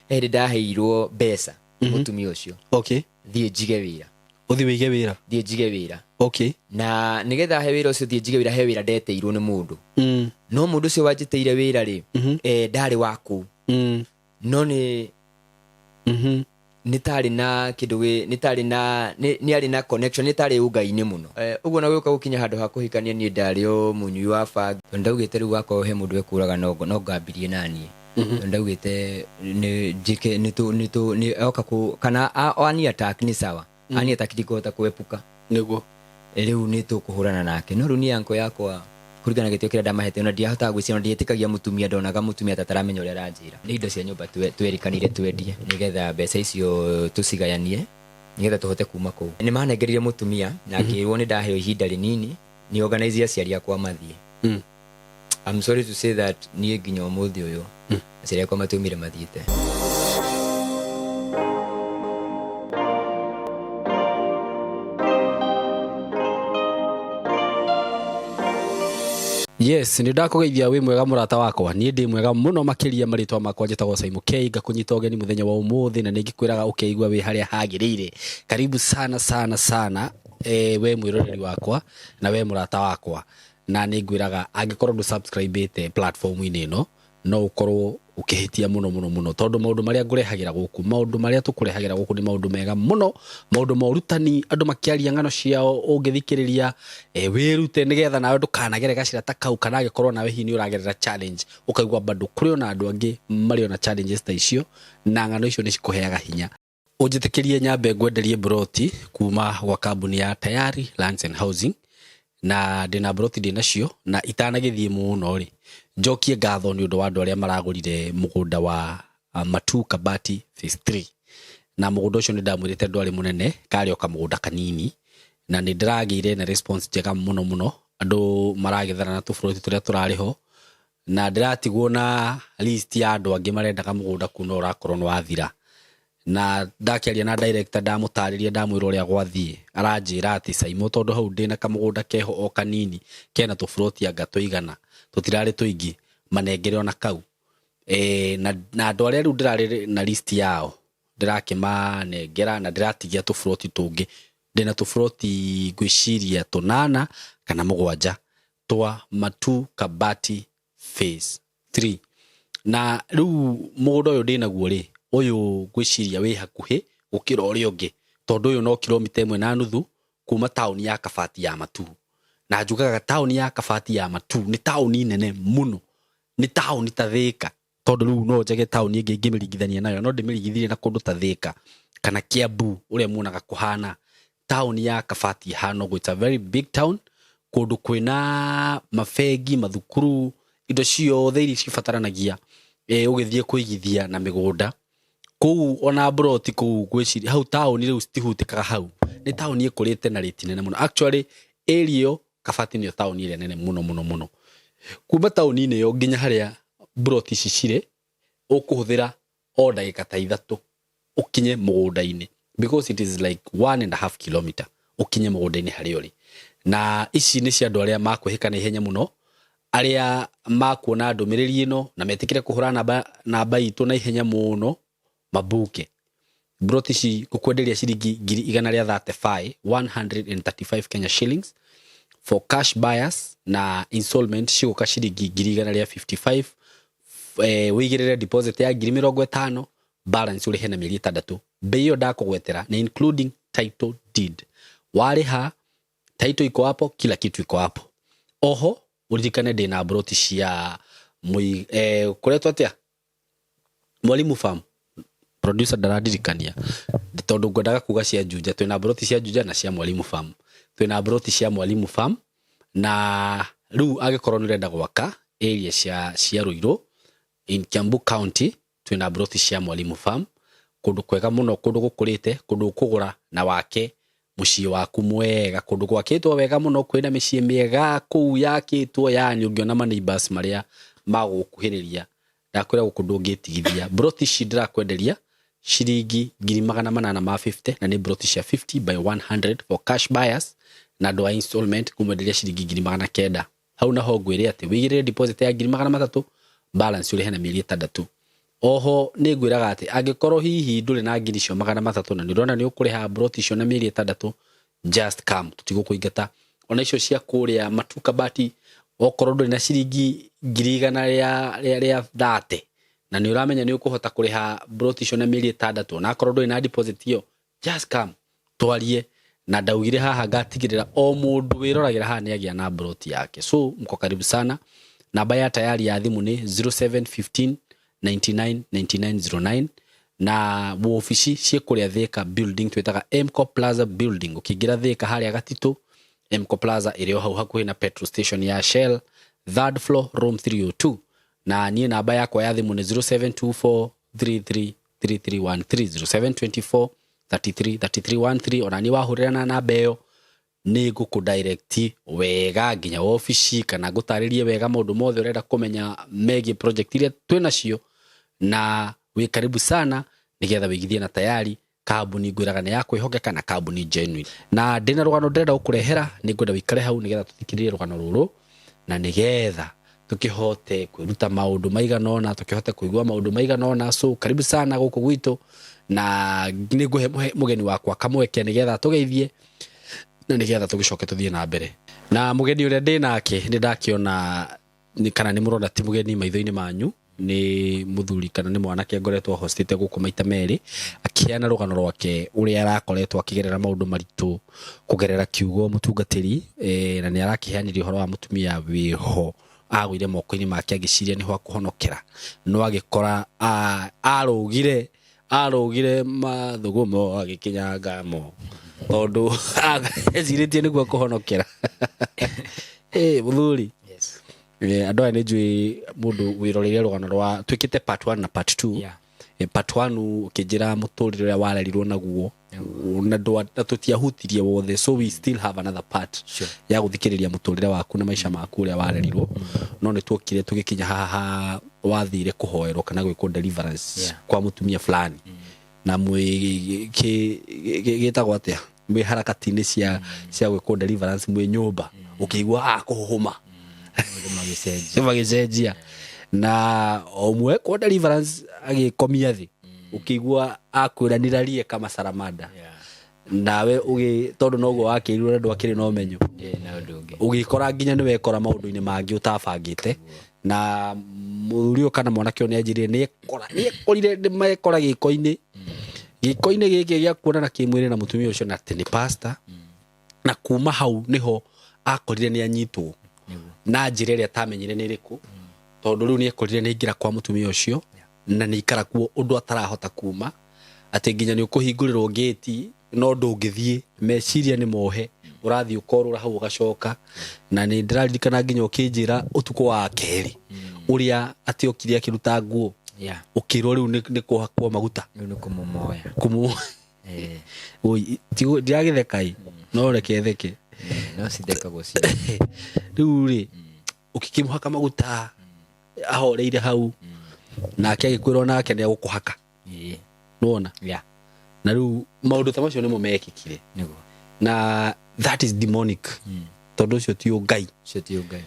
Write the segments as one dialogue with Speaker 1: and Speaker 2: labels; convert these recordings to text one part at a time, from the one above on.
Speaker 1: He hĩndĩ ndaheirwo mbeca nĩ mũtumia ũcio. Thiĩ njige wĩra.
Speaker 2: Ũthiĩ wĩige wĩra.
Speaker 1: Thiĩ njige wĩra. Na nĩgetha he wĩra ũcio thiĩ njige wĩra, he wĩra ndetĩirwo nĩ mũndũ. No mũndũ ũcio wanjĩtĩire wĩra rĩ, ndarĩ wa kũu. No nĩ nĩ tarĩ na kĩndũ gĩ nĩ tarĩ na nĩ nĩ arĩ na connection, nĩ tarĩ ũngai-inĩ mũno. Ũguo na gũka gũkinya handũ ha kũhikania, niĩ ndarĩ o mũnyui wa bangi. Tondũ ndaugĩte rĩu wakorwo he mũndũ ekũraga, no ngambirie naniĩ. Tondũ ndaugĩte nĩ njĩke nĩ tũ nĩ tũ nĩ oka kũ kana ani attack nĩ sawa, ani attack ndikũhota kũepuka. Rĩu nĩ tũkũhũrana nake. No rĩu niĩ uncle yakwa, kũringana na gĩtĩo kĩrĩa ndamahete, ona ndiahotaga gwĩciria, ona ndietĩkagia mũtumia, ndonaga mũtumia ta ataramenya ũrĩa aranjĩra. Nĩ indo cia nyũmba twerĩkanire twendie nĩgetha mbeca icio tũcigayanie nĩgetha tũhote kuma kũu. Nĩ manengerire mũtumia na ngĩrwo nĩ ndaheo ihinda rĩnini nĩ organize aciari akwa mathiĩ. I'm sorry to say that niĩ nginya ũmũthĩ ũyũ aciari akwa matiumire mathiĩte.
Speaker 2: Yes, nĩ ndakũgeithia, wĩ mwega mũrata wakwa? Niĩ ndĩ mwega mũno makĩria. Marĩtwa makwa njĩtagwo Simon K, ngakũnyita ũgeni mũthenya wa ũmũthĩ na nĩ ngĩkwĩraga ũkeigua wĩ harĩa hagĩrĩire. Karibu sana sana sana, we mwĩroreri wakwa na we mũrata wakwa, na nĩ ngwĩraga angĩkorwo ndũ subscribe platform-inĩ ĩno, no ũkorwo ũkĩhĩtia mũno mũno mũno, tondũ maũndũ marĩa ngũrehagĩra gũkũ, maũndũ marĩa tũkũrehagĩra gũkũ nĩ maũndũ mega mũno, maũndũ ma ũrutani, andũ makĩaria ng'ano ciao ũngĩthikĩrĩria, wĩrute nĩgetha nawe ndũkanagere gacĩra ta kau, kana angĩkorwo nawe hihi nĩ ũragerera challenge, ũkaigua bado kũrĩ ona andũ angĩ marĩ ona challenges ta icio, na ng'ano icio nĩ cikũheaga hinya. Ũnjĩtĩkĩrie nyambe ngwenderie mburoti kuma gwa kambuni ya Tayari Lands and Housing, na ndĩna mburoti ndĩnacio. Na itanagĩthiĩ mũno rĩ, njokie ngatho nĩ ũndũ wa andũ arĩa maragũrire mũgũnda wa Matuu Kabati Phase 3. Na mũgũnda ũcio nĩ ndamwĩrĩte ndwarĩ mũnene, karĩ o kamũgũnda kanini, na nĩ ndĩragĩire na response njega mũno mũno. Andũ maragethana na tũburoti tũrĩa tũrarĩ ho, na ndĩratigwo na list ya andũ angĩ marendaga mũgũnda kuu, no ũrakorwo nĩ wathira. Na ndakĩaria na director, ndamũtarĩria, ndamwĩra ũrĩa gwathiĩ, aranjĩra atĩ, "Saimo, tondũ hau ndĩna kamũgũnda keho o kanini kena tũburoti anga tũigana, tũtirarĩ tũingĩ, manengere ona kau." Na andũ arĩa rĩu ndĩrarĩ na list yao ndĩrakĩmanengera, na ndĩratigia tũburoti tũngĩ. Ndĩna tũburoti ngwĩciria tũnana kana mũgwanja twa Matuu Kabati Phase 3. Na rĩu mũgũnda ũyũ ndĩnaguo rĩ, ũyũ ngwĩciria wĩ hakuhĩ gũkĩra ũrĩa ũngĩ, tondũ ũyũ no kilomita 1.5 kuma taũni ya Kabati ya Matuu. Na njugaga taũni ya Kabati ya Matuu nĩ taũni nene mũno, nĩ taũni ta Thĩka, tondũ rĩu no njage taũni ĩngĩ ingĩmĩringithania nayo, no ndĩmĩringithirie na kũndũ ta Thĩka kana Kiambu ũrĩa muonaga kũhana. Taũni ya Kabati ĩhana ũguo. It's a very big town, kũndũ kwĩna mabengi, mathukuru, indo ciothe iria cibataranagia ũgĩthiĩ kũigithia na mĩgũnda kũu, ona mburoti kũu. Ngwĩciria hau taũni rĩu citihutĩkaga hau, nĩ taũni ĩkũrĩte na rĩti nene mũno. Actually, area ĩyo Kabati nĩyo taũni ĩrĩa nene mũno mũno mũno. Kuma taũni-inĩ ĩyo nginya harĩa mburoti ici cirĩ, ũkũhũthĩra o ndagĩka ta 3 ũkinye mũgũnda-inĩ, because it is like 1.5 kilometer ũkinye mũgũnda-inĩ harĩa ũrĩ. Na ici nĩ cia andũ arĩa makwĩhĩka na ihenya mũno, arĩa makuona ndũmĩrĩri ĩno na metĩkĩre kũhũra namba itũ na ihenya mũno mabuke mburoti ici. Ngũkwenderia ciringi ngiri igana rĩa 35, 135 Kenya shillings for cash buyers, na installment cigũka ciringi ngiri igana rĩa 55. Wĩigĩrĩre deposit ya ngiri 50, balance ũrĩhe na mĩeri 6. Bei ĩyo ndakũgwetera nĩ including title deed. Warĩha, title iko hapo, kila kitu iko hapo. Oho ũririkane ndĩna mburoti cia kũretwo atĩa, Mwalimu Farm. Producer ndarandirikania tondũ ngwendaga kuga cia Juja. Twĩna mburoti cia Juja na cia Mwalimu Farm. Twĩna mburoti cia Mwalimu Farm, na rĩu angĩkorwo nĩ ũrenda gwaka area cia Ruiru in Kiambu County, twĩna mburoti cia Mwalimu Farm, kũndũ kwega mũno, kũndũ gũkũrĩte, kũndũ ũkũgũra na wake mũciĩ waku mwega, kũndũ gwakĩtwo wega mũno, kwĩna mĩciĩ mĩega kũu yakĩtwo, yani ũngĩona ma neighbors marĩa magũkuhĩrĩria, ndakwĩra gũkũ ndũngĩtigithia. Mburoti ici ndĩrakwenderia ciringi ngiri magana manana ma 50, na nĩ mburoti cia 50 by 100 for cash buyers, na andũ a installment kũmwenderia ciringi ngiri magana kenda. Hau naho ngwĩre atĩ wĩigĩrĩre deposit ya ngiri 300, balance ũrĩhe na mĩeri 6. Oho nĩ ngwĩraga atĩ angĩkorwo hihi ndũrĩ na ngiri icio 300 na nĩ ũrona nĩ ũkũrĩha mburoti icio na mĩeri 6, just come, tũtigũkũingata. Ona icio cia kũrĩa Matuka bati, okorwo ndũrĩ na ciringi ngiri igana rĩa 30 na nĩ ũramenya nĩ ũkũhota kũrĩha mburoti icio na mĩeri 6, ona akorwo ndũrĩ na deposit ĩyo, just come twarie. Na ndaugire haha ngatigĩrĩra o mũndũ wĩroragĩra haha nĩ agĩa na mburoti yake. So mko karibu sana. Namba ya tayari ya thimũ nĩ 0715 99 99 09, na wobici ciĩ kũrĩa Thika building twĩtaga Mco Plaza building. Ũkĩingĩra Thika harĩa Gatitũ, Mco Plaza ĩrĩ o hau hakuhĩ na petrol station ya Shell, third floor, room 302. Na niĩ namba yakwa ya thimũ nĩ 0724 33 3313, 0724 33 3313. Ona niĩ wahũrĩra na namba ĩyo nĩ ngũkũ direct wega nginya wabici, kana ngũtarĩrie wega maũndũ mothe ũrenda kũmenya megiĩ project iria twĩ nacio. Na wĩ karibu sana nĩgetha wĩigithie na tayari kambuni ngwĩraga nĩ ya kwĩhokeka na kambuni genuine. Na ndĩna rũgano ndĩrenda gũkũrehera, nĩ ngwenda wĩikare hau nĩgetha tũthikĩrĩrie rũgano rũrũ na nĩgetha tũkĩhote kwĩruta maũndũ maigana ũna, tũkĩhote kũigua maũndũ maigana ũna. So karibu sana gũkũ gwitũ, na nĩ ngũhe mũgeni wakwa kamweke nĩgetha tũgeithie na nĩgetha tũgĩcoke tũthiĩ na mbere. Na mũgeni ũrĩa ndĩ nake nĩ ndakĩona nĩ kana nĩ mũrona ti mũgeni maitho-inĩ manyu, nĩ mũthuri kana nĩ mwanake ngoretwo hostĩte gũkũ maita merĩ akĩheana rũgano rwake ũrĩa arakoretwo akĩgerera maũndũ maritũ kũgerera kiugo mũtungatĩri, na nĩ arakĩheanire ũhoro wa mũtumia wĩho agũire moko-inĩ make agĩciria nĩho akũhonokera, no agĩkora arũgire mathugumo agĩkinya ngamo tondũ ecirĩtie nĩguo kũhonokera. Mũthuri.
Speaker 1: Yes.
Speaker 2: Andũ aya nĩ njũĩ mũndũ wĩroreire rũgano rwa twĩkĩte part 1 na part 2. Part 1 ũkĩnjĩra mũtũrĩre ũrĩa warerirwo naguo na na tũtiahutirie wothe, so we still have another part ya gũthikĩrĩria mũtũrĩre waku na maica maku ũrĩa warerirwo. No nĩ tuokire tũgĩkinya haha wathire kũhoerwo kana gwĩkwo deliverance kwa mũtumia fulani, na mwĩ gĩtagwo atĩa, mwĩ harakati-inĩ cia gwĩkwo deliverance mwĩ nyũmba, ũkĩigua akũhũhũma.
Speaker 1: Maũndũ magĩcenjia.
Speaker 2: Magĩcenjia na ũmwe kwa deliverance agĩkomia thĩ, ũkĩigua akwĩranirarie kama saramada. Nawe ũgĩ tondũ noguo wakĩrirwo na ndwakĩrĩ na ũmenyo,
Speaker 1: Na ũndũ ũngĩ.
Speaker 2: Ũgĩkora nginya nĩ wekora maũndũ-inĩ mangĩ ũtabangĩte. Na mũthuri ũyũ kana mwanake ũyũ nĩanjĩrire nĩekorire nĩmekora gĩko-inĩ gĩkĩ gĩa kuonana kĩmwĩrĩ na mũtumia ũcio, na atĩ nĩ pastor. Na kuma hau nĩho akorire nĩ anyitwo na njĩra ĩrĩa atamenyire nĩ ĩrĩkũ, tondũ rĩu nĩekorire nĩ aingĩra kwa mũtumia ũcio na nĩ ikara kuo ũndũ atarahota kuma, atĩ nginya nĩ ũkũhingũrĩrwo ngĩti no ndũngĩthiĩ, meciria nĩ mohe, ũrathiĩ ũkorũra hau ũgacoka. Na nĩ ndĩraririkana nginya ũkĩnjĩra ũtukũ wa kerĩ ũrĩa atĩ okire akĩruta nguo, ũkĩrwo rĩu nĩ kũhakwo maguta.
Speaker 1: Rĩu nĩ kũmũmoya.
Speaker 2: Kũmũ Oi, ndiragĩtheka ĩ, no reke theke.
Speaker 1: No cithekagwo ci.
Speaker 2: Rĩu rĩ ũkĩkĩmũhaka maguta ahoreire hau, nake agĩkwĩra nake nĩ egũkũhaka. Nĩwona? Na rĩu maũndũ ta macio nĩmo mekĩkire. Na that is demonic, tondũ ũcio ti ũngai.
Speaker 1: Ũcio ti ũngai.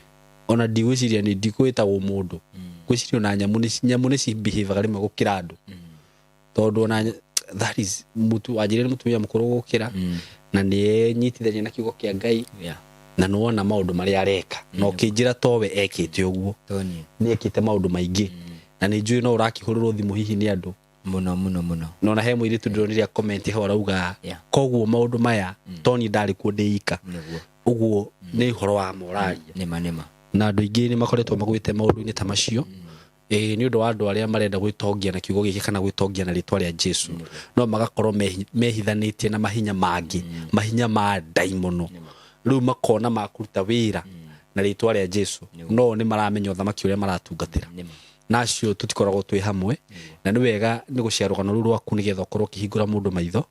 Speaker 2: Ona ndigwĩciria nĩ ndikwĩtagwo mũndũ, ngwĩciria ona nyamũ nĩ cibehavaga rĩmwe gũkĩra andũ, tondũ ona that is mũtu wanjĩrire nĩ mũtumia mũkũrũ gũkĩra, na nĩ enyitithania na kiugo kĩa Ngai, na nĩwona maũndũ marĩa areka, na ũkĩnjĩra towe ekĩte ũguo.
Speaker 1: Tony.
Speaker 2: Nĩ ekĩte maũndũ maingĩ, na nĩ njũĩ no ũrakĩhũrĩrwo thimũ hihi nĩ andũ.
Speaker 1: Mũno mũno mũno.
Speaker 2: Na ona he mũirĩtu ndĩronire comment ho arauga, koguo maũndũ maya Tony ndarĩ kuo ndĩ ika. Ũguo nĩ ũhoro wa moraria.
Speaker 1: Nĩma nĩma.
Speaker 2: Na andũ aingĩ nĩ makoretwo magwĩte maũndũ-inĩ ta macio. Nĩ ũndũ wa andũ arĩa marenda gwĩtongia na kiugo gĩkĩ kana gwĩtongia na rĩtwa rĩa Jesu, no magakorwo mehithanĩtie na mahinya mangĩ, mahinya ma ndaimono. Rĩu makona makũruta wĩra na rĩtwa rĩa Jesu, no nĩ maramenya ũthamaki ũrĩa maratungatĩra. Na acio tũtikoragwo twĩ hamwe, na nĩ wega nĩ gũcea rũgano rũu rwaku nĩgetha ũkorwo ũkĩhingũra mũndũ maitho.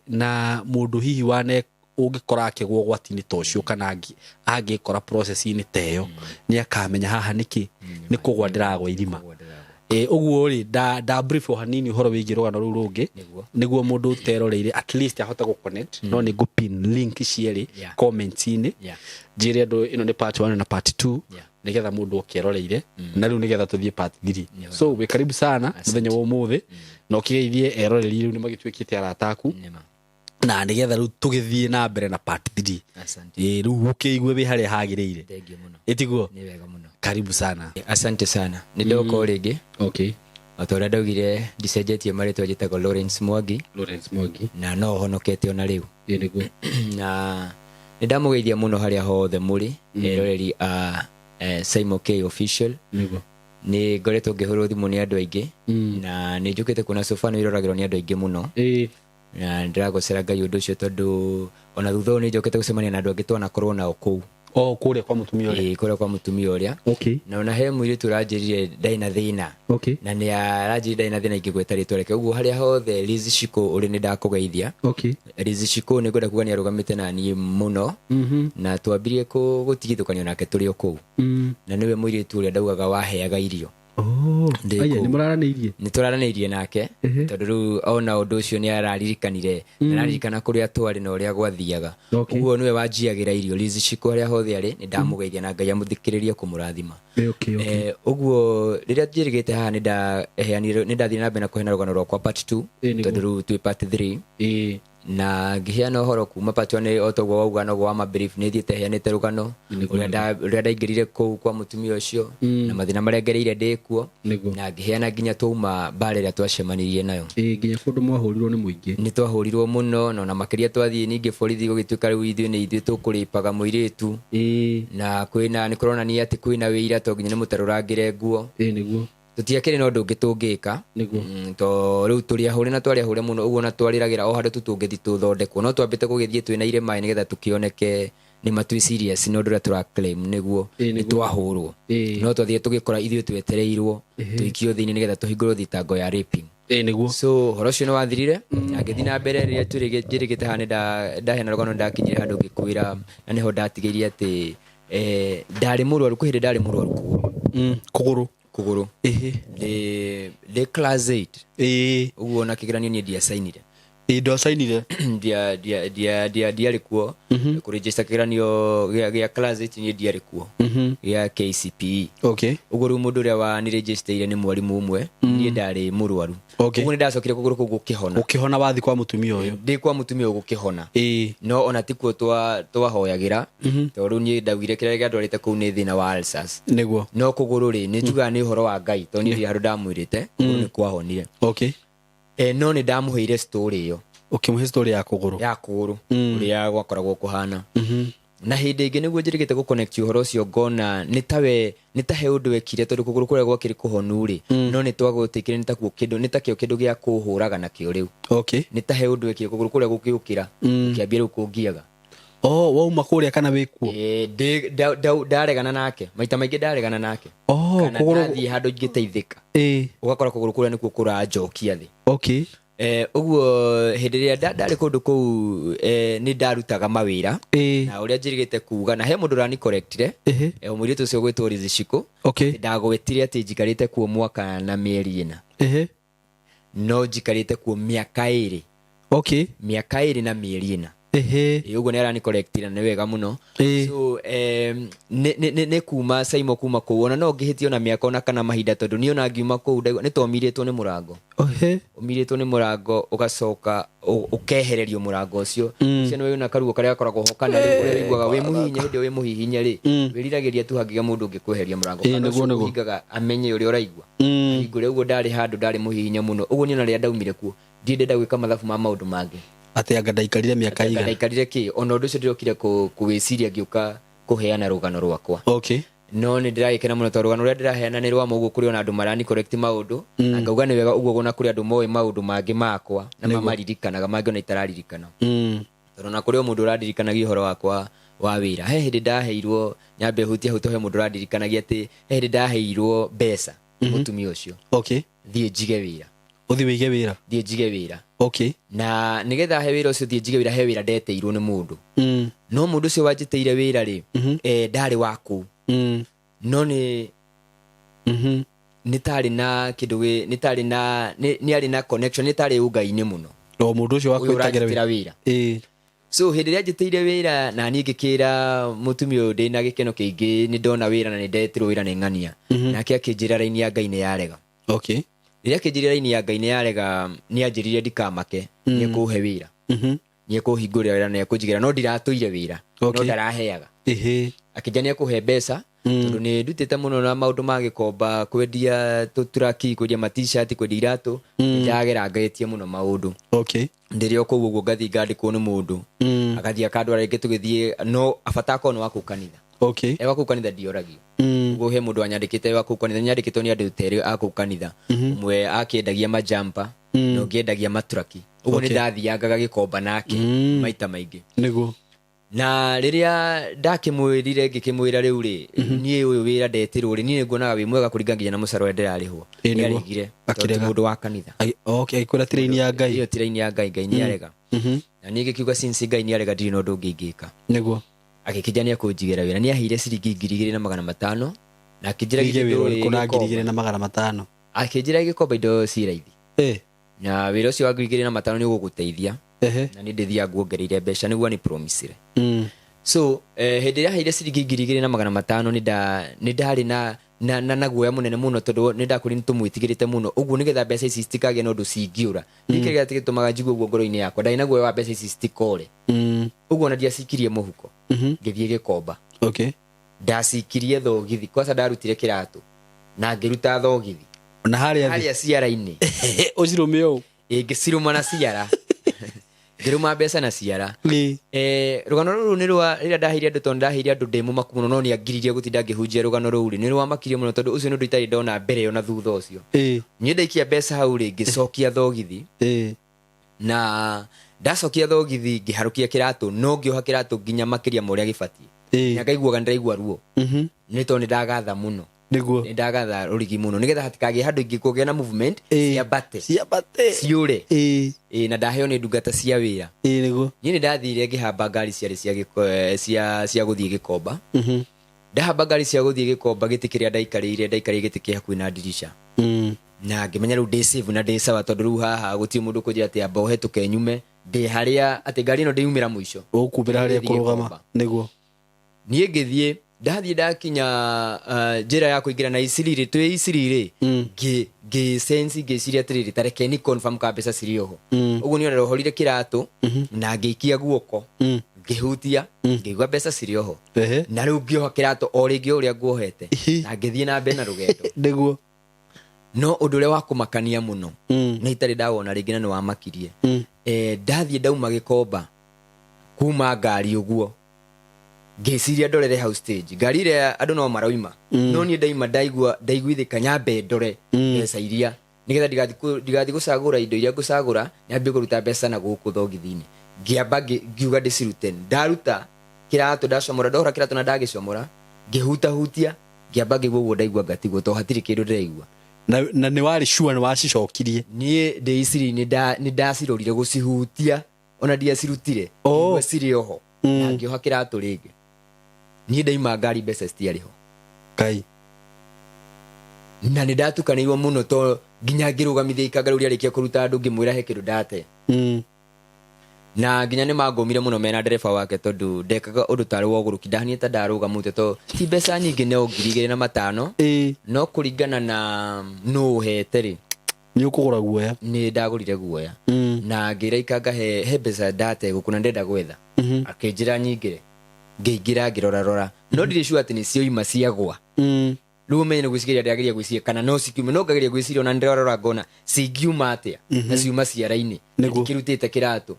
Speaker 2: Na mũndũ hihi wane ũngĩkora akĩgwa ũgwati-inĩ ta ũcio kana angĩkora process-inĩ ta ĩyo, nĩ akamenya haha nĩkĩ nĩ kũgwa ndĩragwa irima. Ũguo rĩ, nda brief o hanini ũhoro wĩgiĩ rũgano rũu rũngĩ, nĩguo mũndũ ũteroreire at least ahote gũ connect. No nĩ ngũ pin link cierĩ comments-inĩ, njĩre andũ ĩno nĩ part 1 na part 2. Nigetha mundu okeroreire na riu nigetha tuthie part 3. So we karibu sana muthenya wa umuthi na ukigeithie eroreri riu ni magituikite arata aku.
Speaker 1: Nĩma.
Speaker 2: Na nigetha riu tugithie na mbere na part 3.
Speaker 1: Asante.
Speaker 2: Ĩ riu ukiigue wi haria hagiriire.
Speaker 1: Thengiũ mũno.
Speaker 2: Itiguo?
Speaker 1: Nĩ wega mũno.
Speaker 2: Karibu sana.
Speaker 1: Asante sana, nĩ ndoka o rĩngĩ. O ta ũrĩa ndaugire, ndicenjetie marĩtwa, njĩtagwo Lawrence Mwangi.
Speaker 2: Lawrence Mwangi.
Speaker 1: Na no honokete ona rĩu.
Speaker 2: Ĩ nĩguo.
Speaker 1: Na nĩ ndamũgeithia mũno harĩa hothe mũrĩ, eroreri a Simon K Official.
Speaker 2: Nĩguo.
Speaker 1: Nĩ ngoretwo ngĩhũrwo thimũ nĩ andũ aingĩ na nĩ njũkĩte kuona sofa nĩ iroragĩrwo nĩ andũ aingĩ mũno. Na ndĩragocera Ngai ũndũ ũcio, tondũ ona thutha ũyũ nĩ njokete gũcemania na andũ angĩ twanakorwo nao kũu.
Speaker 2: O kũrĩa kwa mũtumia ũrĩa?
Speaker 1: Ĩĩ, kũrĩa kwa mũtumia ũrĩa. Na ona he mũirĩtu ũranjĩrire ndarĩ na thĩna. Na nĩ aranjĩrire ndarĩ na thĩna ingĩgweta rĩtwa rĩake. Ũguo harĩa hothe Liz Shiko ũrĩ, nĩ ndakũgeithia. Liz Shiko, nĩ ngwenda kuga nĩ arũgamĩte na niĩ mũno. Na twambirie gũtigithũkanio nake tũrĩ o kũu. Na nĩwe mũirĩtu ũrĩa ndaugaga waheaga irio.
Speaker 2: Oh.
Speaker 1: Ndĩ
Speaker 2: Aya.
Speaker 1: kũu.
Speaker 2: Nĩ mũraranĩirie?
Speaker 1: Nĩ tũraranĩirie nake, tondũ rĩu ona ũndũ ũcio nĩ araririkanire, araririkana kũrĩa twarĩ na ũrĩa gwathiaga. Ũguo nĩwe wanjiagĩra irio. Liz Shiko, harĩa hothe arĩ, nĩ ndamũgeithia na Ngai amũthikĩrĩrie kũmũrathima. Ũguo rĩrĩa njĩrĩgĩte haha, nĩ ndaheanire, nĩ ndathire na mbere na kũheana rũgano rwakwa part 2.
Speaker 2: Ĩ, nĩguo.
Speaker 1: Tondũ rĩu twĩ part 3. Na ngĩheana ũhoro kuma part 1, o toguo wauga noguo wa mabrief, nĩ thiĩte heanĩte rũgano ũrĩa ndaingĩrire kũu kwa mũtumia ũcio na mathĩna marĩa ngereire ndĩ kuo. Na ngĩheana nginya twauma mbara ĩrĩa twacemanirie nayo.
Speaker 2: Ĩ, nginya kũndũ mwahũrirwo nĩ mũingĩ.
Speaker 1: Nĩ twahũrirwo mũno, na ona makĩria twathiĩ ningĩ borithi, gũgĩtuĩka rĩu ithuĩ nĩ ithuĩ tũkũrĩpaga mũirĩtu. Na kwĩna nĩ kũronania atĩ kwĩna wĩira, to nginya nĩ mũtarũrangĩre nguo.
Speaker 2: Ĩ nĩguo.
Speaker 1: Tũtiakĩrĩ na ũndũ ũngĩ tũngĩka. To rĩu tũrĩ ahũre na twarĩ ahũre mũno ũguo, na twarĩragĩra o handũ tu tũngĩthiĩ tũthondekwo, no twambĩte gũgĩthiĩ twĩna irema nĩgetha tũkĩoneke nĩ ma twĩ serious na ũndũ ũrĩa tũra claim nĩguo. Nĩ twahũrwo. No twathire tũgĩkora ithuĩ twetereirwo tũikio thĩinĩ nĩgetha tũhingũrwo thitango ya raping.
Speaker 2: Ĩ nĩguo.
Speaker 1: So ũhoro ũcio nĩ wathirire na ngĩthiĩ na mbere. Rĩrĩa njĩrĩgĩte haha, nĩ ndaheana rũgano, ndakinyire handũ ngĩkwĩra, na nĩho ndatigĩirie atĩ ndarĩ mũrwaru, kwĩ hĩndĩ ndarĩ mũrwaru kũgũrũ.
Speaker 2: Kũgũrũ.
Speaker 1: Kũgũrũ. Ndĩ class 8. Ũguo na kĩgeranio niĩ ndiacainire.
Speaker 2: Ĩ, ndwacainire?
Speaker 1: Ndiarĩ kuo kũregister kĩgeranio gĩa class 8, niĩ ndiarĩ kuo, gĩa KCPE. Ũguo rĩu mũndũ ũrĩa wanirĩnjĩstĩire nĩ mwarimũ ũmwe, niĩ ndarĩ mũrwaru. Ũguo nĩ ndacokire kũgũrũ kũu gũkĩhona.
Speaker 2: Ũkĩhona wathi kwa mũtumia ũyũ?
Speaker 1: Ndĩ kwa mũtumia ũyũ gũkĩhona. No ona tikuo twahoyagĩra, tondũ rĩu niĩ ndaugire kĩrĩa gĩandwarĩte kũu nĩ thĩna wa ulcers. No kũgũrũ rĩ, nĩ njugaga nĩ ũhoro wa Ngai, tondũ niĩ ndirĩ handũ ndamwĩrĩte, kũgũrũ nĩ kwahonire. No nĩ ndamũheire story ĩyo.
Speaker 2: Ũkĩmũhe story ya kũgũrũ?
Speaker 1: Ya kũgũrũ, ũrĩa gwakoragwo kũhana. Na hĩndĩ ĩngĩ nĩguo njĩrĩgĩte gũconnect ũhoro ũcio, ngona nĩ tawe nĩ ta he ũndũ wekire, tondũ kũgũrũ kũrĩa gwakĩrĩ kũhonu rĩ, no nĩ twagũtĩkire nĩ takuo kĩndũ, nĩ takĩo kĩndũ gĩa kũhũraga nakĩo rĩu. Nĩ ta he ũndũ wekire, kũgũrũ kũrĩa gũkĩũkĩra, gũkĩambia rĩu kũngiaga.
Speaker 2: Oh, wauma kũrĩa kana wĩkuo?
Speaker 1: Ĩ, ndaregana nake maita maingĩ, ndaregana nake.
Speaker 2: Oh,
Speaker 1: kana
Speaker 2: kũgũrũ.
Speaker 1: Ndathiĩ handũ ingĩteithĩka, ũgakora kũgũrũ kũrĩa nĩkuo kũranjokia thĩ. Ũguo hĩndĩ ĩrĩa ndarĩ kũndũ kũu, nĩ ndarutaga mawĩra. Na ũrĩa njĩrĩgĩte kuga, na he mũndũ ũrani correctire, mũirĩtu ũcio ũgwĩtwo Liz Shiko. Ndagwetire atĩ njikarĩte kuo mwaka na mĩeri 4. No njikarĩte kuo mĩaka 2. Mĩaka 2 na mĩeri 4. Ĩ, ũguo nĩ arani correctire na nĩ wega mũno. So nĩ kuma Saimo kuma kũu, ona no ngĩhĩtie ona mĩaka ona kana mahinda, tondũ niĩ ona ngiuma kũu nĩ tomirĩtwo nĩ mũrango. Ũmirĩtwo nĩ mũrango, ũgacoka ũkehererio mũrango ũcio. Ũcio nĩ wĩna karuo karĩa gakoragwo ho, kana rĩu ũrĩa ũiguaga wĩ mũhihinye, hĩndĩ ĩyo wĩ mũhihinye rĩ, wĩriragĩria tu hangĩgĩa mũndũ ũngĩkweheria mũrango, kana ũcio ũhingaga amenye ũrĩa ũraigua. Hingũre ũguo ndarĩ handũ ndarĩ mũhihinye mũno. Ũguo niĩ ona rĩrĩa ndaumire kuo, ndirĩ ndenda gwĩka mathabu ma maũndũ mangĩ.
Speaker 2: Atĩ anga ndaikarire mĩaka igana?
Speaker 1: Ndaikarire kĩ, ona ũndũ ũcio ndĩrokire kũwĩciria ngĩũka kũheana rũgano rwakwa. No nĩ ndĩragĩkena mũno, tondũ rũgano rũrĩa ndĩraheana nĩ rwa ũguo, kũrĩ ona andũ marani correct maũndũ, na ngauga nĩ wega ũguo, ona kũrĩ andũ moĩ maũndũ mangĩ makwa na mamaririkanaga, mangĩ ona itararirikana. Tondũ ona kũrĩ o mũndũ ũrandirikanagia ũhoro wakwa wa wĩra, he hĩndĩ ndaheirwo, nyambe hutie hau, he mũndũ ũrandirikanagia atĩ he hĩndĩ ndaheirwo mbeca nĩ mũtumia ũcio, thiĩ njige wĩra.
Speaker 2: Ũthiĩ wĩige wĩra?
Speaker 1: Thiĩ njige wĩra. Na nĩgetha he wĩra ũcio, thiĩ njige wĩra, he wĩra ndeteirwo nĩ mũndũ. No mũndũ ũcio wanjĩtĩire wĩra rĩ, ndarĩ wa kũu. No nĩ nĩ tarĩ na kĩndũ nĩ tarĩ na nĩ arĩ na connection, nĩ tarĩ ũngai-inĩ mũno.
Speaker 2: O mũndũ ũcio
Speaker 1: Ũyũ
Speaker 2: wakwĩtagĩra
Speaker 1: ũranjĩtĩra wĩra. So hĩndĩ ĩrĩa njĩtĩire wĩra na niĩ ngĩkĩra mũtumia ũyũ ndĩna gĩkeno kĩingĩ, nĩ ndona wĩra na nĩ ndetĩrwo wĩra nĩ ng'ania. Nake akĩnjĩra raini ya Ngai nĩ yarega. Rĩrĩa akĩnjĩrire raini ya Ngai nĩ yarega, nĩ anjĩrire ndikamake, nĩ ekũhe wĩra, nĩ ekũhingũrĩra wĩra na ekũnjigĩra, no ndiratũire wĩra, no ndaraheaga. Akĩnjĩra nĩ ekũhe mbeca, tondũ nĩ ndutĩte mũno na maũndũ ma gĩkomba, kwendia tũturaki, kwendia ma-t-shirt, kwendia iratũ. Ndagera ngaĩtie mũno maũndũ. Ndĩrĩ o kũu ũguo ngathiĩ ngandĩkwo nĩ mũndũ, agathiĩ akandwara rĩngĩ tũgĩthiĩ, no abata akorwo nĩ wa kũu kanitha. E wa kũu kanitha ndioragio. Ũguo he mũndũ wanyandĩkĩte wa kũu kanitha, nyandĩkĩtwo nĩ andũ terĩ a kũu kanitha, ũmwe akĩendagia majampa na ũngĩ endagia maturaki. Ũguo nĩ ndathiangaga gĩkomba nake maita maingĩ. Na rĩrĩa ndakĩmwĩrire, ngĩkĩmwĩra rĩu rĩ, niĩ ũyũ wĩra ndetĩrwo rĩ, niĩ nĩnguonaga wĩ mwega kũringana nginya na mũcara ũrĩa ndĩrarĩhwo. Nĩaregire tondũ ti
Speaker 2: Akĩrega.
Speaker 1: mũndũ wa kanitha.
Speaker 2: Okay, agĩkwĩra ti raini ya Ngai.
Speaker 1: Ĩyo ti raini ya Ngai, Ngai nĩarega. Na niĩ ngĩkiuga since Ngai nĩarega, ndirĩ na ũndũ ũngĩ ingĩka. Agĩkĩnjĩra nĩekũnjigĩra wĩra. Nĩaheire ciringi 2500 na akĩnjĩra
Speaker 2: Wĩige
Speaker 1: githĩ
Speaker 2: wĩra
Speaker 1: ndũĩ
Speaker 2: ũrĩkũ na ngiri
Speaker 1: gĩkomba?
Speaker 2: 2500?
Speaker 1: Akĩnjĩra gĩkomba indo ci raithi, na wĩra ũcio wa 2500 nĩ ũgũgũteithia, na nĩ ndĩthiaga nguongereire mbeca, nĩguo ni promisire. So hĩndĩ ĩrĩa aheire ciringi 2500, nĩ ndarĩ na guoya mũnene mũno, tondũ nĩ ndakorire nĩ tũmwĩtigĩrĩte mũno ũguo, nĩgetha mbeca ici citikagĩe na ũndũ cingĩũra. Nĩ kĩrĩa gĩtũmaga njigue ũguo ngoro-inĩ yakwa, ndarĩ na guoya wa mbeca ici citikore. Ũguo ona ndiacikirie mũhuko, ngĩthiĩ gĩkomba. Ndacikirie thogithi kwanza, ndarutire kĩratũ na ngĩruta thogithi
Speaker 2: Na harĩa thĩ.
Speaker 1: Harĩa ciara-inĩ.
Speaker 2: Ũcirũme ũũ.
Speaker 1: Ĩ, ngĩcirũma na ciara, ngĩrũma mbeca na ciara. Rũgano rũrũ nĩ rwa rĩrĩa ndaheire andũ, tondũ ndaheire andũ ndĩ mũmaku mũno, no nĩ angiririe gũtinda ngĩhunjia rũgano rũu rĩ, nĩ rwamakirie mũno, tondũ ũcio nĩ ũndũ itarĩ ndona mbere ĩyo na thutha ũcio. Niĩ ndaikia mbeca hau rĩ, ngĩcokia thogithi, na ndacokia thogithi ngĩharũkia kĩratũ, no ngĩoha kĩratũ nginya makĩria ma ũrĩa gĩbatiĩ, na ngaiguaga nĩndĩraigua ruo, nĩ tondũ nĩ ndagatha mũno. Nĩ ndagatha rũrigi mũno nĩgetha hatikagĩe handũ ingĩkũgĩa na movement, ciambate,
Speaker 2: Ciambate.
Speaker 1: Ciũre. Ĩ, na ndaheo nĩ ndungata cia wĩra. Niĩ nĩ ndathire ngĩhamba ngari ciarĩ cia cia gũthiĩ gĩkomba. Ndahamba ngari cia gũthiĩ gĩkomba, gĩtĩ kĩrĩa ndaikarĩire, ndaikarĩire gĩtĩ kĩ hakuhĩ na ndirica, na ngĩmenya rĩu ndĩ safe na ndĩ sawa, tondũ rĩu haha gũtirĩ mũndũ kũnjĩra atĩ amba ũhetũke nyume ndĩ harĩa atĩ ngari ĩno ndĩyumĩra mũico.
Speaker 2: Ũkumĩra harĩa
Speaker 1: Ngĩthiĩ
Speaker 2: kũrũgama.
Speaker 1: gĩkomba. Niĩ ngĩthiĩ, ndathiĩ ndakinya njĩra ya kũingĩra na Isiri rĩ, twĩ Isiri rĩ, ngĩ sense, ngĩciria atĩrĩrĩ, ta reke ni confirm ka mbeca cirĩ oho. Ũguo niĩ ona ndohorire kĩratũ na ngĩikia guoko, ngĩhutia, ngĩigua mbeca cirĩ oho. Na rĩu ngĩoha kĩratũ o rĩngĩ o ũrĩa nguohete, na ngĩthiĩ na mbere na rũgendo. No ũndũ ũrĩa wa kũmakania mũno, na itarĩ ndawona rĩngĩ na nĩ wamakirie, ndathiĩ ndauma gĩkomba, kuma ngari ũguo ngĩciria ndorere hau stage ngari ĩrĩa andũ no maroima, no niĩ ndaima ndaigua ndaiguithĩka nyambe ndore mbeca iria, nĩgetha ndigathiĩ gũcagũra indo iria ngũcagũra, nyambie kũruta mbeca na gũkũ thogithi-inĩ. Ngĩamba ngiuga ndĩcirute, ndaruta kĩratũ, ndacomora, ndohora kĩratũ na ndagĩcomora, ngĩhutahutia, ngĩamba ngĩigua ũguo, ndaigua ngatigwo tondũ hatirĩ kĩndũ ndĩraigua.
Speaker 2: Na nĩ warĩ sure nĩ wacicokirie?
Speaker 1: Niĩ ndĩ Isiri nĩ ndacirorire, gũcihutia ona ndiacirutire. Ngĩigua cirĩ oho, na ngĩoha kĩratũ rĩngĩ. Niĩ ndaima ngari, mbeca citiarĩ ho.
Speaker 2: Ngai.
Speaker 1: Na nĩ ndatukanĩirwo mũno, to nginya ngĩrũgamithia ikanga rĩu rĩarĩkia kũruta andũ, ngĩmwĩra he kĩndũ ndate. Na nginya nĩ mangũmire mũno mena ndereba wake, tondũ ndekaga ũndũ tarĩ wa ũgũrũki, ndahanie ta ndarũgamũte, to ti mbeca nyingĩ, no 2500. No kũringana na nũ ũhete rĩ,
Speaker 2: Nĩ ũkũgũra guoya.
Speaker 1: Nĩ ndagũrire guoya. Na ngĩra ikanga he mbeca ndate gũkũ na ndenda gwetha. Akĩnjĩra nyingĩre, ngĩingĩra, ngĩrora rora, no ndirĩ sure atĩ nĩ cioima ciagwa. Rĩu ũmenye nĩ gwĩciria ndĩrageria gwĩciria kana no cikiume, no ngageria gwĩciria, ona ndĩrarora ngona cingiuma atĩa na ciuma ciara-inĩ. Ndikĩrutĩte kĩratũ.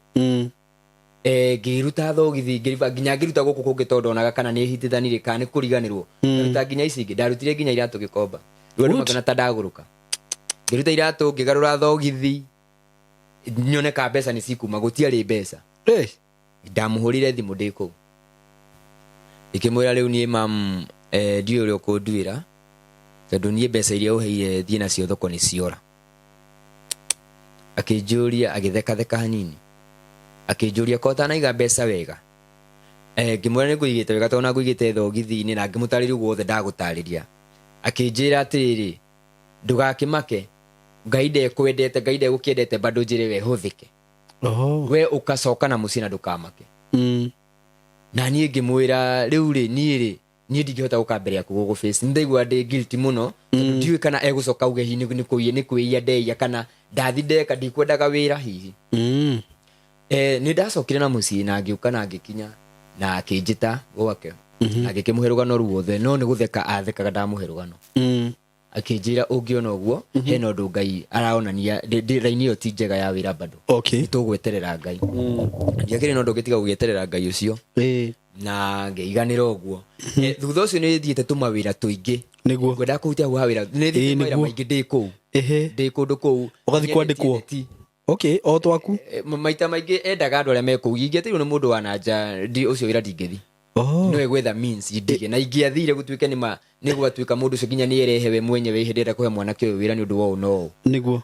Speaker 1: Ngĩruta thogithi, ngĩriba nginya ngĩruta gũkũ kũngĩ, tondũ ndonaga kana nĩ hitithanire kana nĩ kũriganĩrwo. Ngaruta nginya ici ingĩ, ndarutire nginya iratũ gĩkomba. Rĩu andũ
Speaker 2: What?
Speaker 1: makĩona ta ndagũrũka. Ngĩruta iratũ, ngĩgarũra thogithi nyone ka mbeca nĩ cikuma, gũtiarĩ mbeca. Ndamũhũrire thimũ ndĩ kũu, ngĩkĩmwĩra rĩu niĩ mam, ndiũĩ ũrĩa ũkũnduĩra, tondũ niĩ mbeca iria ũheire thiĩ nacio thoko nĩ ciora. Akĩnjũria, agĩthekatheka hanini, akĩnjũria ko ũtanaiga mbeca wega. Ngĩmwĩra nĩ ngũigĩte wega, tondũ na ngũigĩte thogithi-inĩ, na ngĩmũtarĩria ũguo wothe ndagũtarĩria. Akĩnjĩra atĩrĩrĩ, ndũgakĩmake, Ngai ndekwendete, Ngai ndegũkĩendete, bado njĩre we hũthĩke. We ũkacoka na mũciĩ na ndũkamake. Na niĩ ngĩmwĩra rĩu rĩ, niĩ rĩ, niĩ ndingĩhota gũka mbere yaku gũgũ face, nĩ ndaigua ndĩ guilty mũno, tondũ ndiũĩ kana egũcoka auge hihi nĩ kwĩia ndeia kana ndathi ndeka ndikwendaga wĩra hihi. Nĩ ndacokire na mũciĩ na ngĩũka na ngĩkinya na akĩnjĩta gwake na ngĩkĩmũhe rũgano ruothe, no nĩ gũtheka athekaga ndamũhe rũgano. Akĩnjĩra ũngĩona ũguo hena ũndũ Ngai araonania raini ĩyo ti njega ya wĩra bado. Nĩ tũgweterera Ngai. Ndiakĩrĩ na ũndũ ũngĩ tiga gũgĩeterera Ngai ũcio. Na ngĩiganĩra ũguo. Thutha ũcio nĩ thiĩte tũmawĩra tũingĩ. Ngwendaga kũhutia hau ha wĩra, nĩ thiĩte mawĩra maingĩ ndĩ kũu. Ndĩ kũndũ kũu.
Speaker 2: Ũgathiĩ kwandĩkwo?
Speaker 1: Neti.
Speaker 2: Okay, o twaku.
Speaker 1: Maita maingĩ endaga andũ arĩa me kũu. Ingĩetirwo nĩ mũndũ wa na nja, ũcio wĩra ndingĩthi. No egwetha means ndige, na ingĩathire gũtuĩke nĩ ma nĩ gwatuĩka mũndũ ũcio nginya nĩ erehe we mwenyewe hĩndĩ ĩrĩa kũhe mwanake ũyũ wĩra nĩ ũndũ wa ũũ na ũũ.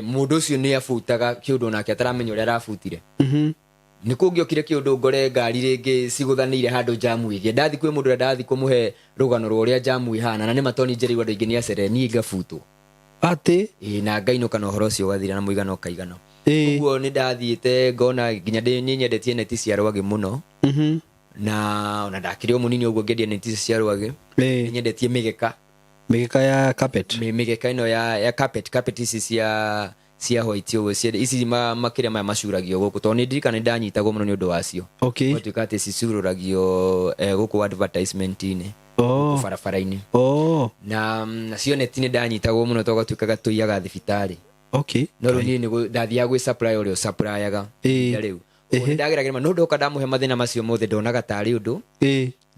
Speaker 1: Mũndũ ũcio nĩ abutaga kĩũndũ onake ataramenya ũrĩa arabutire. Nĩ kũngĩokire kĩũndũ ngore ngari rĩngĩ cigũthanĩire handũ jamu ĩgĩe, ndathi kwĩ mũndũ ũrĩa ndathi kũmũhe rũgano rwa ũrĩa jamu ĩhana, na nĩ matoni njereirwo andũ aingĩ nĩ acere, niĩ ngabutwo.
Speaker 2: Atĩ?
Speaker 1: Ĩĩ, na ngainũka na ũhoro ũcio ũgathira na mũigana ũkaigana. Ũguo nĩ ndathiĩte ngona nginya nĩ nyendetie neti cia rwagĩ mũno. Na ona ndakĩrĩ o mũnini ũguo ngĩendia neti icio cia rwagĩ. Nĩ nyendetie mĩgeka.
Speaker 2: Mĩgeka ya carpet.
Speaker 1: Mĩgeka ĩno ya carpet, carpet ici cia white ũguo, cia ici makĩria maya macuragio gũkũ, tondũ nĩ ndirikana nĩ ndanyitagwo mũno nĩ ũndũ wacio. Gwatuĩka atĩ cicurũragio gũkũ advertisement-inĩ. Gũkũ barabara-inĩ. Na nacio neti nĩ ndanyitagwo mũno tondũ gwatuĩkaga tũiyaga thibitarĩ. No rĩu niĩ ndathiaga gwĩ supplier ũrĩa ũsupplyaga ihinda rĩu. Ũguo nĩ ndageragĩra no ndoka ndamũhe mathĩna macio mothe ndonaga tarĩ ũndũ.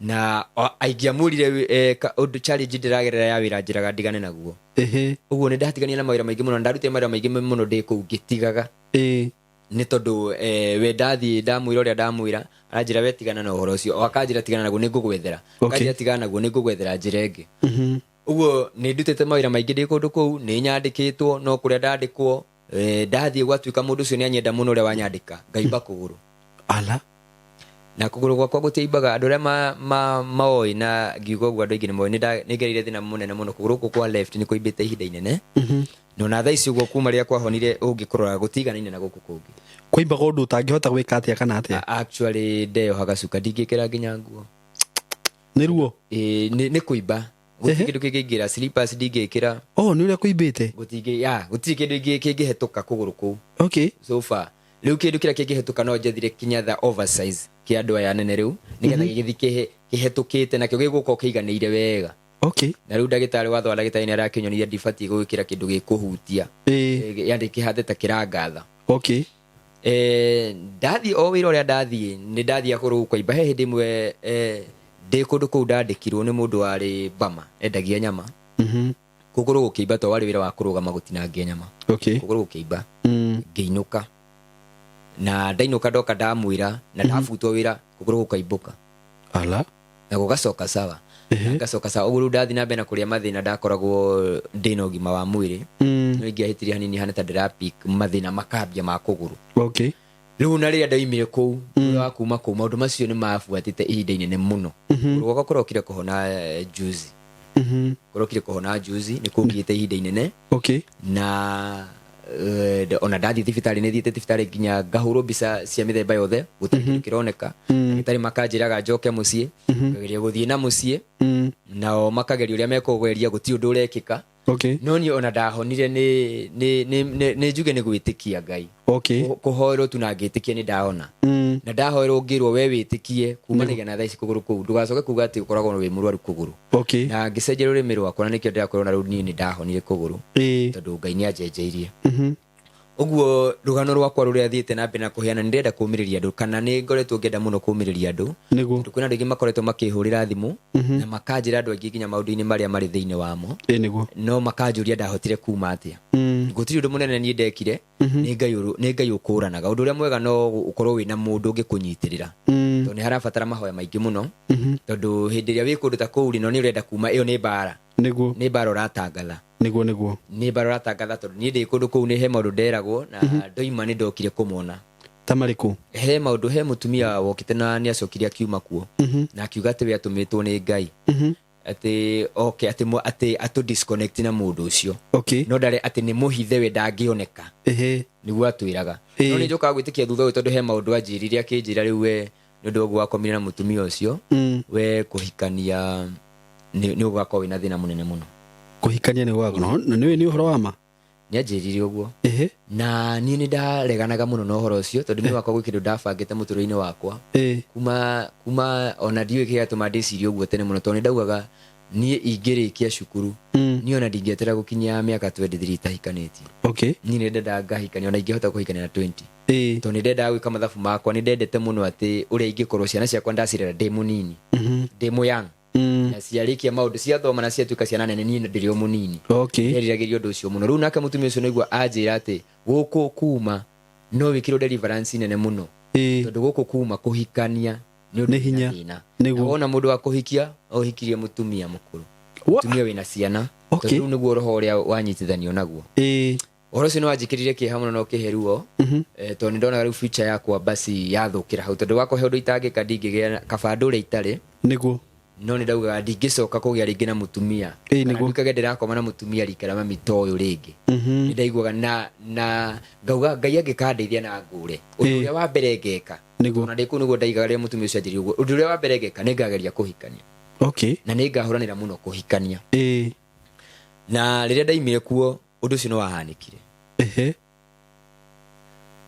Speaker 1: Na ingĩamũrire, ũndũ challenge ndĩragerera ya wĩra njĩraga ndigane naguo. Ũguo nĩ ndatiganire na mawĩra maingĩ mũno, ndarutire mawĩra maingĩ mũno ndĩ kũu ngĩtigaga. Nĩ tondũ we ndathiĩ ndamwĩra ũrĩa ndamwĩra, aranjĩra we tigana na ũhoro ũcio, o akanjĩra tigana naguo nĩ ngũgwethera. Akanjĩra tigana naguo nĩ ngũgwethera njĩra ĩngĩ. Ũguo nĩ ndutĩte mawĩra maingĩ ndĩ kũndũ kũu, nĩ nyandĩkĩtwo, no kũrĩa ndandĩkwo, ndathiĩ gwatuĩka mũndũ ũcio nĩ anyenda mũno ũrĩa wanyandĩka, ngaimba kũgũrũ.
Speaker 2: Ala.
Speaker 1: Na kũgũrũ gwakwa gũtiaimbaga, andũ arĩa maoĩ na ngiuga ũguo andũ aingĩ nĩ moĩ, nĩ ngereire thĩna mũnene mũno, kũgũrũ gũkũ kwa left nĩ kũimbĩte ihinda inene. Na ona thaa ici ũguo kuma rĩrĩa kwahonire ũngĩkũrora gũtiganaine na gũkũ kũngĩ.
Speaker 2: Kũimbaga ũndũ ũtangĩhota gwĩka atĩa kana atĩa?
Speaker 1: Actually ndeyohaga cuka, ndingĩkĩra nginya nguo.
Speaker 2: Nĩ ruo?
Speaker 1: Ĩĩ, nĩ kũimba. Gũtirĩ kĩndũ kĩngĩingĩra, slippers ndingĩkĩra.
Speaker 2: Oh, nĩ ũrĩa kũimbĩte?
Speaker 1: Gũtingĩ, ya, gũtirĩ kĩndũ kĩngĩhetũka kũgũrũ kũu. So far. Rĩu kĩndũ kĩrĩa kĩngĩhetũka no njethire kinyatha oversize kĩa andũ aya anene rĩu, nĩgetha gĩgĩthiĩ kĩhetũkĩte nakĩo gĩgũkorwo kĩiganĩire wega. Na rĩu ndagĩtarĩ watho wa ndagĩtarĩ nĩ arakĩnyonirie ndibatiĩ gũgĩkĩra kĩndũ gĩkũhutia. Yani kĩhate ta kĩrangatha. Ndathiĩ o wĩra ũrĩa ndathiĩ, nĩ ndathiĩ kũrũ kwaimba. He hĩndĩ ĩmwe, ndĩ kũndũ kũu ndandĩkirwo nĩ mũndũ warĩ Bama, endagia nyama. Kũgũrũ gũkĩimba to warĩ wĩra wa kũrũgama gũtinangia nyama. Kũgũrũ gũkĩimba. Ngĩinũka. Na ndainũka ndoka ndamwĩra na ndabutwo wĩra kũgũrũ gũkaimbũka.
Speaker 2: Ala.
Speaker 1: Na gũgacoka sawa. Ngacoka sawa. Ũguo rĩu ndathiĩ na mbere na kũrĩa mathĩna, ndakoragwo ndĩna ũgima wa mwĩrĩ. No ingĩahĩtirie hanini hana ta ndĩra pick mathĩna makambia ma kũgũrũ. Rĩu na rĩrĩa ndaimire kũu, thutha wa kuma kũu, maũndũ macio nĩ mabuatĩte ihinda inene mũno. Kũgũrũ gwakwa kũrokire kũhona juzi. Kũrokire kũhona juzi, nĩ kũngiĩte ihinda inene. Na ona ndathiĩ thibitarĩ, nĩ thiĩte thibitarĩ nginya ngahũrwo mbica cia mĩthemba yothe, gũtirĩ kĩndũ kĩroneka. Ndagĩtarĩ makanjĩraga njoke mũciĩ, ngageria gũthiĩ na mũciĩ, nao makageria ũrĩa mekũgeria, gũtirĩ ũndũ ũrekĩka. No niĩ ona ndahonire nĩ njuge nĩ gwĩtĩkia Ngai. Kũhoerwo tu na ngĩtĩkia nĩ ndahona. Na ndahoerwo ngĩrwo we wĩtĩkie kuma nĩgetha na thaa ici kũgũrũ kũu ndũgacoke kuga atĩ ũkoragwo wĩ mũrwaru kũgũrũ. Na ngĩcenjia rũrĩmĩ rwakwa na nĩkĩo ndĩrakorwo na rĩu niĩ nĩ ndahonire kũgũrũ. Tondũ Ngai nĩ anjenjeirie. Ũguo rũgano rwakwa rũrĩa thiĩte na mbere na kũheana, nĩ ndĩrenda kũũmĩrĩria andũ, kana nĩ ngoretwo ngĩenda mũno kũũmĩrĩria andũ. Tondũ kwĩna andũ aingĩ makoretwo makĩhũrĩra thimũ, na makanjĩra andũ aingĩ nginya maũndũ-inĩ marĩa marĩ thĩinĩ wamo. No makanjũria ndahotire kuma atĩa. Gũtirĩ ũndũ mũnene niĩ ndekire, nĩ Ngai ũkũranaga. Ũndũ ũrĩa mwega no ũkorwo wĩna mũndũ ũngĩkũnyitĩrĩra. Tondũ nĩ harabatara mahoya maingĩ mũno. Tondũ hĩndĩ ĩrĩa wĩ kũndũ ta kũu rĩ, no nĩ ũrenda kuma, ĩyo nĩ mbara. Nĩ mbara ũratangatha. Nĩ mbara ũratangatha tondũ niĩ ndĩ kũndũ kũu nĩ he maũndũ nderagwo na ndoima nĩ ndokire kũmona.
Speaker 2: Ta marĩkũ?
Speaker 1: He maũndũ, he mũtumia wokĩte na nĩ acokire akiuma kuo. Na akiuga atĩ we atũmĩtwo nĩ Ngai. Atĩ oke, atĩ atĩ atũ disconnect na mũndũ ũcio. No ndarĩ atĩ nĩ mũhithe we ndangĩoneka. Nĩguo atwĩraga. No nĩ njokaga gwĩtĩkia thutha ũyũ tondũ he maũndũ anjĩrire akĩnjĩra rĩu we Nĩ ũndũ ũguo wakomire na mũtumia ũcio, we kũhikania nĩ ũgakorwo wĩna thĩna mũnene mũno.
Speaker 2: Kũhikania nĩ gwaku no nĩ nĩ ũhoro wa ma.
Speaker 1: Nĩ anjĩrire ũguo. Na niĩ nĩ ndareganaga mũno na ũhoro ũcio, tondũ nĩ wakwa gwĩ kĩndũ ndabangĩte mũtũrĩre-inĩ wakwa. Kuma ona ndiũĩ kĩrĩa gĩatũma ndĩcirie ũguo tene mũno, tondũ nĩ ndaugaga niĩ ingĩrĩkia cukuru, niĩ ona ndingĩeterera gũkinyia mĩaka 23 itahikanĩtie. Niĩ nĩ ndendaga ngahikania, ona ingĩhota kũhikania na 20, tondũ nĩ ndendaga gwĩka mathabu makwa. Nĩ ndendete mũno atĩ ũrĩa ingĩkorwo ciana ciakwa ndacirera ndĩ mũnini, ndĩ mũyang, na ciarĩkia maũndũ, ciathoma na ciatuĩka ciana nene, niĩ ndĩrĩ o mũnini. Nderiragĩria ũndũ ũcio mũno. Rĩu nake mũtumia ũcio nĩguo anjĩra atĩ gũkũ kuma no wĩkĩrwo deliverance nene mũno, tondũ gũkũ kuma kũhikania nĩ ũndũ
Speaker 2: Nĩ hinya.
Speaker 1: wĩna thĩna.
Speaker 2: Nĩguo.
Speaker 1: Na wona mũndũ wa kũhikia, ũhikirie mũtumia mũkũrũ, mũtumia wĩna ciana, tondũ rĩu nĩguo roho ũrĩa wanyitithanio naguo. Ũhoro ũcio nĩ wanjĩkĩrire kĩeha mũno na ũkĩhe ruo, tondũ nĩ ndonaga rĩu future yakwa basi yathũkĩra hau, tondũ wakwa he ũndũ itangĩka, ndingĩgĩa kaba ndũre itarĩ. No nĩ ndaugaga ndingĩcoka kũgĩa rĩngĩ na mũtumia, kana nduĩkage ndĩrakoma na mũtumia rika rĩa mami ta ũyũ rĩngĩ. Nĩ ndaiguaga na ngauga Ngai angĩkandeithia na ngũre, ũndũ ũrĩa wa mbere ngeka, ona ndĩ kũu nĩguo ndaigaga rĩrĩa mũtumia ũcio anjĩrire ũguo, ũndũ ũrĩa wa mbere ngeka nĩ ngageria kũhikania, na nĩ ngahũranĩra mũno kũhikania. Na rĩrĩa ndaimire kuo, ũndũ ũcio nĩ wahanĩkire.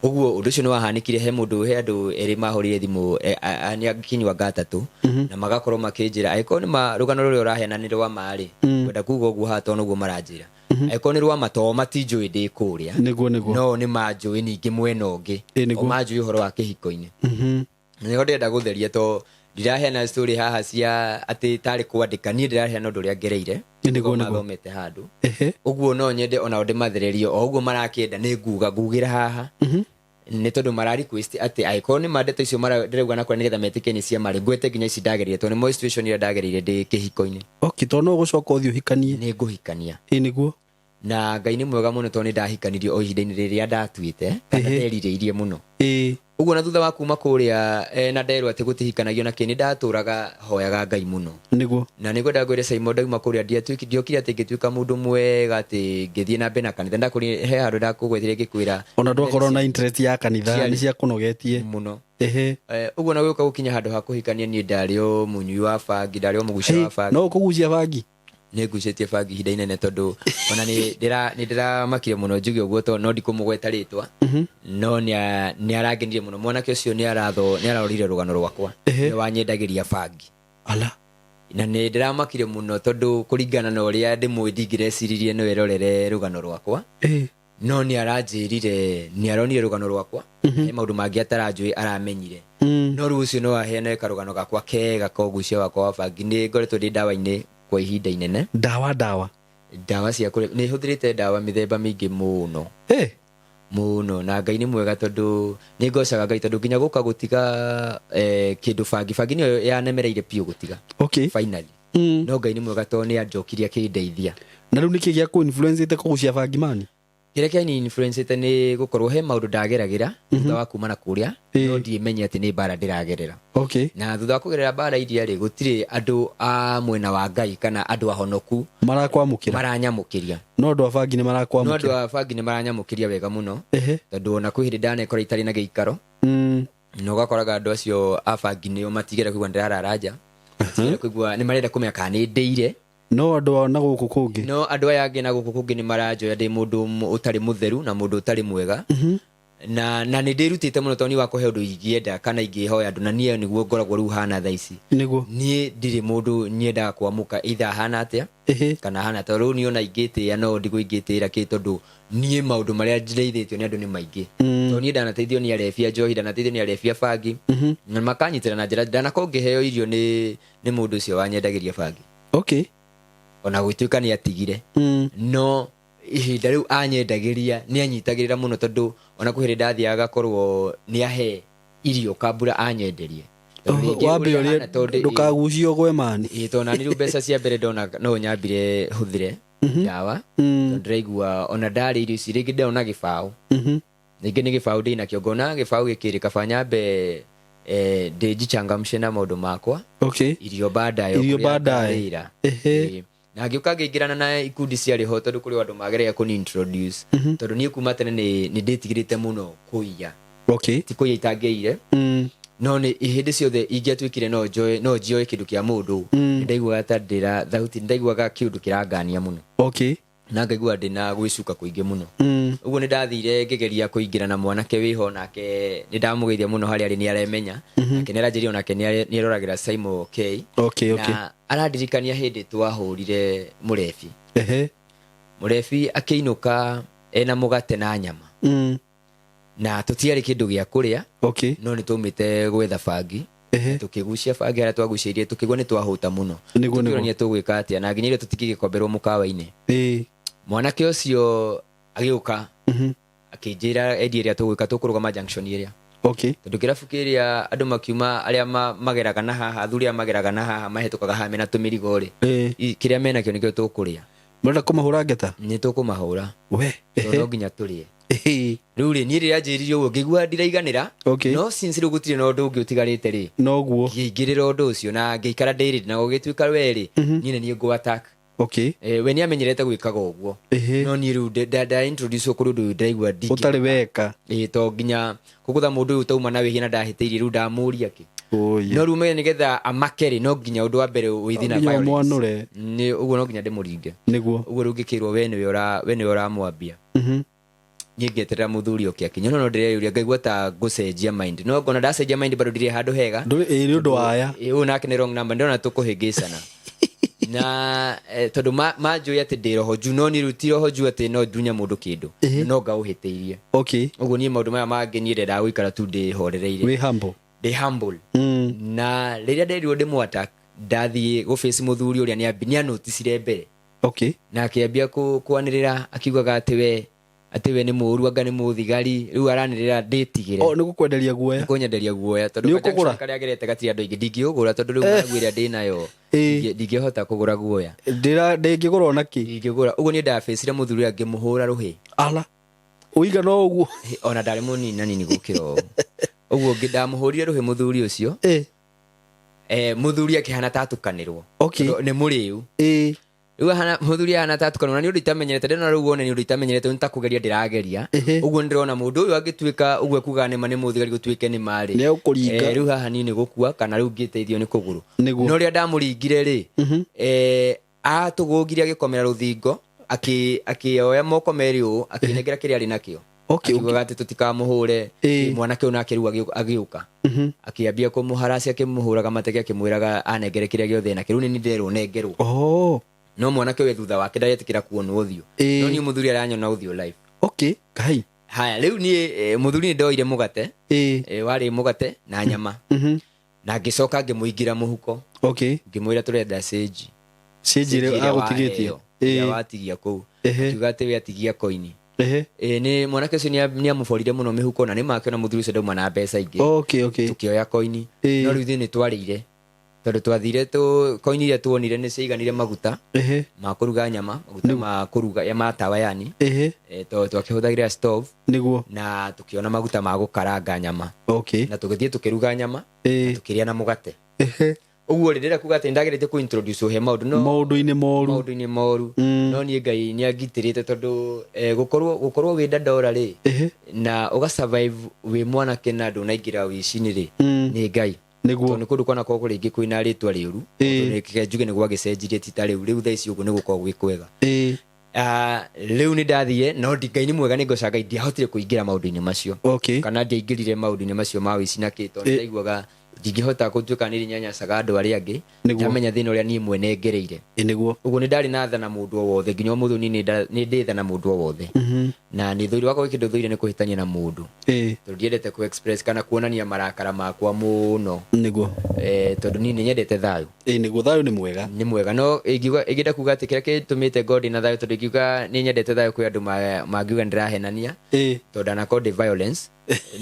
Speaker 1: Ũguo ũndũ ũcio nĩ wahanĩkire. He mũndũ, he andũ erĩ mahũrire thimũ, nĩ akinyua gatatũ, na magakorwo makĩnjĩra angĩkorwo nĩ ma rũgano rũrĩa ũraheana nĩ rwa ma rĩ, kwenda kuga ũguo haha tondũ nĩguo maranjĩra, angĩkorwo nĩ rwa ma, to matinjũĩ ndĩ kũrĩa.
Speaker 2: Nĩguo nĩguo.
Speaker 1: No nĩ manjũĩ ningĩ mwena ũngĩ, o manjũĩ ũhoro wa kĩhiko-inĩ. Nĩho ndĩrenda gũtheria, to ndiraheana story haha cia atĩ tarĩ kwandĩka, niĩ ndĩraheana ũndũ ũrĩa ngereire.
Speaker 2: Nĩguo, nĩguo.
Speaker 1: Mathomete handũ ũguo, no nyende onao ndĩmathererie o ũguo marakĩenda. Nĩ nguga ngugĩra haha nĩ tondũ mara request atĩ angĩkorwo nĩ ma ndeto icio ndĩrauga na kũrĩa, nĩgetha metĩkie nĩ cia marĩ, ngwete nginya ici ndagereire, tondũ nĩ moĩ situation ĩrĩa ndagereire ndĩ kĩhiko-inĩ.
Speaker 2: Okay, tondũ no ũgũcoka ũthiĩ ũhikanie.
Speaker 1: Nĩ ngũhikania.
Speaker 2: Nĩguo.
Speaker 1: Na Ngai nĩ mwega mũno, tondũ nĩ ndahikanirie o ihinda-inĩ rĩrĩa ndatuĩte kana nderirĩirie mũno. Ũguo na thutha wa kuma kũrĩa, na nderwo atĩ gũtihikanagio na kĩ, nĩ ndatũraga hoyaga Ngai mũno. Na nĩ ngwenda ngwĩre Simon, ndauma kũrĩa ndiokire atĩ ngĩtuĩka mũndũ mwega, atĩ ngĩthiĩ na mbere na kanitha. Ndakũrire he handũ ndakũgwetire ngĩkwĩra.
Speaker 2: Ona ndwakorwo na interest ya kanitha.
Speaker 1: Ciarĩ.
Speaker 2: Nĩ ciakũnogetie.
Speaker 1: Mũno. Ũguo na gũka gũkinya handũ ha kũhikania, niĩ ndarĩ o mũnyui wa bangi, ndarĩ o mũgucia wa bangi.
Speaker 2: No ũkũgucia bangi?
Speaker 1: Nĩ ngucĩtie bangi ihinda inene, tondũ ona nĩ ndĩramakire mũno njuge ũguo, tondũ no ndikũmũgweta rĩtwa, no nĩ arangenirie mũno mwanake ũcio. Nĩ ararorire rũgano rwakwa, nĩ wanyendagĩria bangi.
Speaker 2: Ala.
Speaker 1: Na nĩ ndĩramakire mũno, tondũ kũringana na ũrĩa ndĩmũĩ, ndingĩreciririe no erorere rũgano rwakwa. No nĩ aranjĩrire nĩ aronire rũgano rwakwa, he maũndũ mangĩ ataranjũĩ aramenyire. No rĩu ũcio no aheane karũgano gakwa kega ka ũgucia wakwa wa bangi. Nĩ ngoretwo ndĩ ndawa-inĩ kwa ihinda inene.
Speaker 2: Ndawa, ndawa?
Speaker 1: Ndawa cia kũrĩa. Nĩ hũthĩrĩte ndawa mĩthemba mĩingĩ mũno mũno, na Ngai nĩ mwega, tondũ nĩ ngocaga Ngai, tondũ nginya gũka gũtiga kĩndũ bangi nĩyo yanemereire biũ gũtiga finally. No Ngai nĩ mwega, tondũ nĩ anjokirie akĩndeithia.
Speaker 2: Na rĩu nĩkĩ gĩa kũ-influence kũgucia bangi mani?
Speaker 1: Kĩrĩa kĩani influence nĩ gũkorwo he maũndũ ndageragĩra thutha wa kuma na kũrĩa, no ndiĩmenye atĩ nĩ mbara ndĩragerera. Na thutha wa kũgerera mbara iria rĩ, gũtirĩ andũ a mwena wa Ngai kana andũ ahonoku
Speaker 2: marakwamũkĩra.
Speaker 1: Maranyamũkĩria.
Speaker 2: No andũ a bangi nĩ
Speaker 1: No andũ
Speaker 2: marakwamũkĩra.
Speaker 1: A bangi nĩ maranyamũkĩria wega mũno, tondũ ona kwĩ hĩndĩ ndanekora itarĩ na gĩikaro, na ũgakoraga andũ acio a bangi nĩo matigera kũigua ndĩrarara nja, matigera kũigua, nĩ marenda kũmenya kana nĩ ndĩire.
Speaker 2: No andũ a na gũkũ kũngĩ?
Speaker 1: No andũ aya angĩ na gũkũ kũngĩ nĩ maranjoya ndĩ mũndũ ũtarĩ mũtheru na mũndũ ũtarĩ mwega. Na nĩ ndĩrutĩte mũno, tondũ niĩ wakwa he ũndũ ingĩenda kana ingĩhoya andũ, na niĩ nĩguo ngoragwo rĩu hana thaa ici. Niĩ ndirĩ mũndũ nyendaga kwamũka either hana atĩa kana hana, tondũ rĩu niĩ ona ingĩtĩĩa no ndigũ ingĩtĩĩra kĩ, tondũ niĩ maũndũ marĩa ndeithĩtio nĩ andũ nĩ maingĩ. Tondũ niĩ ndanateithio nĩ arebia njohi, ndanateithio nĩ arebia bangi, na makanyitĩra na njĩra ndanakorwo ngĩheo irio nĩ mũndũ ũcio wanyendagĩria bangi. Ona gũtuĩka nĩ atigire, no ihinda rĩu anyendagĩria nĩ anyitagĩrĩra mũno, tondũ ona kwĩ hĩndĩ ndathiaga agakorwo nĩ ahe irio kambura anyenderie. Tondũ rĩngĩ
Speaker 2: Wambe
Speaker 1: ũrĩa
Speaker 2: ũrĩe
Speaker 1: ahana tondũ
Speaker 2: ndũkagucio gwe mani.
Speaker 1: Ĩĩ, tondũ nani rĩu mbeca cia mbere ndona no nyambire hũthĩre ndawa, tondũ ndĩraigua ona ndarĩa irio ici rĩngĩ ndĩrona gĩbaũ, rĩngĩ nĩ gĩbaũ ndĩnakĩo, ngona gĩbaũ gĩkĩrĩ kaba nyambe ndĩnjichangamshe na maũndũ makwa, irio baadaye o
Speaker 2: Irio
Speaker 1: kũrĩa
Speaker 2: baadaye.
Speaker 1: ngarĩra. Ĩĩ. Na ngĩũka ngĩingĩrana na ikundi ciarĩ ho, tondũ kũrĩ andũ mageragia kũni introduce, tondũ niĩ kuma tene nĩ ndĩtigĩrĩte mũno kũiya. Ti kũiya itangĩire. No nĩ hĩndĩ ciothe ingĩatuĩkire no njoe, no njioe kĩndũ kĩa mũndũ, nĩ ndaiguaga ta ndĩra thauti, nĩ ndaiguaga kĩũndũ kĩrangania mũno. Na ngaigua ndĩna gwĩcuka kũingĩ mũno. Ũguo nĩ ndathire ngĩgeria kũingĩra na mwanake wĩho, nake nĩ ndamũgeithia mũno harĩa arĩ, nĩ aremenya. Nake nĩ aranjĩria onake nĩ aroragĩra Simon K. Na arandirikania hĩndĩ twahũrire mũrebi. Mũrebi akĩinũka ena mũgate na nyama. Na tũtiarĩ kĩndũ gĩa kũrĩa. No nĩ twaumĩte gwetha bangi. Tũkĩgucia bangi harĩa twagucĩirie, tũkĩigua nĩ twahũta mũno. Tũkĩũrania tũgwĩka atĩa, na nginya irio tũtingĩgĩkomberwo mũkawa-inĩ. Mwanake ũcio agĩũka, akĩnjĩra endie ĩrĩa tũgwĩka, tũkũrũgama junction ĩrĩa. Tondũ kĩrabu kĩrĩa andũ makiuma arĩa mageraga na haha, athuri arĩa mageraga na haha mahĩtũkaga haha mena tũmĩrigo rĩ, kĩrĩa menakĩo nĩkĩo tũkũrĩa.
Speaker 2: Mũrenda kũmahũra ngeta?
Speaker 1: Nĩ tũkũmahũra.
Speaker 2: We.
Speaker 1: Tondũ no nginya tũrĩe. Rĩu rĩ, niĩ rĩrĩa njĩrire ũguo ngĩigua ndiraiganĩra. No since rĩu gũtirĩ na ũndũ ũngĩ ũtigarĩte rĩ,
Speaker 2: Noguo.
Speaker 1: ngĩingĩrĩra ũndũ ũcio na ngĩikara ndĩrĩ, na gũgĩtuĩka we rĩ, niĩ nĩ niĩ ngũ attack. We nĩ amenyerete gwĩkaga ũguo. No niĩ rĩu nda introduce kũrĩ ũndũ ũyũ ndĩraigua ndingĩ.
Speaker 2: Ũtarĩ weka.
Speaker 1: To nginya kũgũtha mũndũ ũyũ utauma na wĩhia na ndahĩtĩirie, rĩu ndamũria kĩ. No rĩu menye nĩgetha amake rĩ, no nginya ũndũ wa mbere wĩthiĩ na
Speaker 2: No nginya
Speaker 1: violence.
Speaker 2: ũmwanũre.
Speaker 1: Nĩ ũguo no nginya ndĩmũringe. Ũguo rĩu ngĩkĩrwo we nĩwe we nĩwe ũramwambia. Niĩ ngĩeterera mũthuri oke akinye, no no ndĩreyũria ngaigua ta ngũcenjia mind, no ngona ndacenjia mind bado ndirĩ handũ hega.
Speaker 2: Ndũrĩ, nĩ ũndũ wa aya.
Speaker 1: Ũyũ nake nĩ wrong number, ndĩrona tũkũhĩngĩcana. Na tondũ manjũĩ atĩ ndĩ roho juu, no niĩ rĩu ti roho juu atĩ no ndunye mũndũ kĩndũ. No ngaũhĩtĩirie. Ũguo niĩ maũndũ maya mangĩ niĩ ndendaga gũikara tu ndĩhorereire.
Speaker 2: Wĩ humble.
Speaker 1: Ndĩ humble. Na rĩrĩa nderirwo ndĩmũ attack, ndathiĩ gũface mũthuri ũrĩa nĩ anoticire mbere. Na akĩambia kwanĩrĩra akiugaga atĩ we nĩ mũũru, anga nĩ mũthigari, rĩu aranĩrĩra ndĩtigĩre.
Speaker 2: O, nĩ gũkwenderia guoya.
Speaker 1: Nĩ kũnyenderia guoya, tondũ
Speaker 2: Nĩ
Speaker 1: kajunction
Speaker 2: ũkũgũra?
Speaker 1: karĩa agerete gatirĩ andũ aingĩ, ndingĩũgũra tondũ rĩu ng'aragu ĩrĩa ndĩnayo, ndingĩhota kũgũra guoya.
Speaker 2: Ndĩngĩgũra ona kĩ?
Speaker 1: Ndingĩgũra. Ũguo niĩ ndabĩcire mũthuri ũrĩa ngĩmũhũra rũhĩ.
Speaker 2: Ala. Ũiga no ũguo.
Speaker 1: Ona ndarĩ mũnini na nini gũkĩra ũũ. Ũguo ndamũhũrire rũhĩ mũthuri ũcio. Mũthuri akĩhana ta atukanĩrwo. Tondũ nĩ mũrĩu. Rĩu mũthuri ahana ta atukanĩrwo, na nĩ ũndũ itamenyerete, ndĩrona rĩu wone nĩ ũndũ itamenyerete, nĩ ta kũgeria ndĩrageria. Ũguo nĩ ndĩrona mũndũ ũyũ angĩtuĩka ũguo ekugaga nĩ ma nĩ mũthigari gũtuĩke nĩ ma rĩ.
Speaker 2: Nĩ egũkũringa.
Speaker 1: Rĩu haha niĩ nĩ gũkua, kana rĩu ngĩteithio nĩ kũgũrũ.
Speaker 2: Nĩguo.
Speaker 1: No rĩrĩa ndamũringire rĩ, atũgũgire agĩkomera rũthingo, akĩoya moko merĩ ũũ, akĩnengera kĩrĩa arĩ nakĩo. Akiugaga atĩ tũtikamũhũre, mwanake ũyũ nake rĩu agĩũka. Akĩambia kũmũharacia, akĩmũhũraga mateke, akĩmwĩraga anengere kĩrĩa gĩothe enakĩo. Rĩu nĩ nderwo nengerwo. No mwanake ũyũ thutha wake ndaretĩkĩra kuonwo ũthiũ. No niĩ mũthuri aranyona ũthiũ live.
Speaker 2: Kai.
Speaker 1: Haya, rĩu niĩ mũthuri nĩ ndoire mũgate. Warĩ mũgate na nyama. Na ngĩcoka ngĩmũingĩra mũhuko. Ngĩmwĩra tũrenda cĩnji.
Speaker 2: Cĩnji ĩrĩa
Speaker 1: Cĩnji ĩrĩa
Speaker 2: agũtigĩtie.
Speaker 1: waheo, ĩrĩa watigia kũu. Akiuga atĩ we atigia koini. Nĩ mwanake ũcio nĩ amũborire mũno mĩhuko, na nĩ makĩona mũthuri ũcio ndauma na mbeca ingĩ. Tũkĩoya koini. No rĩu ithuĩ nĩ twarĩire. Tondũ twathire koini iria tuonire nĩ ciaiganire maguta ma kũruga nyama, maguta ma kũruga, ya ma tawa yani. Twakĩhũthagĩra stove. Na tũkĩona maguta ma gũkaranga nyama. Na tũgĩthiĩ tũkĩruga nyama, na tũkĩrĩa na mũgate. Ũguo rĩ, ndĩrenda kuga atĩ nĩndageretie kũ introduce he maũndũ, no
Speaker 2: Maũndũ-inĩ moru.
Speaker 1: Maũndũ-inĩ moru. No niĩ Ngai nĩ angitĩrĩte tondũ gũkorwo wĩ ndandora rĩ, na ũga survive wĩ mwanake na ndũnaingĩra wĩici-inĩ rĩ, nĩ Ngai. Tondũ nĩ kũndũ kwanakorwo rĩngĩ kwĩna rĩtwa rĩũru. Tondũ reke njuge nĩ gwagĩcenjirie ti ta rĩu. Rĩu thaa ici ũguo nĩ gũkoragwo gwĩ kwega. Rĩu nĩ ndathire, no Ngai nĩ mwega, nĩ ngoca Ngai ndiahotire kũingĩra maũndũ-inĩ macio. Kana ndiaingĩrire maũndũ-inĩ macio ma wĩici na kĩ, tondũ ndaiguaga ndingĩhota gũtuĩka nĩ nyanyacaga andũ arĩa angĩ. Ndamenya thĩna ũrĩa niĩ mwene ngereire. Ũguo nĩ ndarĩ na tha na mũndũ o wothe, nginya ũmũthĩ niĩ nĩ ndĩ tha na mũndũ o wothe. Na nĩ thũire wakwa kĩndũ thũire nĩ kũhĩtania na mũndũ. Tondũ ndiendete kũ express kana kuonania marakara makwa mũno. Tondũ niĩ nĩ nyendete thayũ.
Speaker 2: Nĩguo, thayũ nĩ mwega.
Speaker 1: Nĩ mwega. No ingĩenda kuga atĩ kĩrĩa gĩtũmĩte ngorwo ndĩ na thayũ, tondũ ingiuga nĩ nyendete thayũ kwĩ andũ mangiuga ndĩrahenania. Tondũ ndanakorwo ndĩ violence.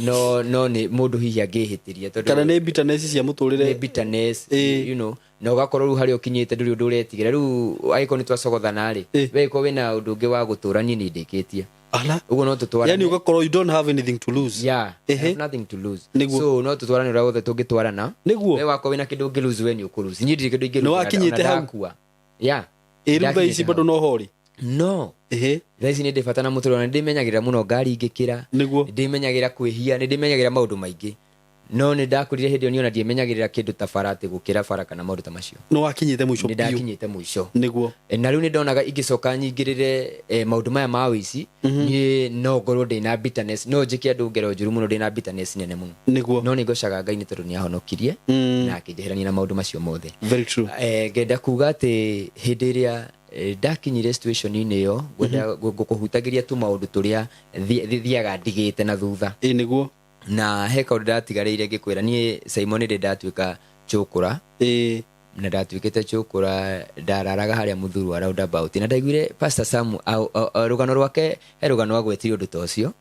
Speaker 1: No nĩ mũndũ hihi angĩhĩtĩria, tondũ
Speaker 2: Kana nĩ bitterness cia mũtũrĩre.
Speaker 1: Nĩ bitterness, you know, na ũgakorwo rĩu harĩa ũkinyĩte ndũrĩ ũndũ ũretigĩra. Rĩu angĩkorwo nĩ twacogothana rĩ, we ĩkorwo wĩna ũndũ ũngĩ wa gũtũra, niĩ nĩ ndĩkĩtie.
Speaker 2: Ala.
Speaker 1: Ũguo no tũtwarane.
Speaker 2: Yani ũgakorwo you don't have anything to lose.
Speaker 1: Yeah, I have nothing to lose.
Speaker 2: Nĩguo.
Speaker 1: So no tũtwarane ũrĩa wothe tũngĩtwarana.
Speaker 2: Nĩguo.
Speaker 1: We wakwa wĩna kĩndũ ũngĩ lose, we nĩ ũkũ lose. Niĩ ndirĩ kĩndũ ingĩ lose,
Speaker 2: Nĩ wakinyĩte
Speaker 1: ona
Speaker 2: hau?
Speaker 1: ndakua. Yeah.
Speaker 2: Rĩu thaa ici
Speaker 1: Ndakinyĩte
Speaker 2: bado
Speaker 1: hau.
Speaker 2: no hori?
Speaker 1: No. Thaa ici nĩ ndĩ bata na mũtũrĩre, na nĩ ndĩmenyagĩrĩra mũno ngari ingĩkĩra.
Speaker 2: Nĩguo.
Speaker 1: Nĩ ndĩmenyagĩrĩra kwĩhia, nĩ ndĩmenyagĩrĩra maũndũ maingĩ. No nĩ ndakũrire hĩndĩ ĩyo niĩ ona ndiemenyagĩrĩra kĩndũ ta bara, atĩ gũkĩra bara kana maũndũ ta macio.
Speaker 2: Nĩ wakinyĩte mũico
Speaker 1: Nĩ
Speaker 2: biũ.
Speaker 1: ndakinyĩte mũico.
Speaker 2: Nĩguo.
Speaker 1: Na rĩu nĩ ndonaga ingĩcoka nyingĩrĩre maũndũ maya ma ũici, niĩ no ngorwo ndĩna bitterness, no njĩke andũ ngero njũru mũno, ndĩna bitterness nene mũno. No nĩ ngocaga Ngai nĩ tondũ nĩ ahonokirie na akĩnjeherania na maũndũ macio mothe.
Speaker 2: Very true.
Speaker 1: Ngenda kuga atĩ hĩndĩ ĩrĩa ndakinyire situation-inĩ ĩyo, ngwenda ngũkũhutagĩria tu maũndũ tũrĩa thiaga ndigĩte na thutha.
Speaker 2: Ĩ nĩguo.
Speaker 1: Na he kaũndũ ndatigarĩire ngĩkwĩra niĩ Simon ndĩ ndatuĩka chũkũra. Na ndatuĩkĩte chũkũra, ndararaga harĩa Mũthurwa roundabout, na ndaiguire Pastor Sam rũgano rwake, he rũgano agwetire ũndũ ta ũcio.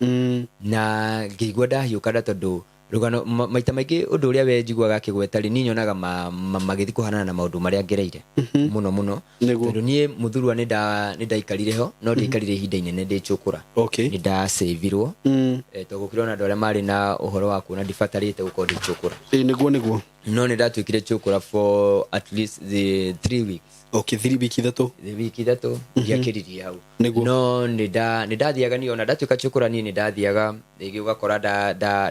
Speaker 1: Na ngĩigua ndahiũka nda tondũ rũgano maita maingĩ ũndũ ũrĩa we njiguaga akĩgweta rĩ, niĩ nyonaga magĩthiĩ kũhanana na maũndũ marĩa ngereire mũno mũno. Tondũ niĩ Mũthurwa nĩ ndaikarire ho, no ndiaikarire ihinda inene ndĩ chũkũra. Nĩ ndacavirwo. Tondũ gũkĩrĩ ona andũ arĩa marĩ na ũhoro wa kuona ndibatarĩte gũkorwo ndĩ chũkũra.
Speaker 2: Ĩ nĩguo nĩguo.
Speaker 1: No nĩ ndatuĩkire chũkũra for at least the 3 weeks.
Speaker 2: Okay, 3 wiki 3.
Speaker 1: Wiki 3, ndiakĩririe hau. No nĩ ndathiaga niĩ, ona ndatuĩka chũkũra, niĩ nĩ ndathiaga rĩngĩ ũgakora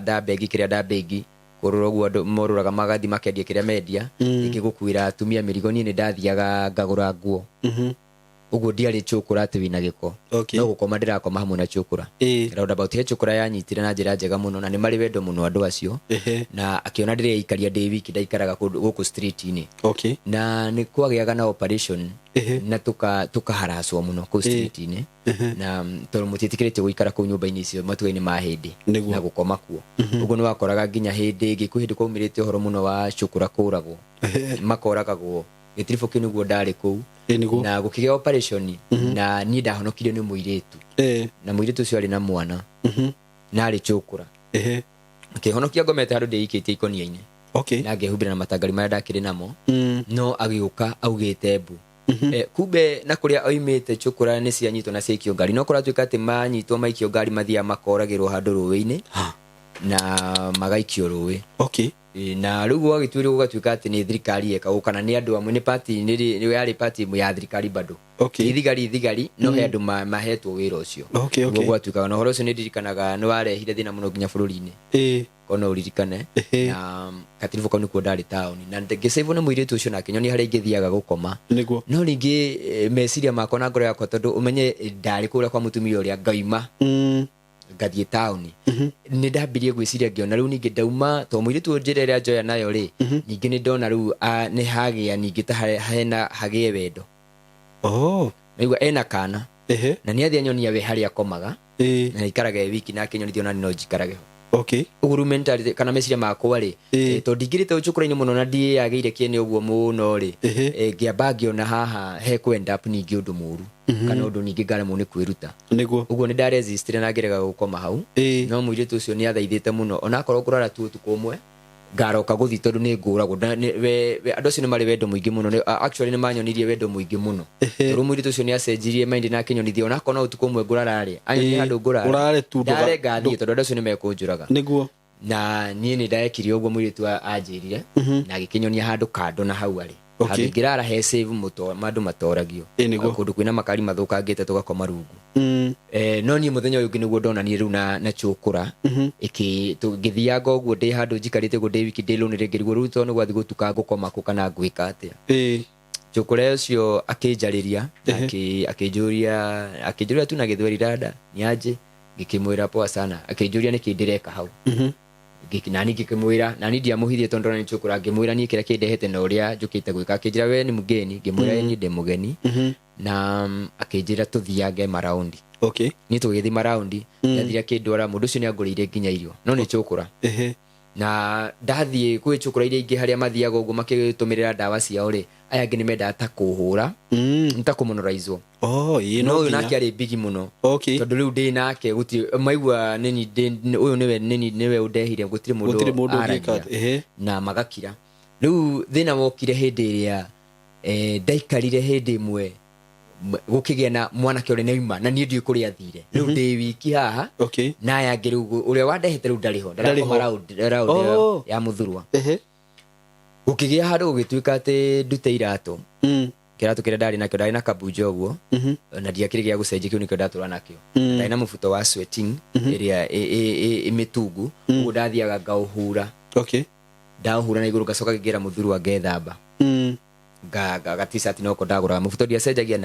Speaker 1: nda bengi kĩrĩa nda bengi kũrũra ũguo, andũ morũraga magathi makendia kĩrĩa mendia, rĩngĩ gũkuĩra atumia mĩrigo. Niĩ nĩ ndathiaga ngagũra nguo. Ũguo ndiarĩ chũkũra atĩ wĩna gĩko. No gũkoma ndĩrakoma hamwe na chũkũra roundabout. He chũkũra yanyitire na njĩra njega mũno, na nĩ marĩ wendo mũno andũ acio. Na akĩona ndĩreikaria ndĩ wiki, ndaikaraga kũndũ gũkũ street-inĩ. Na nĩ kwagĩaga na operation na tukaharacwo mũno kũu street-inĩ, na tondũ mũtiĩtĩkĩrĩtio gũikara kũu nyũmba-inĩ icio matukũ-inĩ ma hĩndĩ na gũkoma kuo. Ũguo nĩ wakoraga nginya hĩndĩ ĩngĩ, kwĩ hĩndĩ kwaumĩrĩte ũhoro mũno wa cũkũra kũragwo, makoragagwo gĩtiribũ kĩu nĩguo ndarĩ kũu.
Speaker 2: Ĩ nĩguo.
Speaker 1: Na gũkĩgĩa operation, na niĩ ndahonokirio nĩ mũirĩtu. Na mũirĩtu ũcio arĩ na mwana na arĩ cũkũra. Akĩhonokia ngomete handũ ndĩikĩtie ikonia-inĩ na ngehumbĩra na matangari marĩa ndakĩrĩ namo. No agĩũka augĩte mbu. Kumbe na kũrĩa oimĩte cũkũra nĩ cianyitwo na ciaikio ngari, no kũratuĩka atĩ manyitwo maikio ngari mathiaga makoragĩrwo handũ rũĩ-inĩ na magaikio rũĩ. Na rĩu gwagĩtuĩrwo gũgatuĩka atĩ nĩ thirikari yekagwo kana nĩ andũ amwe, nĩ party, nĩ yarĩ party ĩmwe ya thirikari bado. Ti thigari thigari, no he andũ mahetwo wĩra ũcio. Nĩguo gwatuĩkaga. Na ũhoro ũcio nĩ ndirikanaga nĩ warehire thĩna mũno nginya bũrũri-inĩ, korwo no ũririkane. Na katiribũ kau nĩkuo ndarĩ taũni, na ngĩcaivwo nĩ mũirĩtu ũcio na akĩnyonia harĩa ingĩthiaga gũkoma. No rĩngĩ meciria makwa na ngoro yakwa, tondũ ũmenye ndarĩ kũrĩa kwa mũtumia ũrĩa ngaima ngathiĩ taũni, nĩ ndambirie gwĩciria ngĩona rĩu ningĩ ndauma to mũirĩtu ũyũ, njĩra ĩrĩa njoya nayo rĩ, ningĩ nĩ ndona rĩu nĩ hagĩa ningĩ ta hena hagĩe wendo. Naigua ena kana. Na nĩ athiĩ anyonia we harĩa akomaga. Na aikaraga e wiki, na akĩnyonithia ona no njikarage ho. Ũguo rĩu mentality kana meciria makwa rĩ, tondũ ndingĩrĩte ũcũkũra-inĩ mũno na ndiagĩire kĩene ũguo mũno rĩ, ngĩamba ngĩona haha he kũ end up ningĩ ũndũ mũru kana ũndũ ningĩ ngaremwo nĩ kwĩruta. Ũguo nĩ ndaresistire na ngĩrega gũkoma hau. No mũirĩtu ũcio nĩ athaithĩte mũno, onakorwo ngũrara tu ũtukũ ũmwe, ngaroka gũthiĩ tondũ nĩ ngũragwo. Andũ acio nĩ marĩ wendo mũingĩ mũno. Actually nĩ manyonirie wendo mũingĩ mũno, tondũ mũirĩtu ũcio nĩ acenjirie mind na akĩnyonithia onakorwo no ũtukũ ũmwe ngũrara rĩ, anyonie handũ ngũrara.
Speaker 2: Ũrare tu.
Speaker 1: Ndare ngathiĩ tondũ andũ acio nĩ mekũnjũraga. Na niĩ nĩ ndekire ũguo mũirĩtu anjĩrire, na agĩkĩnyonia handũ kando na hau arĩ, handũ ingĩrara he safe mũto andũ matoragio.
Speaker 2: Ĩ nĩguo.
Speaker 1: Kũndũ kwĩna makari mathũkangĩte, tũgakoma rungu. No niĩ mũthenya ũyũ ũngĩ nĩguo ndonanirie rĩu na chũkũra ĩkĩ ngĩthianga ũguo ndĩ handũ njikarĩte ũguo ndĩ wiki ndĩ lonely, ngĩrigwo rĩu tondũ nĩ gwathiĩ gũtuka ngũkoma kũ kana ngwĩka atĩa. Chũkũra ũcio akĩnjarĩria na akĩnjũria tu na gĩthweri, "Dada, ni aje?" Ngĩkĩmwĩra, "Poa sana." Akĩnjũria nĩkĩ ndĩreka hau. Nani ngĩkĩmwĩra, nani ndiamũhithie tondũ ndona nĩ chũkũra, ngĩmwĩra niĩ kĩrĩa kĩndehete na ũrĩa njũkĩte gwĩka. Akĩnjĩra, "We nĩ mũgeni?" Ngĩmwĩra, "Niĩ ndĩ mũgeni." Na akĩnjĩra tũthiange maraundi. Niĩ tũgĩthiĩ maraundi. Ndathire akĩndwara, mũndũ ũcio nĩ angũrĩire nginya irio, no nĩ chũkũra. Na ndathiĩ kwĩ chũkũra iria ingĩ harĩa mathiaga ũguo makĩtũmĩrĩra ndawa ciao rĩ, aya angĩ nĩ mendaga ta kũhũra, nĩ ta kũmonoraizwo.
Speaker 2: Oh, ĩ.
Speaker 1: No
Speaker 2: No
Speaker 1: ũyũ
Speaker 2: nginya.
Speaker 1: nake arĩ bigi mũno. Tondũ rĩu ndĩ nake gũtirĩ maigua nĩni ũyũ nĩwe nĩni nĩwe ũndehire, gũtirĩ mũndũ
Speaker 2: Gũtirĩ mũndũ ũngĩka.
Speaker 1: aragia. Na magakira. Rĩu thĩna wokire hĩndĩ ĩrĩa ndaikarire hĩndĩ ĩmwe, gũkĩgĩa na mwanake ũrĩa nĩauma na niĩ ndiũĩ kũrĩa athire. Rĩu ndĩ wiki haha na aya angĩ, rĩu ũrĩa wandehete rĩu ndarĩ ho.
Speaker 2: Ndarĩ
Speaker 1: Ndarakoma
Speaker 2: ho.
Speaker 1: round ĩyo ya Mũthurwa. Gũkĩgĩa handũ gũgĩtuĩka atĩ ndute iratũ. Kĩratũ kĩrĩa ndarĩ nakĩo, ndarĩ na kabunja ũguo na ndiakĩrĩ gĩa gũcenjia, kĩu nĩkĩo ndatũra nakĩo. Ndarĩ na mũbuto wa sweating ĩrĩa ĩ mĩtungu ũguo, ndathiaga ngaũhura. Ndaũhura na igũrũ, ngacoka ngĩngĩra mũthurwa, ngethamba. Ga t-shirt noko ndagũraga, mũbuto ndiacenjagia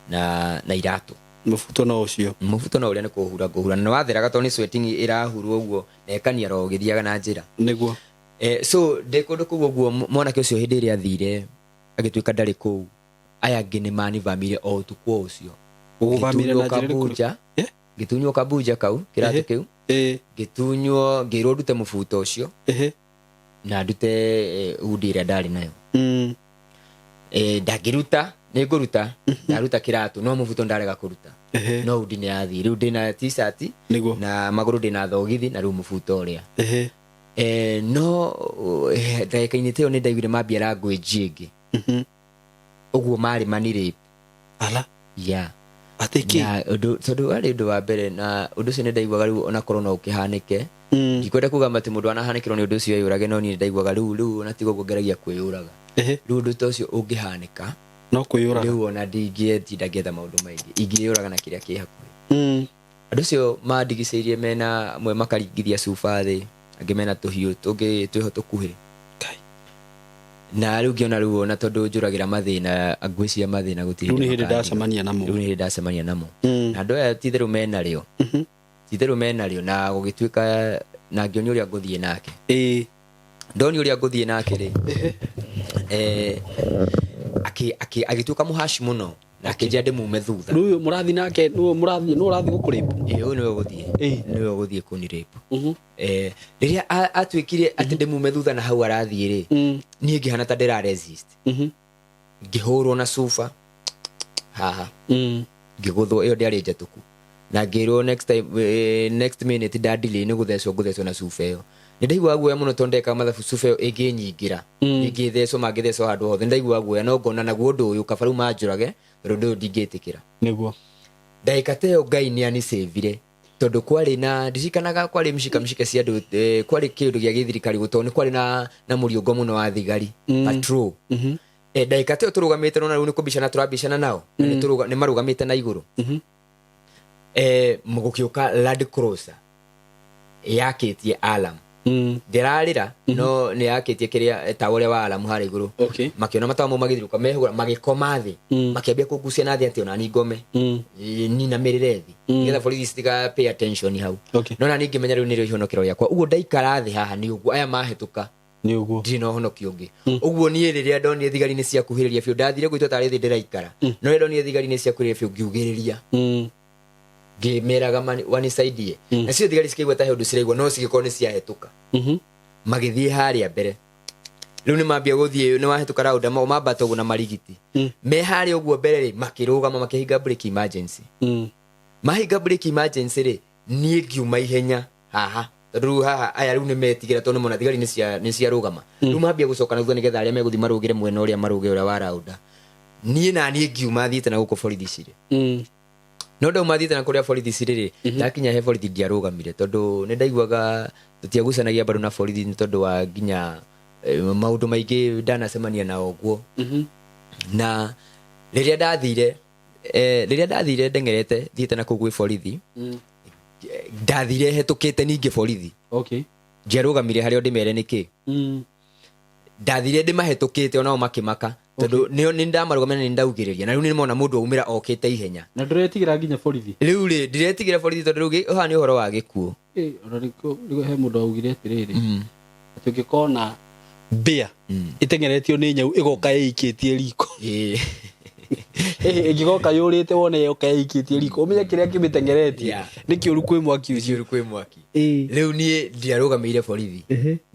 Speaker 1: na iratũ.
Speaker 2: Mũbuto no ũcio?
Speaker 1: Mũbuto no ũrĩa nĩ kũhura ngũhura, na nĩwatheraga tondũ nĩ sweating ĩrahurwo ũguo na ĩkaniara o ũgĩthiaga na njĩra. So ndĩ kũndũ kũu ũguo, mwanake ũcio hĩndĩ ĩrĩa athire agĩtuĩka ndarĩ kũu, aya angĩ nĩ manivamire o ũtukũ o ũcio.
Speaker 2: Ũgũvamire na
Speaker 1: Ngĩtunywo
Speaker 2: njĩra ĩrĩkũ?
Speaker 1: kabunja. Ngĩtunywo kabunja kau, kĩratũ kĩu. Ngĩtunywo, ngĩrwo ndute mũbuto ũcio na ndute hundi ĩrĩa ndarĩ nayo. Ndangĩruta, nĩ ngũruta, ndaruta kĩratũ no mũbuto ndarega kũruta. No hundi nĩ yathiĩ, rĩu ndĩna t-shirt na magũrũ ndĩna thogithi na rĩu mũbuto ũrĩa. No ndagĩka-inĩ ta ĩyo nĩ ndaiguire mambia language ĩngĩ ũguo, marĩ manirape.
Speaker 2: Ala.
Speaker 1: Yeah.
Speaker 2: Atĩ kĩ?
Speaker 1: Na ũndũ, tondũ warĩ ũndũ wa mbere na ũndũ ũcio nĩ ndaiguaga rĩu onakorwo no ũkĩhanĩke. Ndikwenda kuga atĩ mũndũ anahanĩkĩrwo nĩ ũndũ ũcio eyũrage, no niĩ nĩ ndaiguaga rĩu ona tiga ũguo ngeragia kwĩyũraga. Rĩu ũndũ ta ũcio ũngĩhanĩka,
Speaker 2: no kwĩyũraga.
Speaker 1: Rĩu ona ndingĩetinda ngĩetha maũndũ maingĩ, ingĩyũraga na kĩrĩa kĩ hakuhĩ. Andũ acio mandigicĩirie mena amwe makaringithia cuba thĩ, angĩ mena tũhiũ tũngĩ twĩho tũkuhĩ.
Speaker 2: Kai.
Speaker 1: Na rĩu ngĩona rĩu ona tondũ njũragĩra mathĩna, ngwĩciria mathĩna gũtirĩ
Speaker 2: Rĩu nĩ hĩndĩ
Speaker 1: makandiga.
Speaker 2: ndacemania namo.
Speaker 1: Rĩu nĩ hĩndĩ ndacemania namo. Na andũ aya ti itherũ menarĩo, ti itherũ menarĩo. Na gũgĩtuĩka na ngĩonio ũrĩa ngũthiĩ nake. Ndoni ũrĩa ngũthiĩ nake rĩ, agĩtuĩka mũhaci mũno na akĩnjĩra ndĩmume thutha.
Speaker 2: Rĩu ũyũ mũrathiĩ nake nĩwe mũrathiĩ, nĩwe ũrathiĩ gũkũrĩpu?
Speaker 1: Ĩ, ũyũ nĩwe ũgũthiĩ. Nĩwe ũgũthiĩ kũnirape. Rĩrĩa atuĩkire atĩ ndĩmume thutha na hau arathiĩ rĩ, niĩ ngĩhana ta ndĩra resist, ngĩhũrwo na cuba haha. Ngĩgũthwo, ĩyo ndĩarĩ njatũku, na ngĩrwo next time, next minute ndadelay nĩ gũthecwo ngũthecwo na cuba ĩyo. Nĩ ndaiguaga guoya mũno tondũ ndekaga mathabu, cuba ĩyo ĩngĩnyingĩra, ingĩthecwo, mangĩthecwo handũ hothe. Nĩ ndaiguaga guoya no ngona naguo ũndũ ũyũ kaba rĩu manjũrage, tondũ ũndũ ũyũ ndingĩtĩkĩra. Ndagĩka ta ĩyo Ngai nĩ anicĩvire, tondũ kwarĩ na, ndirikanaga kwarĩ mshika mshike cia andũ, kwarĩ kĩũndũ gĩa gĩthirikari gũtoo nĩ kwarĩ na mũriũngo mũno wa thigari, patrol. Ndagĩka ta ĩyo tũrũgamĩte nona rĩu nĩ kũbicana tũrabicana nao na nĩ marũgamĩte na igũrũ. Gũkĩũka Land Cruiser yakĩtie alarm. Ndĩrarĩra no nĩ yakĩtie kĩrĩa tawa ũrĩa wa alarm harĩa igũrũ. Makĩona matawa mau magĩthirũka, mehũra magĩkoma thĩ. Makĩambia kũngucia na thĩ atĩ ona ni ngome. Ninamĩrĩre thĩ nĩgetha borithi citiga pay attention hau. No na niĩ ngĩmenya rĩu nĩrĩo ihonokero rĩakwa, ũguo ndaikara thĩ haha nĩ ũguo aya mahĩtũka.
Speaker 2: Nĩ ũguo.
Speaker 1: Ndirĩ na ũhonokio ũngĩ. Ũguo niĩ rĩrĩa ndonire thigari nĩ ciakuhĩrĩria biũ, ndathire gwitũ tarĩ thĩ ndĩraikara, no rĩrĩa ndonire thigari nĩ ciakuhĩrĩria biũ, ngiugĩrĩria. Ngĩmeraga wanisaidie. Nacio thigari cikĩigua ta he ũndũ ciraigua, no cigĩkorwo nĩ ciahĩtũka. Magĩthiĩ harĩa mbere, rĩu nĩ mambia gũthiĩ, nĩ wahĩtũka raunda mambata ũguo na marigiti. Me harĩa ũguo mbere rĩ, makĩrũgama, makĩhinga brake emergency. Mahinga brake emergency rĩ, niĩ ngiuma ihenya haha, tondũ rĩu haha aya rĩu nĩ metigĩra, tondũ nĩmona thigari nĩ ciarũgama. Rĩu mambia gũcoka na thutha nĩgetha arĩa megũthiĩ marũgĩre mwena ũrĩa marũge ũrĩa wa raunda. Niĩ na niĩ ngiuma thiĩte na gũkũ borithi cirĩ. No ndauma thiĩte na kũrĩa borithi cirĩ rĩ, ndakinya he borithi ndiarũgamire, tondũ nĩ ndaiguaga tũtiagucanagia mbaru na borithi, nĩ tondũ wa nginya maũndũ maingĩ ndanacemania nao ũguo. Na rĩrĩa ndathire ndeng'erete thiĩte na kũu gwĩ borithi, ndathire hetũkĩte ningĩ borithi. Ndiarũgamire harĩa ndĩmere nĩkĩ. Ndathire ndĩmahetũkĩte, onao makĩmaka, tondũ nĩ ndamarũgamia na nĩ ndaugĩrĩria, na rĩu nĩ mona mũndũ aumĩra okĩte ihenya.
Speaker 2: Na ndũretigĩra nginya borithi?
Speaker 1: Rĩu rĩ, ndiretigĩra borithi, tondũ rĩu ũhaha nĩ ũhoro wa gĩkuũ.
Speaker 2: Ona nĩkĩo he mũndũ augire atĩrĩrĩ, atĩ ũngĩkona mbĩa ĩteng'eretio nĩ nyau ĩgoka ĩikĩtie riko, ĩngĩgoka yũrĩte wone yoka ĩikĩtie riko, ũmenye kĩrĩa kĩmĩteng'eretie nĩ kĩũru kwĩ mwaki ũcio.
Speaker 1: Kĩũru kwĩ mwaki. Rĩu niĩ ndiarũgamĩire borithi,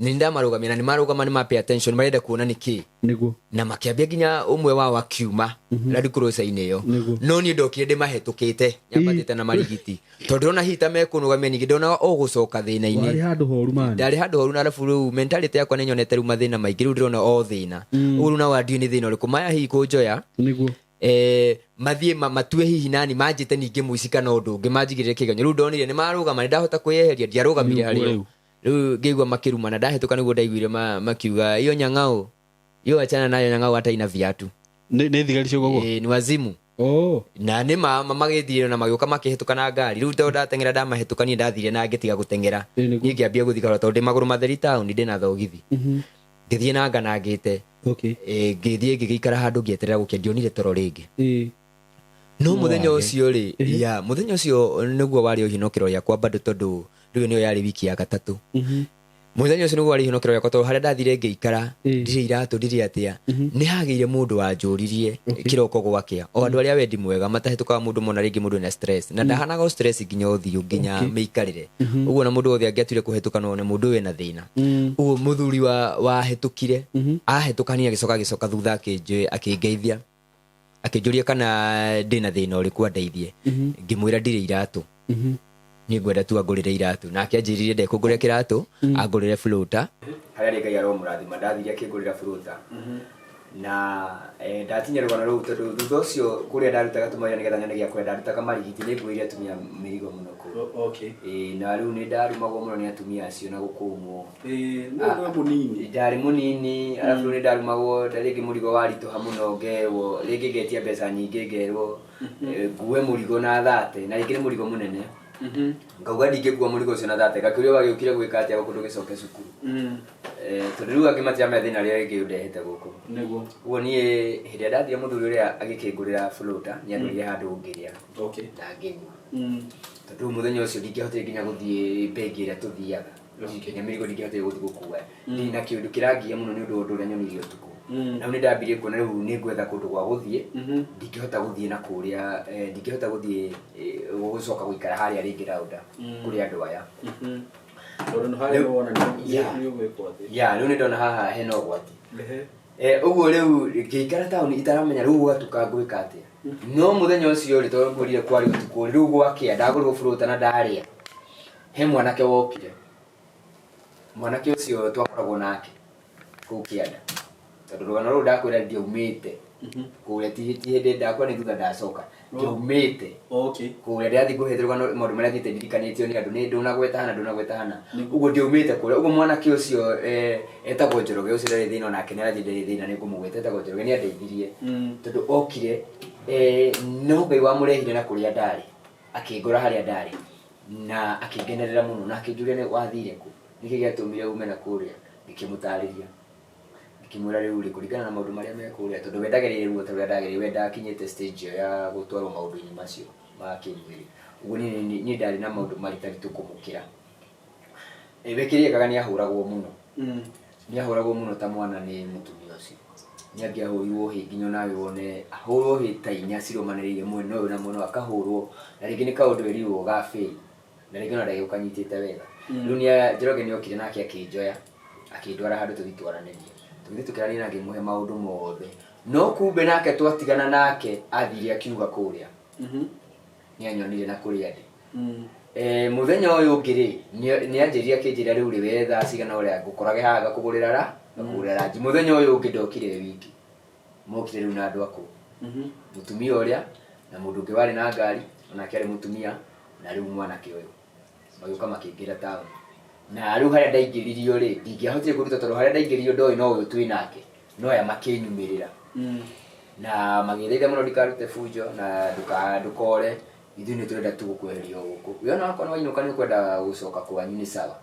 Speaker 1: nĩ ndamarũgamia na nĩ marũgama, nĩ ma pay attention, marenda kuona nĩ kĩ. Na makĩambia nginya ũmwe wao akiuma Land Cruiser-inĩ ĩyo. No niĩ ndokire ndĩmahetũkĩte nyambatĩte na marigiti, tondũ ndĩrona hihi ta mekũnũgamia, ningĩ ndona o gũcoka thĩna-inĩ.
Speaker 2: Handũ horu mani.
Speaker 1: Ndarĩ handũ horu, na arabu rĩu mentality yakwa nĩ nyonete rĩu mathĩna maingĩ, rĩu ndĩrona o thĩna. Ũguo rĩu nao ndiũĩ nĩ thĩna ũrĩkũ maya hihi kũnjoya. Mathiĩ matue hihi nani manjĩte ningĩ mũici kana ũndũ ũngĩ, manjigĩrĩre kĩgenyo. Rĩu ndonire nĩ marũgama, nĩ ndahota kwĩyeheria, ndiarũgamire harĩo.
Speaker 2: Rĩu.
Speaker 1: Rĩu ngĩigua makĩrumana, ndahĩtũka nĩguo ndaiguire makiuga, "Hiyo nyang'au hiyo, achana nayo, nyang'au hata ina viatu."
Speaker 2: Nĩ thigari cio ũguo.
Speaker 1: Ĩĩ, nĩ wazimu.
Speaker 2: Oh.
Speaker 1: Na nĩ ma magĩthire na magĩũka makĩhĩtũka na ngari. Rĩu tondũ ndateng'era ndamahĩtũka, niĩ ndathire na ngĩtiga gũteng'era.
Speaker 2: Ĩĩ, nĩguo.
Speaker 1: Niĩ ngĩambia gũthiĩ kahora tondũ ndĩ magũrũ matheri taũni ndĩ na thogithi. Ngĩthiĩ na nganangĩte. Ngĩthiĩ ngĩgĩikara handũ ngĩeterera gũkĩa, ndionire toro rĩngĩ. No mũthenya
Speaker 2: wage.
Speaker 1: Ũcio rĩ, ya mũthenya ũcio nĩguo warĩ ũhinokĩro rĩakwa bado, tondũ rĩu nĩyo yarĩ wiki ya gatatũ. Mũthenya ũcio nĩguo warĩ ihonokero rĩakwa, tondũ harĩa ndathire ngĩikara, ndirĩ iratũ, ndirĩ atĩa, nĩ hagĩire mũndũ wanjũririe kĩroko gwakĩa, o andũ arĩa wendi mwega matahĩtũkaga mũndũ mona rĩngĩ mũndũ ena stress, na ndahanaga o stress nginya ũthiũ nginya mĩikarĩre ũguo, na mũndũ wothe angĩatuire kũhĩtũka no one mũndũ ũyũ ena thĩna. Ũguo mũthuri wa wahĩtũkire ahĩtũka niĩ agĩcoka thutha akĩngeithia, akĩnjũria kana ndĩna thĩna ũrĩkũ andeithie. Ngĩmwĩra ndirĩ iratũ, niĩ ngwenda tu angũrĩre iratũ. Nake anjĩrire ndekũngũrĩra kĩratũ, angũrĩre floater. Harĩa rĩ Ngai aromũrathima, ndathire akĩngũrĩra floater na ndatinya rũgano rũu, tondũ thutha ũcio kũrĩa ndarutaga tũmawĩra nĩgetha nyone gĩa kũrĩa, ndarutaga marigiti, nĩ nguĩire atumia mĩrigo mũno kũu. Ĩĩ, na rĩu nĩ ndarumagwo mũno nĩ atumia acio na gũkũmwo.
Speaker 2: Nĩ mũnini.
Speaker 1: Ndarĩ mũnini, arabu rĩu nĩ ndarumagwo ta rĩngĩ mũrigo waritũha mũno ngerwo, rĩngĩ ngetia mbeca nyingĩ, ngerwo ngue mũrigo na thate, na rĩngĩ nĩ mũrigo mũnene, ngauga ndingĩkua mũrigo ũcio na thate. Ngakĩũria, wagĩũkire gwĩka atĩa gũkũ ndũgĩcoke cukuru? Tondũ rĩu angĩ matiramenya thĩna ũrĩa rĩngĩ ũndehete gũkũ. Ũguo niĩ hĩndĩ ĩrĩa ndathire, mũthuri ũrĩa agĩkĩngũrĩra floater, nĩ andũrire handũ ngĩrĩa na ngĩnyua, tondũ rĩu mũthenya ũcio ndingĩahotire nginya gũthiĩ bengi ĩrĩa tũthiaga, nginya mĩrigo ndingĩahotire gũthiĩ gũkua. Ndirĩ na kĩũndũ kĩrangia mũno nĩ ũndũ wa ũndũ ũrĩa nyonire ũtukũ. Na rĩu nĩ ndambirie kuona rĩu nĩ ngwetha kũndũ gwa gũthiĩ. Ndingĩhota gũthiĩ na kũrĩa, ndingĩhota gũthiĩ gũcoka gũikara harĩa rĩngĩ raunda kũrĩ andũ aya.
Speaker 2: Tondũ nĩ harĩa wona nĩ ũgwĩkwo atĩ.
Speaker 1: Ya, rĩu nĩ ndona haha hena ũgwati. Ũguo rĩu ngĩikara taũni itaramenya rĩu gwatuka ngwĩka atĩa. No mũthenya ũcio rĩ, tondũ ngwĩrire kwarĩ ũtukũ, rĩu gwakĩa ndagũrwo floater na ndarĩa, he mwanake wokire. Mwanake ũcio twakoragwo nake kũu kĩanda, tondũ rũgano rũrũ ndakwĩra ndiaumĩte kũrĩa, ti hĩndĩ ndakwa, nĩ thutha ndacoka ndiaumĩte kũrĩa ndĩrathiĩ ngũhete rũgano, maũndũ marĩa thiĩte ndirikanĩtio nĩ andũ nĩ ndũnagweta hana, ndũnagweta hana. Ũguo ndiaumĩte kũrĩa. Ũguo mwanake ũcio etagwo Njoroge, ũcio ndarĩ thĩna onake, nĩ arathiĩ, ndarĩ thĩna, nĩ ngũmũgweta, etagwo Njoroge. Nĩ andeithirie, tondũ okire, no Ngai wamũrehire na kũrĩa ndarĩ, akĩngora harĩa ndarĩ na akĩngenerera mũno na akĩnjũria, nĩ wathire kũ, nĩkĩ gĩatũmire ume na kũrĩa? Ngĩkĩmũtarĩria, ngĩkĩmwĩra rĩu rĩ, kũringana na maũndũ marĩa me kũrĩa, tondũ we ndagereire ruo ta rũrĩa ndagereire, we ndakinyĩte stage ĩyo ya gũtwarwo maũndũ-inĩ macio ma kĩmwĩrĩ. Ũguo niĩ ndarĩ na maũndũ maritaritũ kũmũkĩra. We kĩrĩa ekaga, nĩ ahũragwo mũno, nĩ ahũragwo mũno ta mwana nĩ mũtumia ũcio. Nĩ angĩahũrirwo hĩ nginya onawe wone ahũrwo hĩ ta inya cirũmanĩrĩire mwena ũyũ na mwena ũyũ, akahũrwo, na rĩngĩ nĩ kaũndũ erirwo ga fail, na rĩngĩ ona ndagĩũkanyitĩte wega. Rĩu nĩ Njoroge nĩ okire nake akĩnjoya akĩndwara handũ tũthiĩ twaranĩrie. Tũgĩthiĩ tũkĩaranĩria na ngĩmũhe maũndũ mothe, no kumbe nake twatigana nake athire akiuga kũrĩa nĩ anyonire na kũrĩa ndĩ. Mũthenya ũyũ ũngĩ rĩ, nĩ anjĩrire, akĩnjĩra rĩu rĩ, we thaa cigana ũrĩa ngũkorage haha ngakũgũrĩra ranji. Mũthenya ũyũ ũngĩ ndokire wiki, mokire rĩu na andũ akũu, mũtumia ũrĩa na mũndũ ũngĩ warĩ na ngari, onake arĩ mũtumia, na rĩu mwanake ũyũ magĩũka makĩingĩra taũni. Na rĩu harĩa ndaingĩririo rĩ, ndingĩahotire kũruta, tondũ harĩa ndaingĩririo ndoĩ no ũyũ twĩ nake, no aya makĩnyumĩrĩra na magĩthaitha mũno ndikarute bunjo na ndũkore, ithuĩ nĩ tũrenda tu gũkweheria o gũkũ, we ona wakorwo wainũka nĩ ũkwenda gũcoka kwanyu nĩ sawa.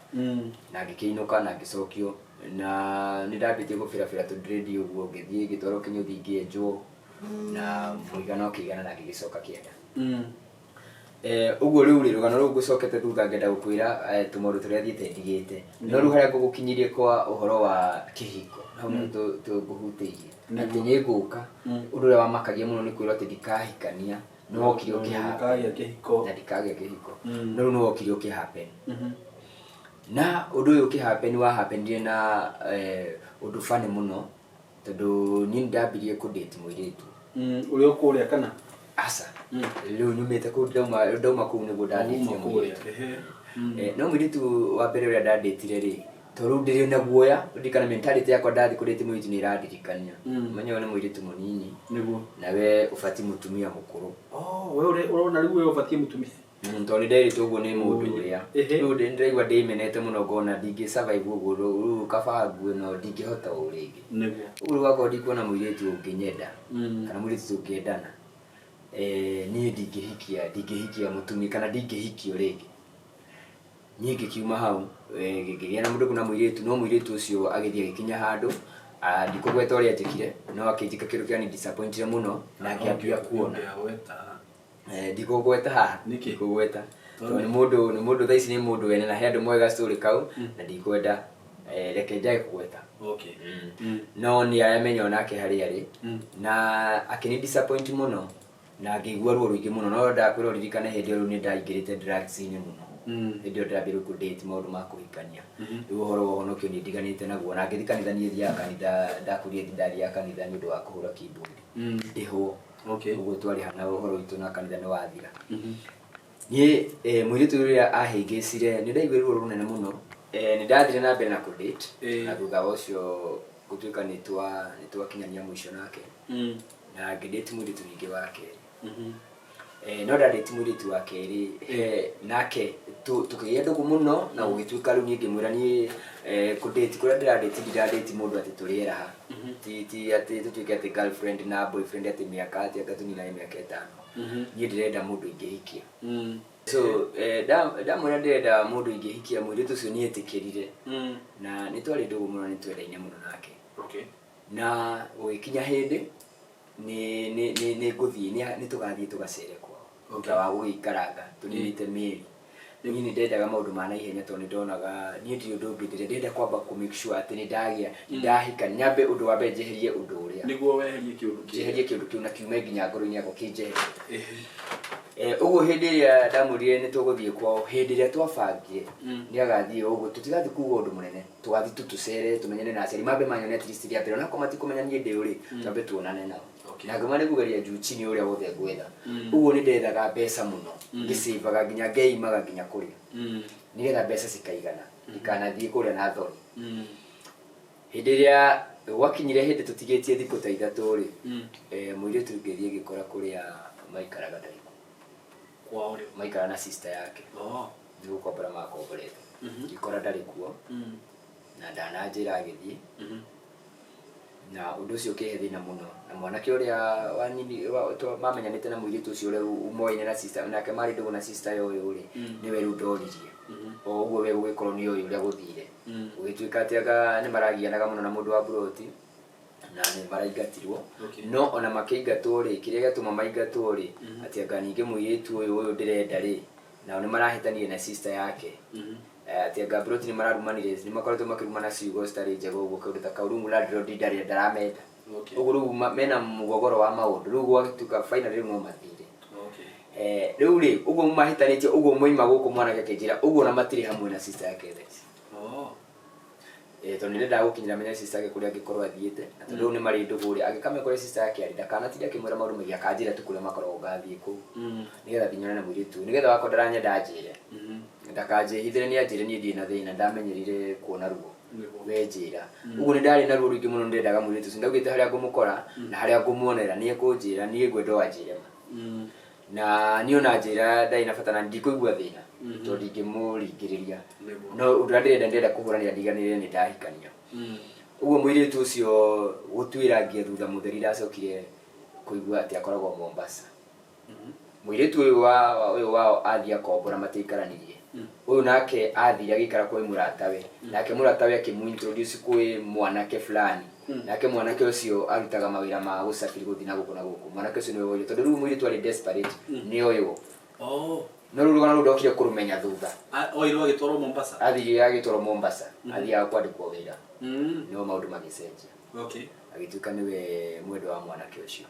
Speaker 1: Na ngĩkĩinũka na ngĩcokio, na nĩ ndambĩtie gũbĩrabĩra tũndredi ũguo, ngĩthiĩ ngĩtwarwo kĩnyũthi, ngĩenjwo na mũigana ũkĩigana na ngĩgĩcoka kĩanda. Ũguo rĩu rĩ, rũgano rũu ngũcokete thutha ngenda gũkwĩra tũmaũndũ tũrĩa thiĩte ndigĩte, no rĩu harĩa ngũgũkinyirie kwa ũhoro wa kĩhiko, hau nĩho ngũhutĩirie atĩ nĩ ngũka. Ũndũ ũrĩa wamakagia mũno nĩ kwĩrwo atĩ ndikahikania, nĩ wokire ũkĩhappen.
Speaker 2: Ndũkagĩa kĩhiko.
Speaker 1: Na ndikagĩa kĩhiko, no rĩu nĩ wokire ũkĩhappen. Na ũndũ ũyũ ũkĩhappen wahappenire na ũndũ funny mũno, tondũ niĩ nĩ ndambirie kũdate mũirĩtu.
Speaker 2: Ũrĩa ũkũrĩa kana?
Speaker 1: Aca, rĩu nyumĩte kũu, ndauma kũu nĩguo ndandĩtire
Speaker 2: Uma kũrĩa.
Speaker 1: mũirĩtu.
Speaker 2: Ehe.
Speaker 1: No mũirĩtu wa mbere ũrĩa ndandĩtire rĩ, to rĩu ndĩrĩ na guoya, ririkana mentality yakwa ndathiĩ kũdate mũirĩtu nĩ ĩrandirikania, menye ũyũ nĩ mũirĩtu mũnini,
Speaker 2: Nĩguo.
Speaker 1: nawe ũbatiĩ mũtumia mũkũrũ.
Speaker 2: Oh, we ũrona rĩu we ũbatiĩ mũtumia.
Speaker 1: Tondũ nĩ nderĩtwo ũguo nĩ mũndũ ũrĩa.
Speaker 2: Ehe.
Speaker 1: Rĩu ndĩraigua ndĩmenete mũno, ngona ndingĩ survive ũguo, rĩu kaba ngue, no ndingĩhota ũũ rĩngĩ. Ũguo rĩu akorwo ndikuona mũirĩtu ũngĩnyenda kana mũirĩtu tũngĩendana, niĩ ndingĩhikia mũtumia kana ndingĩhikio rĩngĩ. Niĩ ngĩkiuma hau, ngĩgĩa na mũndũ na mũirĩtu, no mũirĩtu ũcio agĩthiĩ agĩkinya handũ, ndikũgweta ũrĩa anjĩkire, no akĩnjĩka kĩndũ kĩani disappointire mũno na ngĩambia kuona. Ndikũgweta haha.
Speaker 2: Nĩkĩ?
Speaker 1: Ndikũgweta tondũ nĩ mũndũ thaa ici nĩ mũndũ wene na he andũ moĩ gastory kau na ndikwenda, reke njage kũgweta. No nĩ aramenya onake harĩa arĩ na akĩni disappoint mũno na ngĩigua ruo rũingĩ mũno, no ndakwĩra ũririkane hĩndĩ ĩyo rĩu nĩ ndaingĩrĩte drugs-inĩ mũno. Hĩndĩ ĩyo ndĩrambia rĩu kũ-date maũndũ ma kũhikania, rĩu ũhoro wa ũhonokio nĩ ndiganĩte naguo na ngĩthiĩ kanitha. Niĩ thiaga kanitha, ndakũrire ndathiaga kanitha nĩ ũndũ wa kũhũra keyboard ndĩhwo. Ũguo twarĩha na ũhoro witũ na kanitha nĩ wathira. Niĩ mũirĩtu ũrĩa ahĩngĩcire, nĩ ndaiguire ruo rũnene mũno. Nĩ ndathire na mbere na kũ-date na thutha wa ũcio gũtuĩka nĩ twakinyania mũico nake na ngĩdate mũirĩtu ningĩ wa kerĩ. No ndadate mũirĩtu wa kerĩ, nake tũkĩgĩa ndũgũ mũno na gũgĩtuĩka rĩu niĩ ngĩmwĩra niĩ, kũdate kũrĩa ndĩradate, ndiradate mũndũ atĩ tũrĩeraha, ti atĩ tũtuĩke atĩ girlfriend na boyfriend, atĩ mĩaka atĩ anga tũninane mĩaka 5. Niĩ ndĩrenda mũndũ ingĩhikia. So ndamwĩra ndĩrenda mũndũ ingĩhikia, mũirĩtu ũcio nĩ etĩkĩrire na nĩ twarĩ ndũgũ mũno, nĩ twendaine mũno nake. Na gũgĩkinya hĩndĩ nĩ ngũthiĩ, nĩ tũgathiĩ tũgacere kwao thutha wa gũgĩikaranga tũninĩte mĩeri. Niĩ nĩ ndendaga maũndũ ma naihenya tondũ nĩ ndonaga niĩ ndirĩ ũndũ ũngĩ ndĩrenda. Ndĩrenda kwamba kũ make sure atĩ nĩ ndagĩa, nĩ ndahika, nyambe ũndũ wa mbere njeherie ũndũ ũrĩa.
Speaker 2: Nĩguo weherie kĩũndũ kĩu.
Speaker 1: Njeherie kĩũndũ kĩu na kiume nginya ngoro-inĩ yakwa, kĩnjeherie. Ũguo hĩndĩ ĩrĩa ndamwĩrire nĩ tũgũthiĩ kwao, hĩndĩ ĩrĩa twabangire nĩ agathiĩ ũguo, tũtigathiĩ kuga ũndũ mũnene, tũgathiĩ tu tũcere, tũmenyane na aciari, mambe manyone at least rĩa mbere, onakorwo matikũmenya niĩ ndĩ ũrĩ, twambe tuonane nao. Na ngĩma nĩ kũgeria juu chini ũrĩa wothe ngwetha. Ũguo nĩ ndethaga mbeca mũno, ngĩcĩvaga nginya ngeimaga nginya kũrĩa nĩgetha mbeca cikaigana ikanathiĩ kũrĩa na thoni. Hĩndĩ ĩrĩa gwakinyire hĩndĩ tũtigĩtie thikũ ta 3 rĩ, mũirĩtu ngĩthiĩ ngĩkora kũrĩa maikaraga ndarĩ kuo.
Speaker 2: Kwao rĩ?
Speaker 1: Maikara na sister yake. Nĩ gũkombora makomborete. Ngĩkora ndarĩ kuo na ndananjĩra agĩthiĩ, na ũndũ ũcio ũkĩhe thĩna mũno. Na mwanake ũrĩa wanini mamenyanĩte na mũirĩtu ũcio ũrĩa umoine na sister nake, marĩ ndũgũ na sister ya ũyũ rĩ, nĩwe rĩu ndoririe o ũguo we gũgĩkorwo nĩ ũyũ ũrĩa gũthire. Gũgĩtuĩka atĩ anga nĩ maragianaga mũno na mũndũ wa buroti na nĩ maraingatirwo. No ona makĩingatwo rĩ, kĩrĩa gĩatũma maingatwo rĩ, atĩ anga ningĩ mũirĩtu ũyũ ndĩrenda rĩ, nao nĩ marahĩtanire na sister yake. Atĩ anga buroti nĩ mararumanire, nĩ makoretwo makĩrumana ciugo citarĩ njega ũguo, kaũndũ ta kau. Rĩu landlord ndarĩ ndaramenda. Ũguo rĩu mena mũgogoro wa maũndũ, rĩu gwagĩtuĩka finally rĩu no mathire. Rĩu rĩ, ũguo mahĩtanĩtie ũguo moima gũkũ, mwanake akĩnjĩra ũguo na matirĩ hamwe na sister yake thaa ici. Tondũ nĩ ndendaga gũkinyĩra menye sister yake kũrĩa angĩkorwo athiĩte, na tondũ rĩu nĩ marĩ ndũgũ rĩ, angĩkamenya kũrĩa sister yake arĩ, ndakanatinda akĩmwĩra maũndũ maingĩ, akanjĩra tu kũrĩa makoragwo ngathiĩ kũu nĩgetha thiĩ nyonane na mũirĩtu ũyũ, nĩgetha wakorwo ndaranyenda anjĩre, ndakanjĩhithĩre, nĩ anjĩre. Niĩ ndirĩ na thĩna, ndamenyerire kuona ruo. We njĩra ũguo nĩ ndarĩ na ruo rũingĩ mũno, nĩ ndendaga mũirĩtu ũcio. Ndaugĩte harĩa ngũmũkora na harĩa ngũmuonera nĩ ekũnjĩra. Niĩ ngwenda o anjĩre ma, na niĩ ona njĩra ndarĩ na bata na ndikũigua thĩna tondũ ndingĩmũringĩrĩria. No ũndũ ũrĩa ndĩrenda kũhũranĩra ndiganĩre nĩ ndahikania. Ũguo mũirĩtu ũcio gũtuĩra ngia thutha mũtheri, ndacokire kũigua atĩ akoragwo Mombasa. Mũirĩtu ũyũ wa ũyũ wao athiĩ akombora, matiaikaranirie. Ũyũ nake athire agĩikara kwĩ mũratawe, nake mũratawe akĩmũ-introduce kwĩ mwanake fulani. Nake mwanake ũcio arutaga mawĩra ma gũcabiri, gũthiĩ na gũkũ na gũkũ. Mwanake ũcio nĩwe woire tondũ rĩu mũirĩtu arĩ desperate nĩ oywo. No rĩu rũgano rũu ndokire kũrũmenya thutha.
Speaker 2: Oirwo agĩtwarwo Mombasa.
Speaker 1: Athire agĩtwarwo Mombasa, athiaga kwandĩkwo wĩra. No maũndũ magĩcenjia. Agĩtuĩka nĩwe mwendwa wa mwanake ũcio.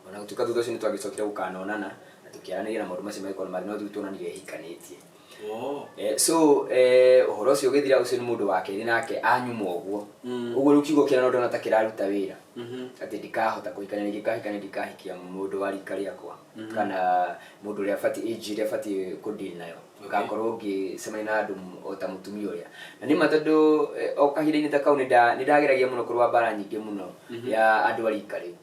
Speaker 1: Ona gũtuĩka thutha ũcio nĩ twagĩcokire gũkanonana na tũkĩaranĩria na maũndũ macio magĩkorwo marĩ, no rĩu tuonanire hikanĩtie. So ũhoro ũcio ũgĩthira. Ũcio nĩ mũndũ wa kerĩ nake anyuma ũguo. Ũguo rĩu kiugo kĩrĩa no ndona ta kĩraruta wĩra atĩ ndikahota kũhikania, ningĩ kahikania ndikahikia mũndũ wa rika rĩakwa kana mũndũ ũrĩa batiĩ age ĩrĩa batiĩ kũdeal nayo. Ngakorwo ngĩcemania na andũ o ta mũtumia ũrĩa na nĩ ma, tondũ o kahinda-inĩ ta kau nĩ ndageragia mũno kũrũa mbara nyingĩ mũno ya andũ a rika rĩu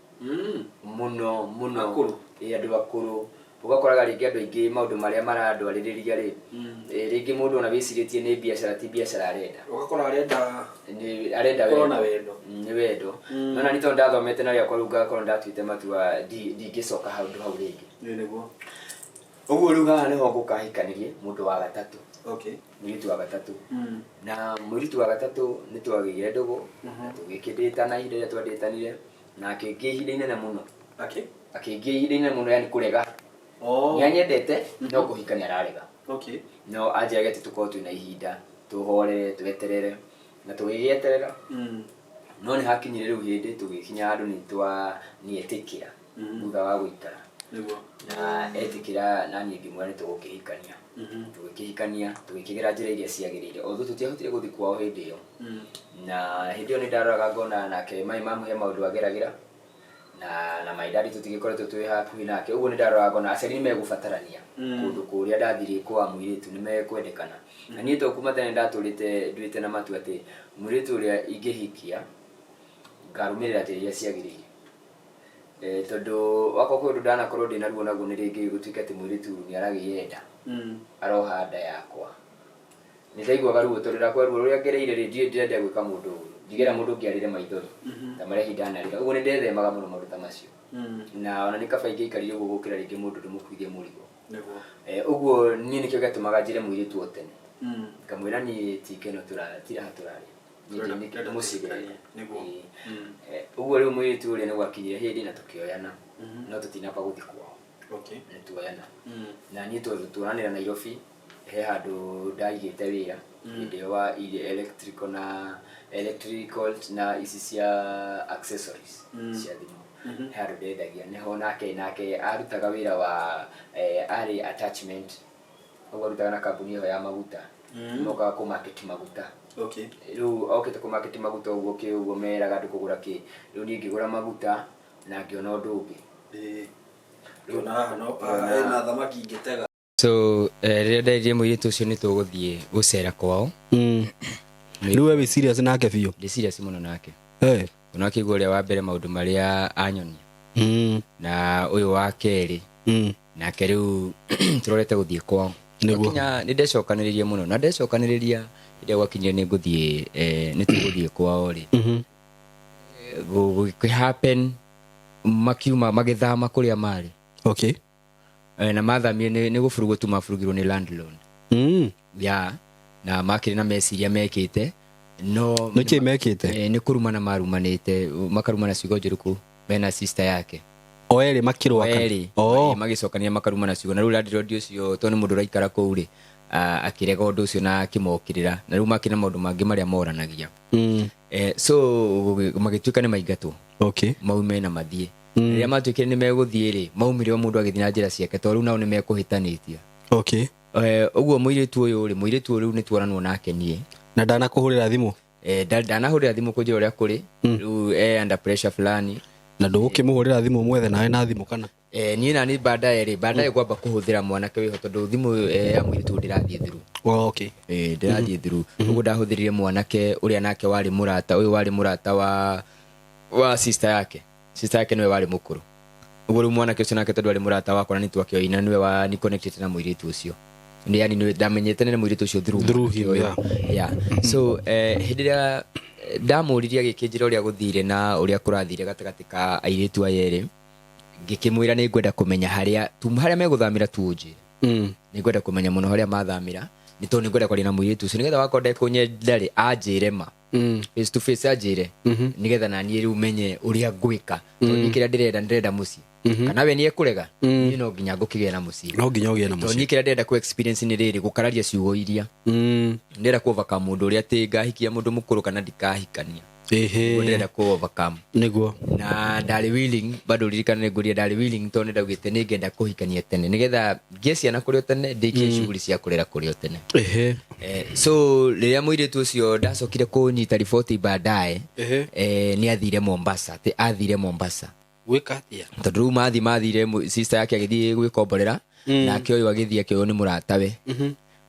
Speaker 1: mũno mũno.
Speaker 2: Akũrũ.
Speaker 1: Ĩ, andũ akũrũ. Ũgakoraga rĩngĩ andũ aingĩ maũndũ marĩa marandwarĩrĩria rĩ, rĩngĩ mũndũ ona wĩcirĩtie nĩ biacara, ti biacara arenda.
Speaker 2: Ũgakora arenda
Speaker 1: Nĩ arenda
Speaker 2: Korwo na wendo.
Speaker 1: Nĩ wendo. No na nĩ tondũ ndathomete na rĩakwa rĩu ngakorwo ndatuĩte matua ndingĩcoka handũ hau rĩngĩ.
Speaker 2: Nĩ nĩguo.
Speaker 1: Ũguo rĩu haha nĩho ngũkahikanirie mũndũ wa gatatũ.
Speaker 2: Okay.
Speaker 1: Mũirĩtu wa gatatũ. Na mũirĩtu wa gatatũ nĩ twagĩire ndũgũ na tũgĩkĩndĩtana ihinda rĩrĩa twandĩtanire, na akĩngĩa ihinda inene mũno.
Speaker 2: Okay.
Speaker 1: Akĩngĩa ihinda inene mũno, yani kũrega.
Speaker 2: Oh.
Speaker 1: Nĩ anyendete no kũhika nĩ ararega.
Speaker 2: Okay.
Speaker 1: No anjĩraga atĩ tũkorwo twĩna ihinda tũhorere, tweterere, na tũgĩgĩeterera. No nĩ hakinyire rĩu hĩndĩ tũgĩkinya handũ nĩ twa nĩetĩkĩra thutha wa gũikara.
Speaker 2: Nĩguo.
Speaker 1: Na etĩkĩra na niĩ ngĩmwĩra nĩ tũgũkĩhikania. Tũgĩkĩhikania, tũgĩkĩgera njĩra iria ciagĩrĩire. Although tũtiahotire gũthiĩ kwao hĩndĩ ĩyo. Na hĩndĩ ĩyo nĩ ndaroraga ngona nake mai mamũhe maũndũ ageragĩra. Na my daddy tũtigĩkoretwo twĩ hakuhĩ nake. Ũguo nĩ ndaroraga ngona aciari nĩ megũbatarania. Kũndũ kũrĩa ndathire kwa mũirĩtu nĩ mekwendekana. Na niĩ to kuma tene ndatũrĩte nduĩte na matua atĩ mũirĩtu ũrĩa ingĩhikia ngarũmĩrĩra njĩra iria ciagĩrĩire. Tondũ wakwa kwĩ ũndũ ndanakorwo ndĩna ruo naguo nĩ rĩngĩ gũtuĩke atĩ mũirĩtu nĩ aragĩyenda. Aroha nda yakwa. Nĩ ndaiguaga ruo tondũ ndakwa ruo rũrĩa ngereire rĩ, ndiũĩ ndĩrenda gwĩka mũndũ ũru. Ndigera mũndũ ũngĩ arĩre maithori. Ta marĩa ihinda anarĩra. Ũguo nĩ ndethemaga mũno maũndũ ta macio. Na ona nĩ kaba ingĩaikarire ũguo gũkĩra rĩngĩ mũndũ ndĩmũkuithie mũrigo.
Speaker 2: Nĩguo.
Speaker 1: Ũguo niĩ nĩkĩo gĩatũmaga njĩre mũirĩtu o tene. Ngamwĩra niĩ ti keno ti raha tũrarĩa. Niĩ ndĩ
Speaker 2: Ndĩrenda
Speaker 1: mũciĩ
Speaker 2: tũhikanie.
Speaker 1: ndĩrenda.
Speaker 2: Nĩguo.
Speaker 1: Ũguo rĩu mũirĩtu ũrĩa nĩ gwakinyire hĩndĩ na tũkĩoyana. No tũtinamba gũthiĩ kwao.
Speaker 2: Okay.
Speaker 1: Nĩ tuoyana. Na niĩ tondũ tuonanĩra Nairobi, he handũ ndaigĩte wĩra. Hĩndĩ ĩyo wa ile electrical na electrical na ici cia accessories cia thimũ. He handũ ndendagia. Nĩho nake arutaga wĩra wa arĩ attachment. Ũguo arutaga na kambuni ĩyo ya maguta. Mokaga kũ market maguta.
Speaker 2: Okay.
Speaker 1: Rĩu okĩte kũ market maguta ũguo kĩ ũguo meraga andũ kũgũra kĩ. Rĩu niĩ ngĩgũra maguta na ngĩona ũndũ ũngĩ.
Speaker 2: Ngĩona haha no, haha hena thamaki ingĩtega.
Speaker 1: So, rĩrĩa nderire mũirĩtu ũcio nĩ tũgũthiĩ gũcera kwao.
Speaker 2: Rĩu we wĩ serious nake biũ?
Speaker 1: Ndĩ serious mũno nake. Ona akĩigua ũrĩa wa mbere maũndũ marĩa anyonia. Na ũyũ wa kerĩ. Nake rĩu tũrorete gũthiĩ kwao.
Speaker 2: Nĩguo.
Speaker 1: Gwakinya nĩ ndecokanĩrĩria mũno. Na ndecokanĩrĩria hĩndĩ ĩrĩa gwakinyire nĩ ngũthiĩ, nĩ tũgũthiĩ kwao rĩ. Gũkĩ happen makiuma magĩthama kũrĩa marĩ.
Speaker 2: Okay.
Speaker 1: Na mathamire nĩ gũburugwo tu maburugirwo nĩ landlord. Ya, na makĩrĩ na meciria mekĩte. No
Speaker 2: Nĩ kĩĩ mekĩte?
Speaker 1: Nĩ kũrumana marumanĩte, makarumana ciugo njũru kũ mena sister yake.
Speaker 2: O erĩ makĩrũa
Speaker 1: O
Speaker 2: kana?
Speaker 1: erĩ.
Speaker 2: Oh.
Speaker 1: Magĩcokania makarumana ciugo. Na rĩu landlord ũcio tondũ nĩ mũndũ ũraikara kũu rĩ, akĩrega ũndũ ũcio na akĩmokĩrĩra. Na rĩu makĩrĩ na maũndũ mangĩ marĩa moranagia. So, magĩtuĩka nĩ maingatwo.
Speaker 2: Okay.
Speaker 1: Maume na mathiĩ. Rĩrĩa matuĩkire nĩ megũthiĩ rĩ, maumire o mũndũ agĩthiĩ na njĩra ciake, tondũ rĩu nao nĩ mekũhĩtanĩtie.
Speaker 2: Okay.
Speaker 1: Ũguo mũirĩtu ũyũ rĩ, mũirĩtu ũyũ rĩu nĩ tuoranwo nake niĩ.
Speaker 2: Na ndanakũhũrĩra thimũ?
Speaker 1: Ndanahũrĩra thimũ kũnjĩra ũrĩa kũrĩ. Rĩu under pressure fulani.
Speaker 2: Na ndũgũkĩmũhũrĩra thimũ mwethe nawe na thimũ kana?
Speaker 1: Niĩ na niĩ baadaye rĩ, baadaye ngwamba kũhũthĩra mwanake wĩho tondũ thimũ ya mũirĩtu ũyũ ndĩrathiĩ through.
Speaker 2: Oh, okay.
Speaker 1: Ndĩrathiĩ through. Ũguo ndahũthĩrire mwanake ũrĩa nake warĩ mũrata, ũyũ warĩ mũrata wa sister yake. Sister yake nĩwe warĩ mũkũrũ. Ũguo rĩu mwanake ũcio nake tondũ arĩ mũrata wakwa na nĩ twakĩoina, nĩwe wa ni connected na mũirĩtu ũcio. Nĩ yani nĩwe ndamenyete nĩ mũirĩtu ũcio through
Speaker 2: Through him,
Speaker 1: ũyũ.
Speaker 2: yeah.
Speaker 1: Yeah. So, hĩndĩ ĩrĩa ndamũririe agĩkĩnjĩra ũrĩa gũthire na ũrĩa kũrathire gatagatĩ ka airĩtu aya erĩ, ngĩkĩmwĩra nĩ ngwenda kũmenya harĩa tu, harĩa megũthamĩra tu ũnjĩre. Nĩ ngwenda kũmenya mũno harĩa mathamĩra, nĩ tondũ nĩ ngwenda kwaria na mũirĩtu ũcio nĩgetha wakorwo ndekũnyenda rĩ, anjĩre ma. Face to face anjĩre. Nĩgetha na niĩ rĩu menye ũrĩa ngwĩka. Tondũ niĩ kĩrĩa ndĩrenda, ndĩrenda mũciĩ. Kana we nĩ ekũrega? Niĩ no nginya ngũkĩgĩa na mũciĩ.
Speaker 2: No nginya ũgĩe na
Speaker 1: Tondũ
Speaker 2: mũciĩ.
Speaker 1: niĩ kĩrĩa ndĩrenda kũ experience nĩ rĩrĩ, gũkararia ciugo iria. Ndĩrenda kũ overcome mũndũ ũrĩa atĩ ngahikia mũndũ mũkũrũ kana ndikahikania. Ũguo ndĩrenda kũ overcome.
Speaker 2: Nĩguo.
Speaker 1: Na ndarĩ willing, bado ririkana nĩ ngũria, ndarĩ willing tondũ nĩ ndaugĩte nĩ ngenda kũhikania tene nĩgetha ngĩe ciana kũrĩ o tene, ndĩkie shughuli cia kũrera kũrĩ o tene. So rĩrĩa mũirĩtu ũcio ndacokire kũnyita riboti baadaye, nĩ athire Mombasa, atĩ athire Mombasa.
Speaker 2: Gwĩka atĩa?
Speaker 1: Tondũ rĩu mathire sister yake agĩthiĩ gwĩkomborera, nake ũyũ agĩthiĩ akĩoywo nĩ mũratawe.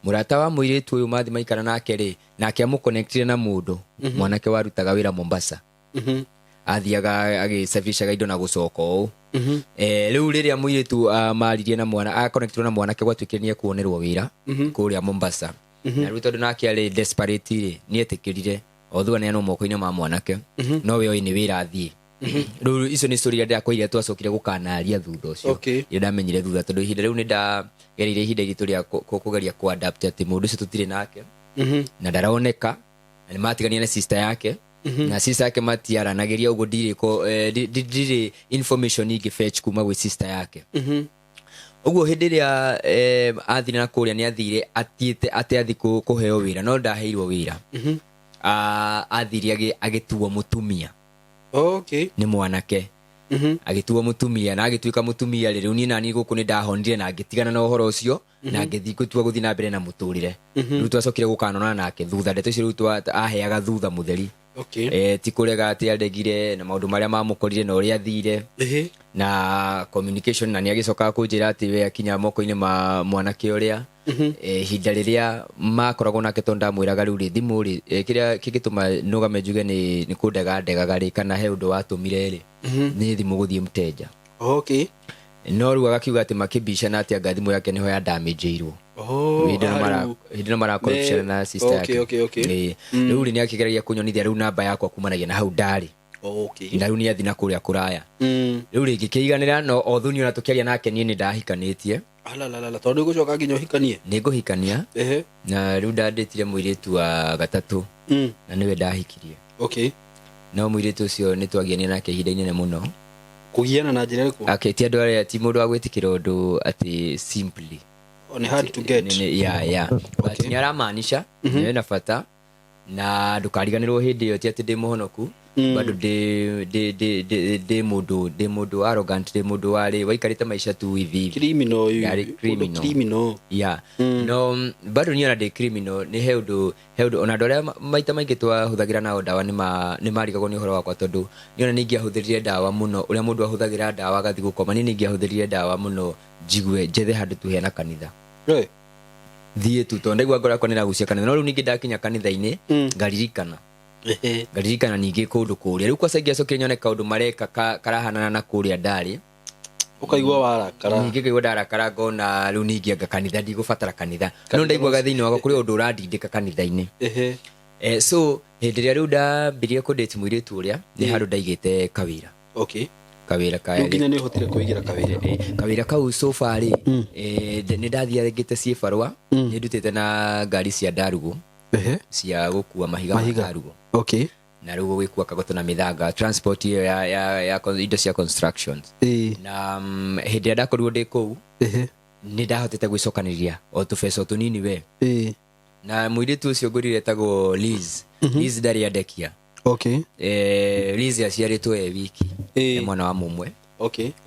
Speaker 1: Mũrata wa mũirĩtu ũyũ mathi maikara nake rĩ, nake amũconnectire na mũndũ, mwanake warutaga wĩra Mombasa. Athiaga agĩcabicaga indo na gũcoka ũũ. Rĩu rĩrĩa mũirĩtu maririe na mwana aconnectirwo na mwanake, gwatuĩkire nĩ ekuonerwo wĩra kũrĩa Mombasa. Na rĩu tondũ nake arĩ desperate rĩ, nĩ etĩkĩrire although aneanwo moko-inĩ ma mwanake, no we oĩ nĩ wĩra athiĩ. Rĩu icio nĩ story iria ndĩrakwĩire twacokire gũkanaria thutha ũcio, iria ndamenyire thutha, tondũ ihinda rĩu nĩ ndagereire ihinda iritũ rĩa kũgeria kũ-adapt atĩ mũndũ ũcio tũtirĩ nake na ndaroneka, na nĩ matigania na sister yake, na sister yake matiaranagĩria ũguo. Ndirĩ ndirĩ information ingĩ fetch kuma gwĩ sister yake. Ũguo hĩndĩ ĩrĩa athire na kũrĩa, nĩ athire atiĩte atĩ athi kũheo wĩra, no ndaheirwo wĩra. Athire agĩtuo mũtumia nĩ mwanake. Agĩtuo mũtumia na agĩtuĩka mũtumia rĩ, rĩu niĩ naniĩ gũkũ nĩ ndahonire na ngĩtigana na ũhoro ũcio na ngĩthiĩ gũtua gũthiĩ na mbere na mũtũrĩre. Rĩu twacokire gũkanona nake thutha, ndeto icio rĩu aheaga thutha mũtheri. Ti kũrega atĩ aregire na maũndũ marĩa mamũkorire na ũrĩa athire na communication, na nĩ agĩcokaga kũnjĩra atĩ we akinya moko-inĩ ma mwanake ũrĩa, ihinda rĩrĩa makoragwo nake, tondũ ndamwĩraga rĩu rĩ thimũ rĩ, kĩrĩa kĩngĩtũma nũgame njuge nĩ kũndega ndegaga rĩ, kana he ũndũ watũmire rĩ, nĩ thimũ gũthiĩ mteja. No rĩu agakiuga atĩ makĩbicana atĩ anga thimũ yake nĩho yandamĩnjĩirwo. Hĩndĩ ĩno hĩndĩ ĩno marakorobicana na sister yake. Ĩĩ. Rĩu rĩ, nĩ akĩgeragia kũnyonithia rĩu namba yakwa kumanagia na hau ndarĩ, na rĩu nĩ athi na kũrĩa kũraya. Rĩu rĩngĩ kĩiganĩra no othuni ona tũkĩaria nake, niĩ nĩ ndahikanĩtie.
Speaker 2: Alalalala, tondũ ũgũcoka nginya ũhikanie?
Speaker 1: Nĩ ngũhikania. Na rĩu ndandĩtire mũirĩtu wa gatatũ, na nĩwe ndahikirie. No mũirĩtu ũcio nĩ twagianire nake ihinda inene mũno.
Speaker 2: Kũgiana na njĩra ĩrĩkũ?
Speaker 1: Okay, ti andũ arĩa, ti mũndũ wa gwĩtĩkĩra ũndũ atĩ simply.
Speaker 2: Nĩ hard to get.
Speaker 1: Yeah. But nĩ aramaanisha nĩ na bata na ndũkariganĩrwo hĩndĩ ĩyo ti atĩ ndĩ mũhonoku, bado ndĩ mũndũ arrogant, ndĩ mũndũ warĩ waikarĩte maica tu hivi hivi.
Speaker 2: Criminal ũyũ.
Speaker 1: Yarĩ criminal.
Speaker 2: Criminal.
Speaker 1: Yeah, no bado niĩ ona ndĩ criminal, nĩ he ũndũ ona andũ arĩa maita maingĩ twahũthagĩra nao ndawa nĩ marigagwo nĩ ũhoro wakwa, tondũ niĩ ona nĩ ingĩahũthĩrire ndawa mũno ũrĩa mũndũ ahũthagĩra ndawa agathiĩ gũkoma. Niĩ nĩ ingĩahũthĩrire ndawa mũno njigue njethe handũ tu hena kanitha, thiĩ tu, tondũ ndaigua ngoro yakwa nĩ ĩragucia kanitha. No rĩu ningĩ ndakinya kanitha-inĩ, ngaririkana ngaririkana ningĩ kũndũ kũrĩa. Rĩu kwaca ingĩacokire nyone kaũndũ mareka karahanana na kũrĩa ndarĩ,
Speaker 2: Ũkaigua warakara.
Speaker 1: Ningĩ ngaigua ndarakara, ngona rĩu ningĩ anga kanitha ndigũbatara kanitha, no ndaiguaga thĩinĩ wakwa kũrĩ ũndũ ũrandindĩka kanitha-inĩ. So hĩndĩ ĩrĩa rĩu ndambirie kũdate mũirĩtu ũrĩa, nĩ handũ ndaigĩte kawĩra, kawĩra ka
Speaker 2: Rĩu nginya nĩ ũhotire kũigĩra kawĩra?
Speaker 1: Kawĩra kau so far rĩ, nĩ ndathiangĩte ciĩbarũa, nĩ ndutĩte na ngari cia ndarugũ, cia gũkua mahiga ma
Speaker 2: Mahiga.
Speaker 1: ndarugũ, na rĩu gũgĩkua kagoto na mĩthanga, transport ĩyo ya indo cia constructions. Na hĩndĩ ĩrĩa ndakorirwo ndĩ kũu, nĩ ndahotete gwĩcokanĩria o tũbeca o tũnini we. Na mũirĩtu ũcio ngũrire etagwo Liz. Liz ndarĩ andekia. Liz aciarĩtwo e wiki, e mwana wa mũmwe.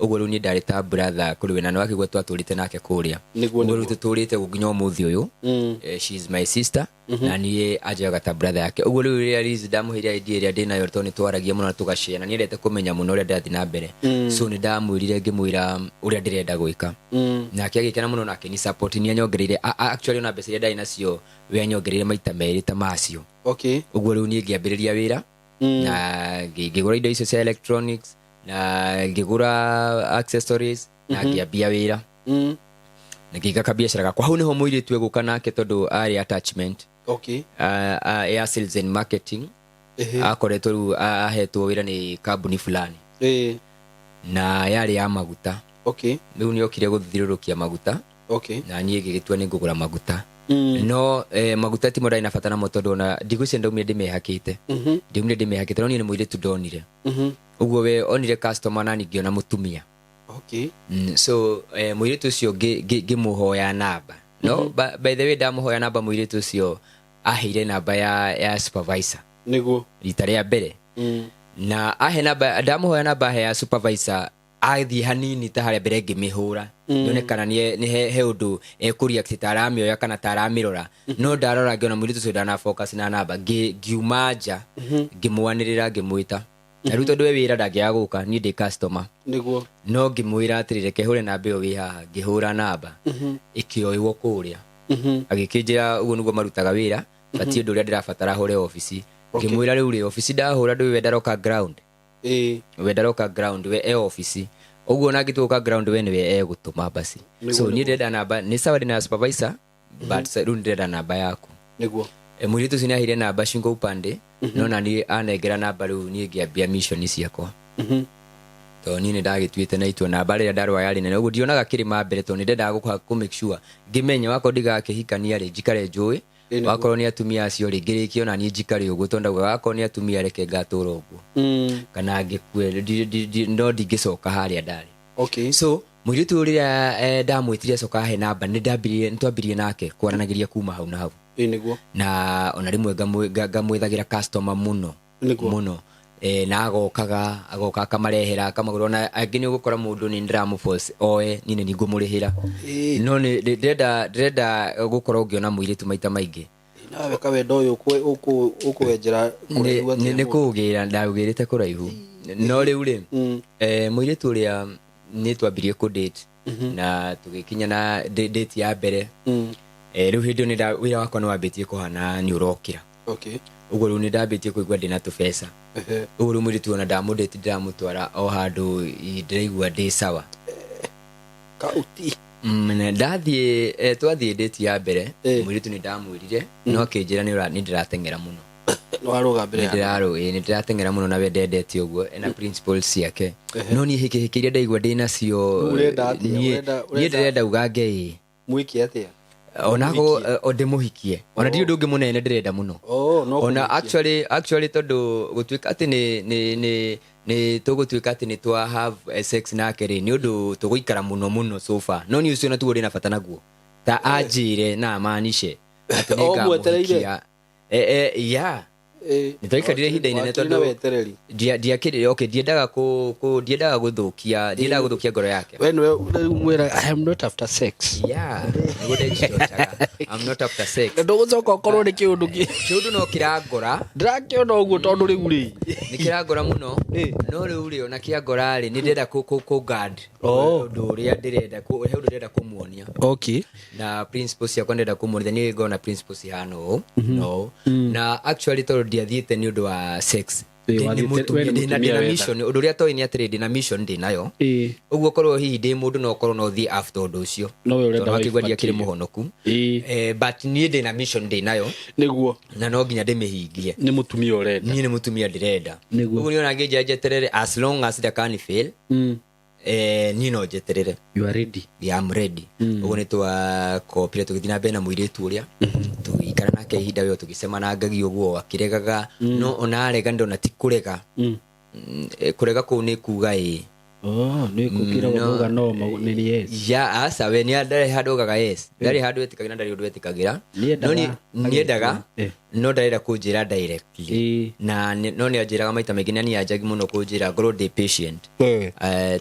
Speaker 1: Ũguo rĩu niĩ ndarĩ ta brother kũrĩ we, na nĩwakĩgua twatũrĩte nake kũrĩa. Ũguo rĩu tũtũrĩte nginya ũmũthĩ ũyũ. She is my sister, na niĩ anjoyaga ta brother yake. Ũguo rĩu rĩrĩa Liz ndamũheire idea ĩrĩa ndĩnayo, tondũ nĩ twaragia mũno na tũgashare, na niendete kũmenya mũno ũrĩa ndĩrathiĩ na mbere, so nĩ ndamwĩrire, ngĩmwĩra ũrĩa ndĩrenda gwĩka, nake agĩkena mũno na akĩni support. Nĩ anyongereire actually ona mbeca iria ndarĩ nacio, we anyongereire maita merĩ ta macio. Ũguo rĩu niĩ ngĩambĩrĩria wĩra na ngĩgũra indo icio cia electronics na ngĩgũra accessories na ngĩambia wĩra na ngĩiga kabiacara gakwa hau. Nĩho mũirĩtu egũka nake, tondũ arĩ attachment ya sales and marketing. Akoretwo rĩu ahetwo wĩra nĩ kambuni fulani na yarĩ ya maguta. Rĩu nĩ okire gũthiũrũrũkia maguta, na niĩ ngĩgĩtua nĩ ngũgũra maguta. No maguta timo ndarĩ na bata namo, tondũ ona ndigwĩciria ndaumire ndĩmehakĩte, ndiumire ndĩmehakĩte. No niĩ nĩ mũirĩtu ndonire. Ũguo we onire customer na niĩ ngĩona mũtumia. So mũirĩtu ũcio ngĩmũhoya namba. No by the way, ndamũhoya namba, mũirĩtu ũcio aheire namba ya supervisor rita rĩa mbere. Na ahe namba, ndamũhoya namba, ahe ya supervisor, athiĩ hanini ta harĩa mbere, ngĩmĩhũra nyone kana nĩ he ũndũ ekũreact, ta aramĩoya kana ta aramĩrora. No ndarora ngĩona mũirĩtu ũcio ndana focus na namba. Ngiuma nja, ngĩmwanĩrĩra, ngĩmwĩta. Na rĩu tondũ we wĩra ndangĩaga gũka, niĩ ndĩ customer. No ngĩmwĩra atĩrĩ, reke hũre namba ĩyo wĩ haha. Ngĩhũra namba, ĩkĩoywo kũrĩa. Agĩkĩnjĩra ũguo nĩguo marutaga wĩra, batiĩ ũndũ ũrĩa ndĩrabatara hũre obici. Ngĩmwĩra rĩu rĩ obici ndahũra ndũĩ we ndaroka ground. We ndaroka ground, we e office ũguo, na angĩtua gũka ground, we nĩwe egũtũma basi. So niĩ ndĩrenda namba, nĩ sawa ndĩna supervisor, but rĩu ndĩrenda namba yaku. Mũirĩtu ũcio nĩaheire namba shingo upande, no na niĩ anengera namba, rĩu niĩ ngĩambia mission ciakwa, tondũ niĩ nĩ ndagĩtuĩte na itua. Namba rĩrĩa ndarũa yarĩ nene ũguo, ndionaga kĩrĩma mbere, tondũ nĩ ndendaga kũ make sure ngĩmenya wakorwo ndigakĩhikania rĩ, njikare njũĩ. Wakorwo nĩ atumia acio rĩ, ngĩrĩkie ona niĩ njikare ũguo, tondũ ndaugaga wakorwo nĩ atumia, reke ngatũra ũguo kana ngĩkue, no ndingĩcoka harĩa ndarĩ. So mũirĩtu ũyũ rĩrĩa ndamwĩtire acoka ahe namba, nĩ twambirie nake kwaranagĩria kuma hau na hau. Na ona rĩmwe ngamwĩthagĩra customer mũno mũno, na agokaga, agoka akamarehera, akamagũra. Ona angĩ nĩ ũgũkora mũndũ nĩ ndĩramũforce oe, niĩ nĩ ngũmũrĩhĩra. No nĩ ndĩrenda gũkorwo ngĩona mũirĩtu maita maingĩ.
Speaker 2: Nawe kawendo ũyũ ũkũwenjera kũraihu atĩa
Speaker 1: Nĩ
Speaker 2: mũndũ?
Speaker 1: Kũũgĩra ndaũgĩrĩte kũraihu, no rĩu rĩ, mũirĩtu ũrĩa nĩ twambirie kũ date na tũgĩkinya na date ya mbere. Rĩu hĩndĩ ĩyo wĩra wakwa nĩ wambĩtie kũhana nĩ ũrokĩra. Ũguo rĩu nĩ ndambĩtie kũigua ndĩna tũbeca. Ũguo rĩu mũirĩtu ona ndamũdate, ndĩramũtwara o handũ ndĩraigua ndĩ sawa.
Speaker 2: Kauti.
Speaker 1: Na ndathiĩ, twathiĩ date ya mbere, mũirĩtu nĩ ndamwĩrire, no akĩnjĩra nĩ ndĩrateng'era mũno.
Speaker 2: Nĩ warũga mbere
Speaker 1: Nĩ
Speaker 2: ya
Speaker 1: ndĩrarũ ĩ, nĩ ndĩrateng'era mũno, na we ndendete ũguo, ena principles ciake, no niĩ hĩkĩhĩkĩ iria ndaigua ndĩ nacio.
Speaker 2: Rĩu ũrenda atĩa?
Speaker 1: Niĩ niĩ ndĩrenda ugange ĩ.
Speaker 2: Mwĩke atĩa?
Speaker 1: Onako ndĩmũhikie, ona ndirĩ ũndũ ũngĩ mũnene ndĩrenda mũno.
Speaker 2: Oh, no
Speaker 1: Ona
Speaker 2: kũmũhikia.
Speaker 1: actually tondũ gũtuĩka atĩ nĩ tũgũtuĩka atĩ nĩ twa have sex nake rĩ, nĩ ũndũ tũgũikara mũno mũno so far, no niĩ ũcio natuo ndĩ na bata naguo, ta anjĩre na amanishe atĩ nĩ
Speaker 2: O mwetereire?
Speaker 1: ngamuhikia. Ya. Nĩ twaikarire ihinda inene.
Speaker 2: Wakĩrĩ na
Speaker 1: Tondũ
Speaker 2: wetereri.
Speaker 1: Ndiakĩrĩ, okay, ndiendaga kũ kũ ndiendaga gũthũkia ngoro yake.
Speaker 2: We nĩwe rĩu mwĩra, "I am not after sex."
Speaker 1: Yeah, nĩguo ndecicocaga, I'm not after sex.
Speaker 2: Na ndũgũcoka ũkorwo nĩ kĩũndũ kĩ
Speaker 1: Kĩũndũ no kĩrangora.
Speaker 2: Ndĩrakĩona ũguo tondũ rĩu rĩ
Speaker 1: Nĩ kĩrangora mũno. No rĩu rĩ, ona kĩangora rĩ, nĩ ndĩrenda kũ guard ũndũ ũrĩa ndĩrenda, he ũndũ ndĩrenda kũmuonia. Na principles ciakwa ndĩrenda kũmuonia, niĩ ngona principles cihana ũũ no ũũ. Na actually tondũ ndiathiĩte nĩ ũndũ wa sex.
Speaker 2: Wathiĩte-
Speaker 1: Nĩ mũtumia,
Speaker 2: we nĩ
Speaker 1: ndĩna
Speaker 2: mũtumia
Speaker 1: ndĩna
Speaker 2: wetha.
Speaker 1: mission. Ũndũ ũrĩa toĩ nĩ atĩrĩ, ndĩna mission ndĩnayo. Ũguo korwo hihi ndĩ mũndũ, no korwo no thiĩ after ũndũ ũcio.
Speaker 2: No we ũrenda
Speaker 1: Tondũ
Speaker 2: wife
Speaker 1: akĩigua ndiakĩrĩ
Speaker 2: material.
Speaker 1: mũhonoku. But niĩ ndĩna mission ndĩnayo. Na no nginya ndĩmĩhingie.
Speaker 2: Nĩ mũtumia ũrenda.
Speaker 1: Niĩ nĩ mũtumia ndĩrenda. Ũguo niĩ ona ngĩnjia njeterere, as long as ndakani fail, niĩ no njeterere.
Speaker 2: You are ready.
Speaker 1: Yeah, I'm ready. Ũguo nĩ twakopire, tũgĩthiĩ na mbere na mũirĩtu ũrĩa, tũgĩikara nake ihinda weo, tũgĩcemanangagia ũguo, akĩregaga, no ona arega ndona ti kũrega. Kũrega kũu nĩ kuga ĩĩ.
Speaker 2: Oh, nĩ kũkĩra
Speaker 1: No.
Speaker 2: gũthũga no nĩ yes.
Speaker 1: Ya, aca, we nĩ ndarĩ handũ augaga yes, ndarĩ handũ etĩkagĩra na ndarĩ ũndũ etĩkagĩra.
Speaker 2: Nĩendaga
Speaker 1: No nĩendaga, no ndarenda kũnjĩra directly. Na no nĩ anjĩraga maita maingĩ, na nĩ anjagi mũno kũnjĩra ngorwo ndĩ patient.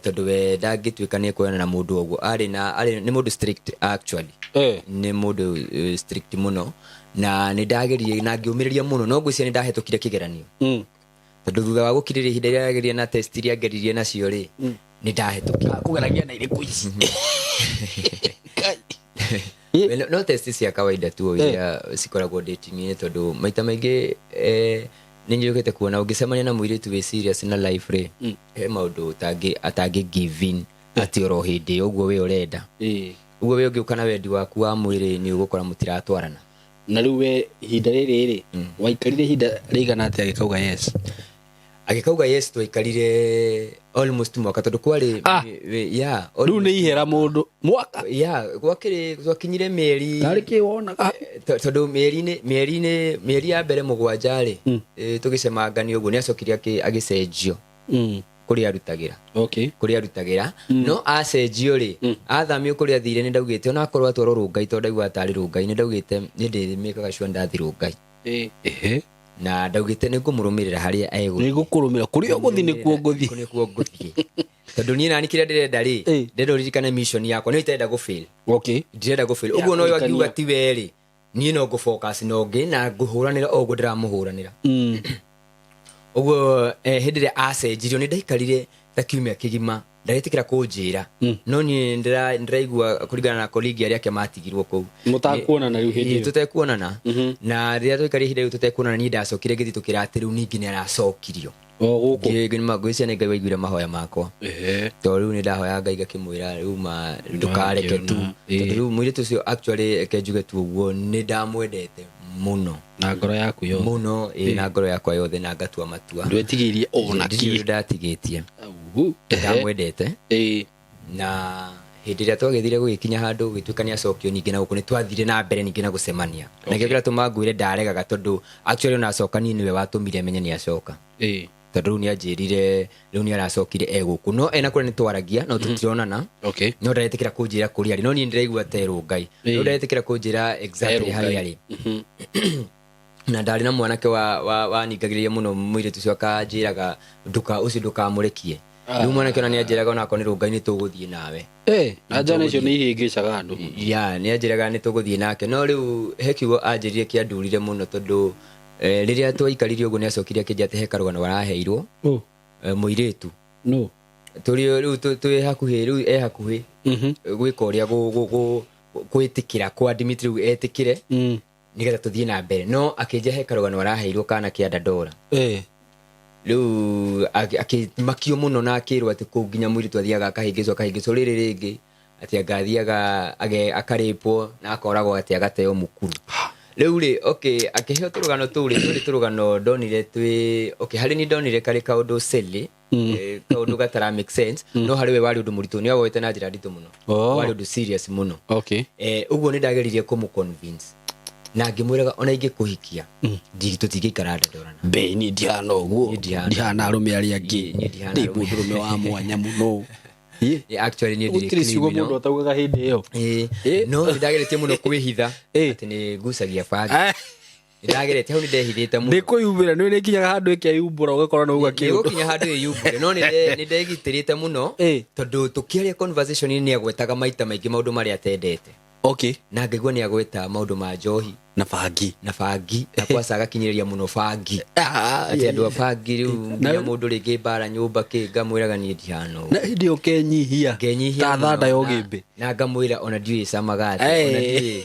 Speaker 1: Tondũ we ndangĩtuĩka nĩ kuonana na mũndũ ũguo arĩ na arĩ nĩ mũndũ strict actually. Nĩ mũndũ strict mũno, na nĩ ndageririe na ngĩũmĩrĩria mũno, no ngwĩciria nĩ ndahĩtũkire kĩgeranio, tondũ thutha wa gũkirĩrĩria ihinda rĩrĩa ndageririe na test iria ngeririe nacio rĩ, nĩ ndahĩtũkire.
Speaker 2: Kũgeragia na irĩkũ ici?
Speaker 1: No test cia kawaida tu iria cikoragwo dating-inĩ, tondũ maita maingĩ nĩ njũkĩte kuona ũngĩcemania na mũirĩtu wĩ serious na life rĩ, he maũndũ atangĩ give in atĩ oro hĩndĩ ĩyo ũguo we ũrenda. Ũguo we ũngĩũka na wendi waku wa mwĩrĩ, nĩ ũgũkora mũtiratwarana.
Speaker 2: Na rĩu we ihinda rĩrĩ rĩ, waikarire ihinda rĩigana atĩa agĩkauga yes?
Speaker 1: Agĩkauga yes, twaikarire almost mwaka, tondũ kwarĩ yeah.
Speaker 2: Rĩu nĩ ihera mũndũ mwaka?
Speaker 1: Yeah, gwakĩrĩ gwakinyire mĩeri
Speaker 2: Tarĩ kĩ wonaga?
Speaker 1: Tondũ mĩeri-inĩ mĩeri ya mbere 7 rĩ, tũgĩcemangania ũguo, nĩ acokire agĩcenjio kũrĩa arutagĩra. Kũrĩa arutagĩra, no acenjio rĩ, athamio kũrĩa athire, nĩ ndaugĩte onakorwo atwarwo Rũngai, tondũ ndaigua tarĩ Rũngai, nĩ ndaugĩte nĩ ndĩmĩkaga sure ndathi Rũngai. Na ndaugĩte nĩ ngũmũrũmĩrĩra harĩa egũthiĩ.
Speaker 2: Nĩ ngũkũrũmĩra kũrĩa ũgũthiĩ, nĩkuo ngũthiĩ.
Speaker 1: Nĩkuo ngũthiĩ, tondũ niĩ nani kĩrĩa ndĩrenda rĩ, ndĩrenda ũririkane mission yakwa, nĩ itarenda gũfail. Ndirenda gũfail.
Speaker 2: Ya
Speaker 1: Ũguo no
Speaker 2: kũrikania.
Speaker 1: angiuga ti we rĩ, niĩ no ngũfocus na ũngĩ na ngũhũranĩra o ũguo ndĩramũhũranĩra. Ũguo hĩndĩ ĩrĩa acenjirio, nĩ ndaikarire ta kiumia kĩgima ndaretĩkĩra kũnjĩra, no niĩ ndĩraigua kũringana na colleague arĩa ake matigirwo kũu.
Speaker 2: Mũtakuonana rĩu hĩndĩ ĩyo?
Speaker 1: Tũtekuonana. Na rĩrĩa twaikarire ihinda rĩu tũtekuonana, niĩ ndacokire ngĩthitũkĩra atĩ rĩu ningĩ nĩ aracokirio.
Speaker 2: O gũkũ.
Speaker 1: Ngwĩciria nĩ Ngai waiguire mahoya makwa. Tondũ rĩu nĩ ndahoya Ngai ngakĩmwĩra rĩu ma ndũkareke tu. Tondũ rĩu mũirĩtu ũcio actually, reke njuge tu ũguo, nĩ ndamwendete mũno.
Speaker 2: Na ngoro yaku yothe.
Speaker 1: Mũno, ĩ, na ngoro yakwa yothe, na ngatua matua.
Speaker 2: Ndwetigĩirie ona
Speaker 1: Ndirĩ
Speaker 2: kĩ.
Speaker 1: ũndũ ndatigĩtie.
Speaker 2: Au.
Speaker 1: Ndamwendete. Na hĩndĩ ĩrĩa twagĩthire gũgĩkinya handũ gũgĩtuĩka nĩ acokio ningĩ na gũkũ, nĩ twathire na mbere ningĩ na gũcemania na kĩo kĩratũma ngwĩre ndaregaga, tondũ actually ona acoka niĩ nĩwe watũmire menye nĩ acoka. Tondũ rĩu nĩ anjĩrire rĩu nĩ aracokire e gũkũ, no ena kũrĩa nĩ twaragia no tũtironana. No ndaretĩkĩra kũnjĩra kũrĩa arĩ, no niĩ ndĩraigua terũ Ngai, no ndaretĩkĩra kũnjĩra exactly
Speaker 2: Erũ
Speaker 1: harĩa
Speaker 2: Ngai.
Speaker 1: arĩ. Na ndarĩ na mwanake wa waningagĩrĩria mũno mũirĩtu ũcio, akanjĩraga nduka ũcio ndũkamũrekie. Rĩu mwanake ona nĩ anjĩraga onakorwo nĩ rũngai nĩ tũgũthiĩ nawe.
Speaker 2: Na njana icio nĩ ihĩngĩcaga andũ.
Speaker 1: Ya, nĩ anjĩraga nĩ tũgũthiĩ nake, no rĩu he kiugo anjĩrire kĩandurire mũno, tondũ rĩrĩa twaikarire ũguo nĩ acokire akĩnjĩra atĩ he karũgano araheirwo.
Speaker 2: Oh.
Speaker 1: Mũirĩtu.
Speaker 2: No.
Speaker 1: Tũrĩ rĩu twĩ hakuhĩ, rĩu e hakuhĩ gwĩka ũrĩa gwĩtĩkĩra kwa Dimitri, rĩu etĩkĩre nĩgetha tũthiĩ na mbere, no akĩnjĩra he karũgano araheirwo kana kĩa Dandora. Rĩu akĩmakio mũno na akĩrwo atĩ kũu nginya mũirĩtu athiaga akahĩngĩcwo, akahĩngĩcwo rĩrĩ rĩngĩ atĩ anga athiaga akarĩpwo na akoragwo atĩ agateo mũkuru. Rĩu rĩ, okay, akĩheo tũrũgano tũu rĩ, tũrĩ tũrũgano ndonire twĩ okay harĩ niĩ, ndonire karĩ kaũndũ silly, kaũndũ gatara make sense, no harĩ we warĩ ũndũ mũritũ, nĩ awoete na njĩra nditũ mũno. Warĩ ũndũ serious mũno. Ũguo nĩ ndageririe kũmũ convince na ngĩmwĩraga ona ingĩkũhikia tũtingĩikara Dandora.
Speaker 2: Mbe niĩ ndihana ũguo.
Speaker 1: Niĩ ndihana.
Speaker 2: Ndihana arũme arĩa angĩ.
Speaker 1: Niĩ ndihana
Speaker 2: Ndĩ
Speaker 1: arũme.
Speaker 2: mũndũrũme wa mwanya mũno.
Speaker 1: Yeah, actually niĩ ndirĩ
Speaker 2: Gũtirĩ ciugo
Speaker 1: criminal.
Speaker 2: mũndũ ataugaga hĩndĩ ĩyo.
Speaker 1: No nĩ ndageretie mũno kwĩhitha atĩ nĩ ngucagia bangi. Nĩ ndageretie hau, nĩ ndehithĩte mũno.
Speaker 2: Ndĩ kwĩyumĩra nĩ nĩkinyaga handũ ĩkeyumbũra ũgakora nĩ uga
Speaker 1: Nĩ
Speaker 2: kĩũndũ.
Speaker 1: gũkinya handũ ĩyumbũre, no nĩ ndegitĩrĩte mũno, tondũ tũkĩaria conversation nĩ agwetaga maita maingĩ maũndũ marĩa atendete. Na ngaigua nĩ agweta maũndũ ma njohi.
Speaker 2: Na bangi.
Speaker 1: Na bangi, na kwaca agakinyĩrĩria mũno bangi, atĩ andũ a bangi rĩu nginya mũndũ rĩngĩ mbara nyũmba kĩ, ngamwĩraga niĩ ndihana ũguo.
Speaker 2: Na hĩndĩ ĩyo ũkenyihia.
Speaker 1: Ngenyihia
Speaker 2: ta
Speaker 1: mũno,
Speaker 2: thanda ya ũgĩmbĩ.
Speaker 1: Na ngamwĩra ona ndiũĩ ĩcamaga atĩa, ona ndiũĩ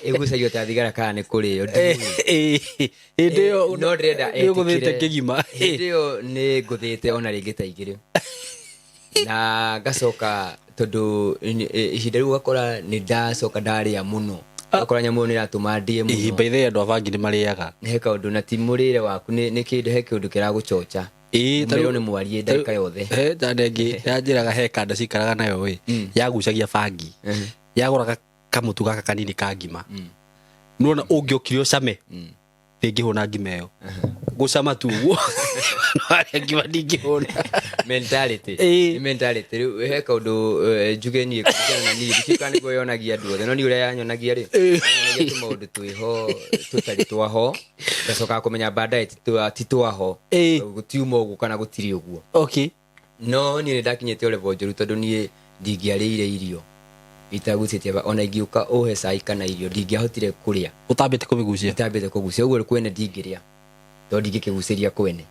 Speaker 1: ĩgucagio ta thigara kana nĩ kũrĩo, ndiũĩ.
Speaker 2: Hĩndĩ ĩyo
Speaker 1: No ndĩrenda
Speaker 2: nĩ ũgũthĩte
Speaker 1: etĩkĩre.
Speaker 2: kĩgima.
Speaker 1: Hĩndĩ ĩyo nĩ ngũthĩte ona rĩngĩ ta igĩrĩ, na ngacoka tondũ ihinda rĩu ũgakora nĩ ndacoka ndarĩa mũno, ũgakora nyamũ ĩyo nĩ ĩratũma ndĩe mũno.
Speaker 2: By the way, andũ a bangi nĩ marĩaga.
Speaker 1: He kaũndũ na ti mũrĩre waku, nĩ kĩndũ, he kĩũndũ kĩragũchocha.
Speaker 2: Ta
Speaker 1: Mũmero nĩ mwarie ndagĩka yothe.
Speaker 2: He njana ĩngĩ yanjĩraga he kanda cikaraga nayo ĩ yagucagia bangi, yagũraga kamũtu gaka kanini ka ngima, nĩwona ũngĩokire ũcame ndĩngĩhũna ngima ĩyo, gũcama tu ũguo no ngima ndingĩhũna.
Speaker 1: Mentality. Nĩ mentality. Rĩu he kaũndũ, njuge niĩ kũringana na niĩ, ndikĩũĩ kana nĩguo yonagia andũ othe, no niĩ ũrĩa yanyonagia rĩ, yanyonagia tũmaũndũ twĩho tũtarĩ twaho, ngacoka kũmenya baadaye ti twaho. Gũtiuma ũguo kana gũtirĩ ũguo. No niĩ nĩ ndakinyĩte o level njũru, tondũ niĩ ndingĩarĩire irio itagucĩtie ona ingĩũka ũhe cai kana irio, ndingĩahotire kũrĩa
Speaker 2: ũtambĩte kũmĩgucia.
Speaker 1: Itambĩte kũgucia ũguo kwene ndingĩrĩa, tondũ ndingĩkĩgucĩria kwene.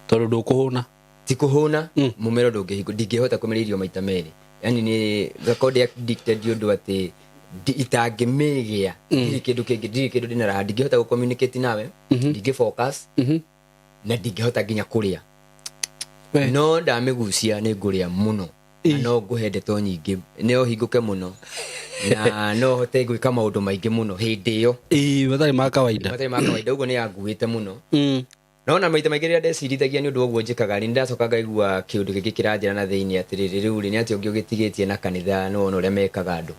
Speaker 2: Tondũ ndũkũhũna.
Speaker 1: Ti kũhũna. Mũmero ndũngĩhingwo, ndingĩhota kũmeria irio maita merĩ, yani nĩ ngakorwo ndĩ addicted ũndũ atĩ itangĩmĩgĩa ndirĩ kĩndũ kĩngĩ, ndirĩ kĩndũ ndĩna raha, ndingĩhota gũ communicate nawe, ndingĩ focus na ndingĩhota nginya kũrĩa. No ndamĩgucia nĩ ngũrĩa mũno na no ngũhe ndeto nyingĩ, no hingũke mũno na no hote gwĩka maũndũ maingĩ mũno hĩndĩ ĩyo.
Speaker 2: Ĩĩ, matarĩ ma kawaida.
Speaker 1: Matarĩ ma kawaida, ũguo nĩ yanguĩte mũno. No na maita maingĩ rĩrĩa ndecirithagia nĩ ũndũ wa ũguo njĩkaga rĩ, nĩndacoka ngaigua kĩũndũ gĩkĩ kĩranjĩra na thĩinĩ atĩrĩrĩ, rĩu rĩ, nĩ atĩa ũngĩ ũgĩtigĩtie na kanitha, nĩ wona ũrĩa mekaga andũ.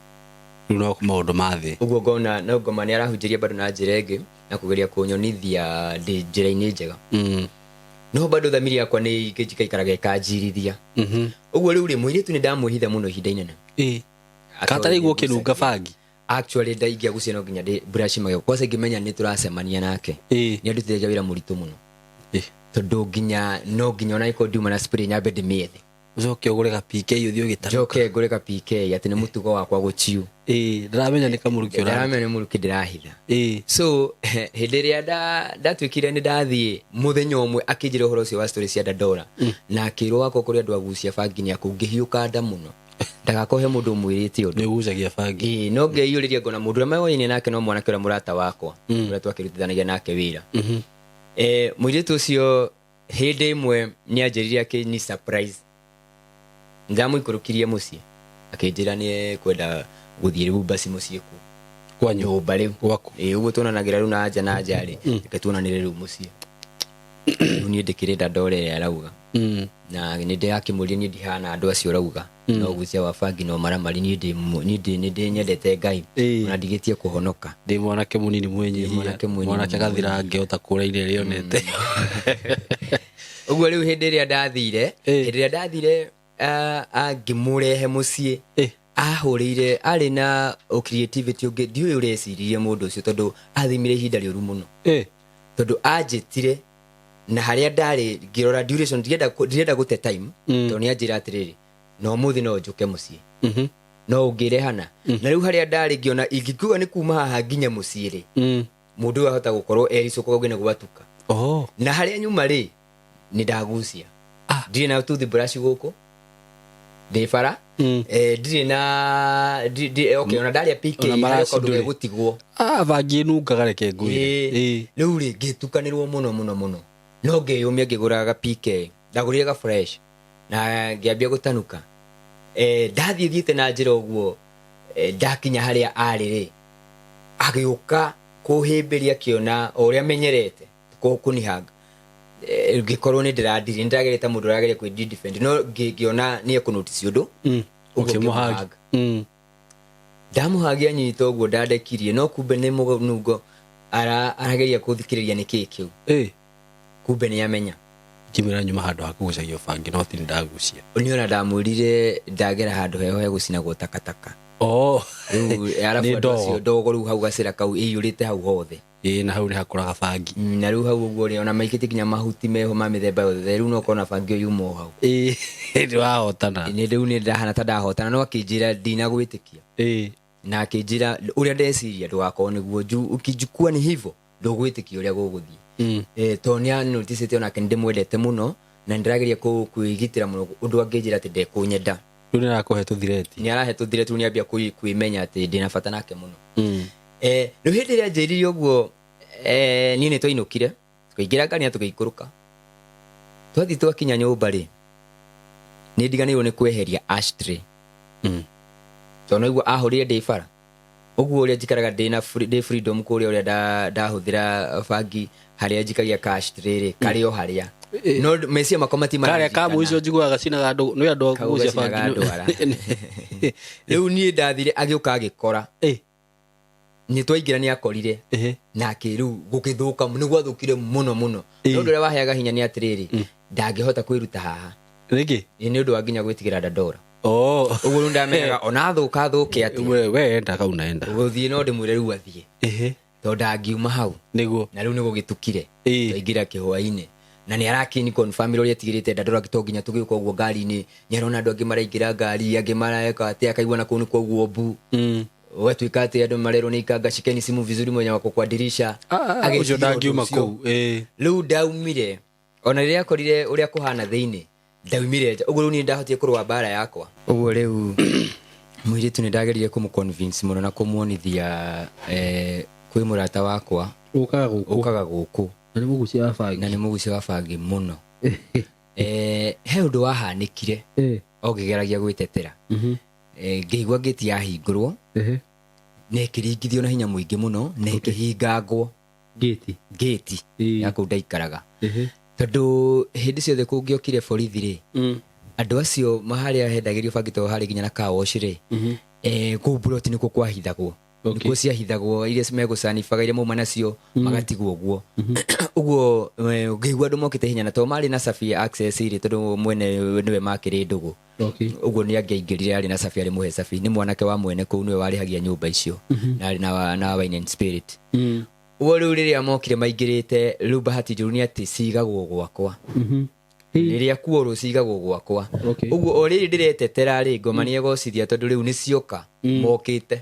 Speaker 2: Rĩu no maũndũ ma thĩ.
Speaker 1: Ũguo ngona no ngoma nĩ arahunjĩria bado na njĩra ĩngĩ na kũgeria kũnyonithia ndĩ njĩra-inĩ njega. No bado thamiri yakwa nĩ ĩgaikaraga ĩkanjirithia. Ũguo rĩu rĩ, mũirĩtu nĩ ndamwĩhitha mũno ihinda inene.
Speaker 2: Katarĩ guo ũkĩnunga bangi.
Speaker 1: Actually ndaingĩagucia no nginya ndĩ brush magego kwaca ingĩmenya nĩ tũracemania nake. Nĩ andutithagia wĩra mũritũ mũno, tondũ nginya no nginya ona ĩkorwo ndiuma na spray nyambe ndĩmĩethe.
Speaker 2: Ũcoke ũgũre ka PK ũthiĩ ũgĩtanuka.
Speaker 1: Njoke ngũre ka PK atĩ nĩ mũtugo wakwa gũchiu.
Speaker 2: Ĩĩ, ndĩramenya nĩ kamũrukĩ ũra.
Speaker 1: Ndaramenya nĩ mũrukĩ ndĩrahitha. So hĩndĩ ĩrĩa ndatuĩkire nĩ ndathiĩ mũthenya ũmwe akĩnjĩra ũhoro ũcio wa story cia Dandora na akĩrwo wakwa kũrĩ andũ agucia bangi nĩ akũu, ngĩhiũka nda mũno ndagakohe mũndũ ũmwĩrĩte ũndũ.
Speaker 2: Nĩ ũgucagia bangi.
Speaker 1: Ĩĩ, no ngeyũrĩria ngona mũndũ ũrĩa maoyaine nake no mwanake ũrĩa mũrata wakwa ũrĩa twakĩrutithanagia nake wĩra. Mũirĩtu ũcio. Hĩndĩ ĩmwe nĩ anjĩrire akĩni surprise, ndamũikũrũkirie mũciĩ, akĩnjĩra nĩ ekwenda gũthiĩ rĩu basi mũciĩ kũ
Speaker 2: Kwanyu?
Speaker 1: Nyũmba rĩu.
Speaker 2: Gwaku?
Speaker 1: Ĩĩ, ũguo tuonanagĩra rĩu na nja na nja rĩ, reke tuonanĩre rĩu mũciĩ. Rĩu niĩ ndĩkĩrenda ndore ĩrĩa arauga. Na nĩ ndĩrakĩmũria, niĩ ndihana andũ acio ũrauga no gucia wa bangi no maramari. Niĩ ndĩ niĩ nĩ ndĩnyendete Ngai. Ona ndigĩtie kũhonoka.
Speaker 2: Ndĩ mwanake mũnini mwĩnyihia.
Speaker 1: Mwanake mũnini.
Speaker 2: Mwanake gathirange ota kũrĩa-inĩ rĩonete.
Speaker 1: Ũguo rĩu hĩndĩ ĩrĩa ndathire, hĩndĩ ĩrĩa ndathire, ngĩmũrehe mũciĩ, ahũrĩire arĩ na creativity ũngĩ ndiũĩ ũreciririe mũndũ ũcio, tondũ athimire ihinda rĩũru mũno. Tondũ anjĩtire na harĩa ndarĩ ngĩrora duration, ndirenda gũte time. Tondũ nĩ anjĩra atĩrĩrĩ, no ũmũthĩ no njũke mũciĩ, no ũngĩrehana na rĩu harĩa ndarĩ ngĩona ingĩkiuga nĩ kuma haha nginya mũciĩ rĩ, mũndũ ũyũ ahota gũkorwo ericũka ũngĩ nĩ gwatuka. Na harĩa nyuma rĩ, nĩ ndagucia. Ndirĩ na toothbrush gũkũ, ndĩ bara. Ndirĩ na okay, ona ndarĩa PK.
Speaker 2: Ona
Speaker 1: harĩ
Speaker 2: maraci
Speaker 1: kaũndũ
Speaker 2: ndũrĩ.
Speaker 1: gegũtigwo.
Speaker 2: Ah, bangi ĩnungaga, reke ngwĩre.
Speaker 1: Rĩu rĩ, ngĩtukanĩrwo mũno mũno mũno, no ngĩyũmia, ngĩgũra ga PK, ndagũrire ga fresh na ngĩambia gũtanuka. Ndathiĩ thiĩte na njĩra ũguo, ndakinya harĩa arĩ rĩ, agĩũka kũhĩmbĩria, akĩona o ũrĩa menyerete kũnihanga. Ngĩkorwo nĩ ndĩrandiri, nĩ ndĩrageria ta mũndũ ũrageria kwĩ defend, no ngĩona nĩ ekũnotice ũndũ. Ũguo
Speaker 2: Ũkĩmũhagi.
Speaker 1: ngĩmũhaga. Ndamũhagia, nyita ũguo ndandekirie, no kumbe nĩ mũnungo arageria kũthikĩrĩria nĩ kĩĩ kĩu. Kumbe nĩ amenya.
Speaker 2: Ngĩmwĩra nyuma handũ ha kũgucagia bangi, no ti ndagucia.
Speaker 1: Nĩ ona ndamwĩrire ndagera handũ heho hegũcinagwo takataka. Rĩu arabu
Speaker 2: Nĩ
Speaker 1: andũ acio
Speaker 2: ndogo.
Speaker 1: Ndogo rĩu hau gacĩra kau ĩiyũrĩte hau hothe.
Speaker 2: Ĩĩ, na hau nĩ hakũraga bangi.
Speaker 1: Na rĩu hau ũguo rĩ, ona maikĩtie nginya mahuti meho ma mĩthemba yothe, rĩu no ũkona bangi ĩyo yuma o hau.
Speaker 2: Ĩĩ, nĩ wahotana.
Speaker 1: Nĩ rĩu nĩ ndahana ta ndahotana, no akĩnjĩra ndinagwĩtĩkia. Na akĩnjĩra ũrĩa ndeciria ndũgakorwo nĩguo juu ukichukua ni hivyo ndũgwĩtĩkia ũrĩa gũgũthiĩ. Tondũ nĩ anoticĩte onake nĩ ndĩmwendete mũno na nĩndĩrageria kwĩgitĩra mũno ũndũ angĩnjĩra atĩ ndekũnyenda.
Speaker 2: Rĩu nĩ arakũhe tũthireti.
Speaker 1: Nĩ arahe tũthire tu, nĩambia kwĩmenya atĩ ndĩna bata nake mũno. Rĩu hĩndĩ ĩrĩa anjĩrire ũguo, niĩ nĩ twainũkire, tũkĩingĩra ngari na tũgĩikũrũka. Twathiĩ twakinya nyũmba rĩ, nĩ ndiganĩirwo nĩ kweheria ashtray. Tondũ naigua ahũrire ndĩ bara ũguo ũrĩa njikaraga ndĩna ndĩ freedom kũrĩa ũrĩa ndahũthĩra bangi harĩa njikagia ka ashtray rĩ, karĩ o harĩa, no meciria makwa
Speaker 2: Karĩa
Speaker 1: matimaririkana.
Speaker 2: ka mũico njiguaga gacinaga andũ, nĩ andũ a
Speaker 1: Kau
Speaker 2: kũgucia
Speaker 1: gacinaga
Speaker 2: bangi.
Speaker 1: ndwara. Rĩu niĩ ndathire, agĩũka agĩkora. Nĩ twaingĩra, nĩ akorire. Nake rĩu gũgĩthũka, nĩ gwathũkire mũno mũno. No ũndũ ũrĩa waheaga hinya nĩ atĩrĩrĩ, ndangĩhota kwĩruta haha.
Speaker 2: Nĩkĩ?
Speaker 1: Ĩ, nĩ ũndũ wa nginya gwĩtigĩra ndandora. Ũguo rĩu ndamenyaga ona thũka thũke atĩa,
Speaker 2: We enda kau naenda.
Speaker 1: Gũthiĩ no ndĩmwĩre rĩu athiĩ, tondũ ndangiuma hau. Na rĩu nĩ gũgĩtukire. Twaingĩra kĩhwainĩ na nĩ arakĩni confirm ũrĩa etigĩrĩte ndandora, to nginya tũgĩũka ũguo ngari-inĩ nĩ arona andũ angĩ maraingĩra ngari, angĩ mareka atĩ akaigua na kũu nĩ kwaugwo mbu. Ũgatuĩka atĩ andũ marerwo nĩ ikanga, shikeni simu vizuri, mwenye wako kwa dirisha.
Speaker 2: Ah, ũcio
Speaker 1: Agĩtigĩra ũndũ
Speaker 2: ndangiuma
Speaker 1: ũcio.
Speaker 2: kũu.
Speaker 1: Rĩu ndaumire, ona rĩrĩa akorire ũrĩa kũhana thĩinĩ, ndaumire nja ũguo. Rĩu niĩ ndahotire kũrũa mbara yakwa ũguo. Rĩu mũirĩtu nĩ ndageririe kũmũ-convince mũno na kũmuonithia, kwĩ mũrata wakwa
Speaker 2: Ũkaga gũkũ.
Speaker 1: Ũkaga gũkũ.
Speaker 2: Na nĩ mũgucia wa bangi.
Speaker 1: Na nĩ mũgucia wa bangi mũno. He ũndũ wahanĩkire o ngĩgeragia gwĩtetera. Ngĩigua ngĩti yahingũrwo na ĩkĩringithio na hinya mũingĩ mũno na ĩkĩhingangwo.
Speaker 2: Ngĩti?
Speaker 1: Ngĩti ya kũu ndaikaraga, tondũ hĩndĩ ciothe kũngĩokire borithi rĩ, andũ acio maharĩa hendagĩrio bangi, tondũ harĩ nginya na car wash rĩ, kũu buroti nĩkuo kwahithagwo. Nĩkuo ciahithagwo iria megũcanibaga, iria mauma nacio magatigwo ũguo ũguo. Ngĩigua andũ mokĩte hinya, na tondũ marĩ na cabi ya access rĩ, tondũ mwene nĩwe makĩrĩ ndũgũ. Ũguo nĩ angĩaingĩrire, arĩ na cabi, arĩ mũhe cabi nĩ mwanake wa mwene kũu, nĩwe warĩhagia nyũmba icio na arĩ na wine and spirit. Ũguo rĩu rĩrĩa mokire maingĩrĩte, rĩu bahati njũru nĩ atĩ cigagwo gwakwa. Rĩrĩa kuorwo cigagwo gwakwa. Ũguo o rĩrĩ ndĩretetera rĩ, ngoma nĩ egocithia, tondũ rĩu nĩ cioka mokĩte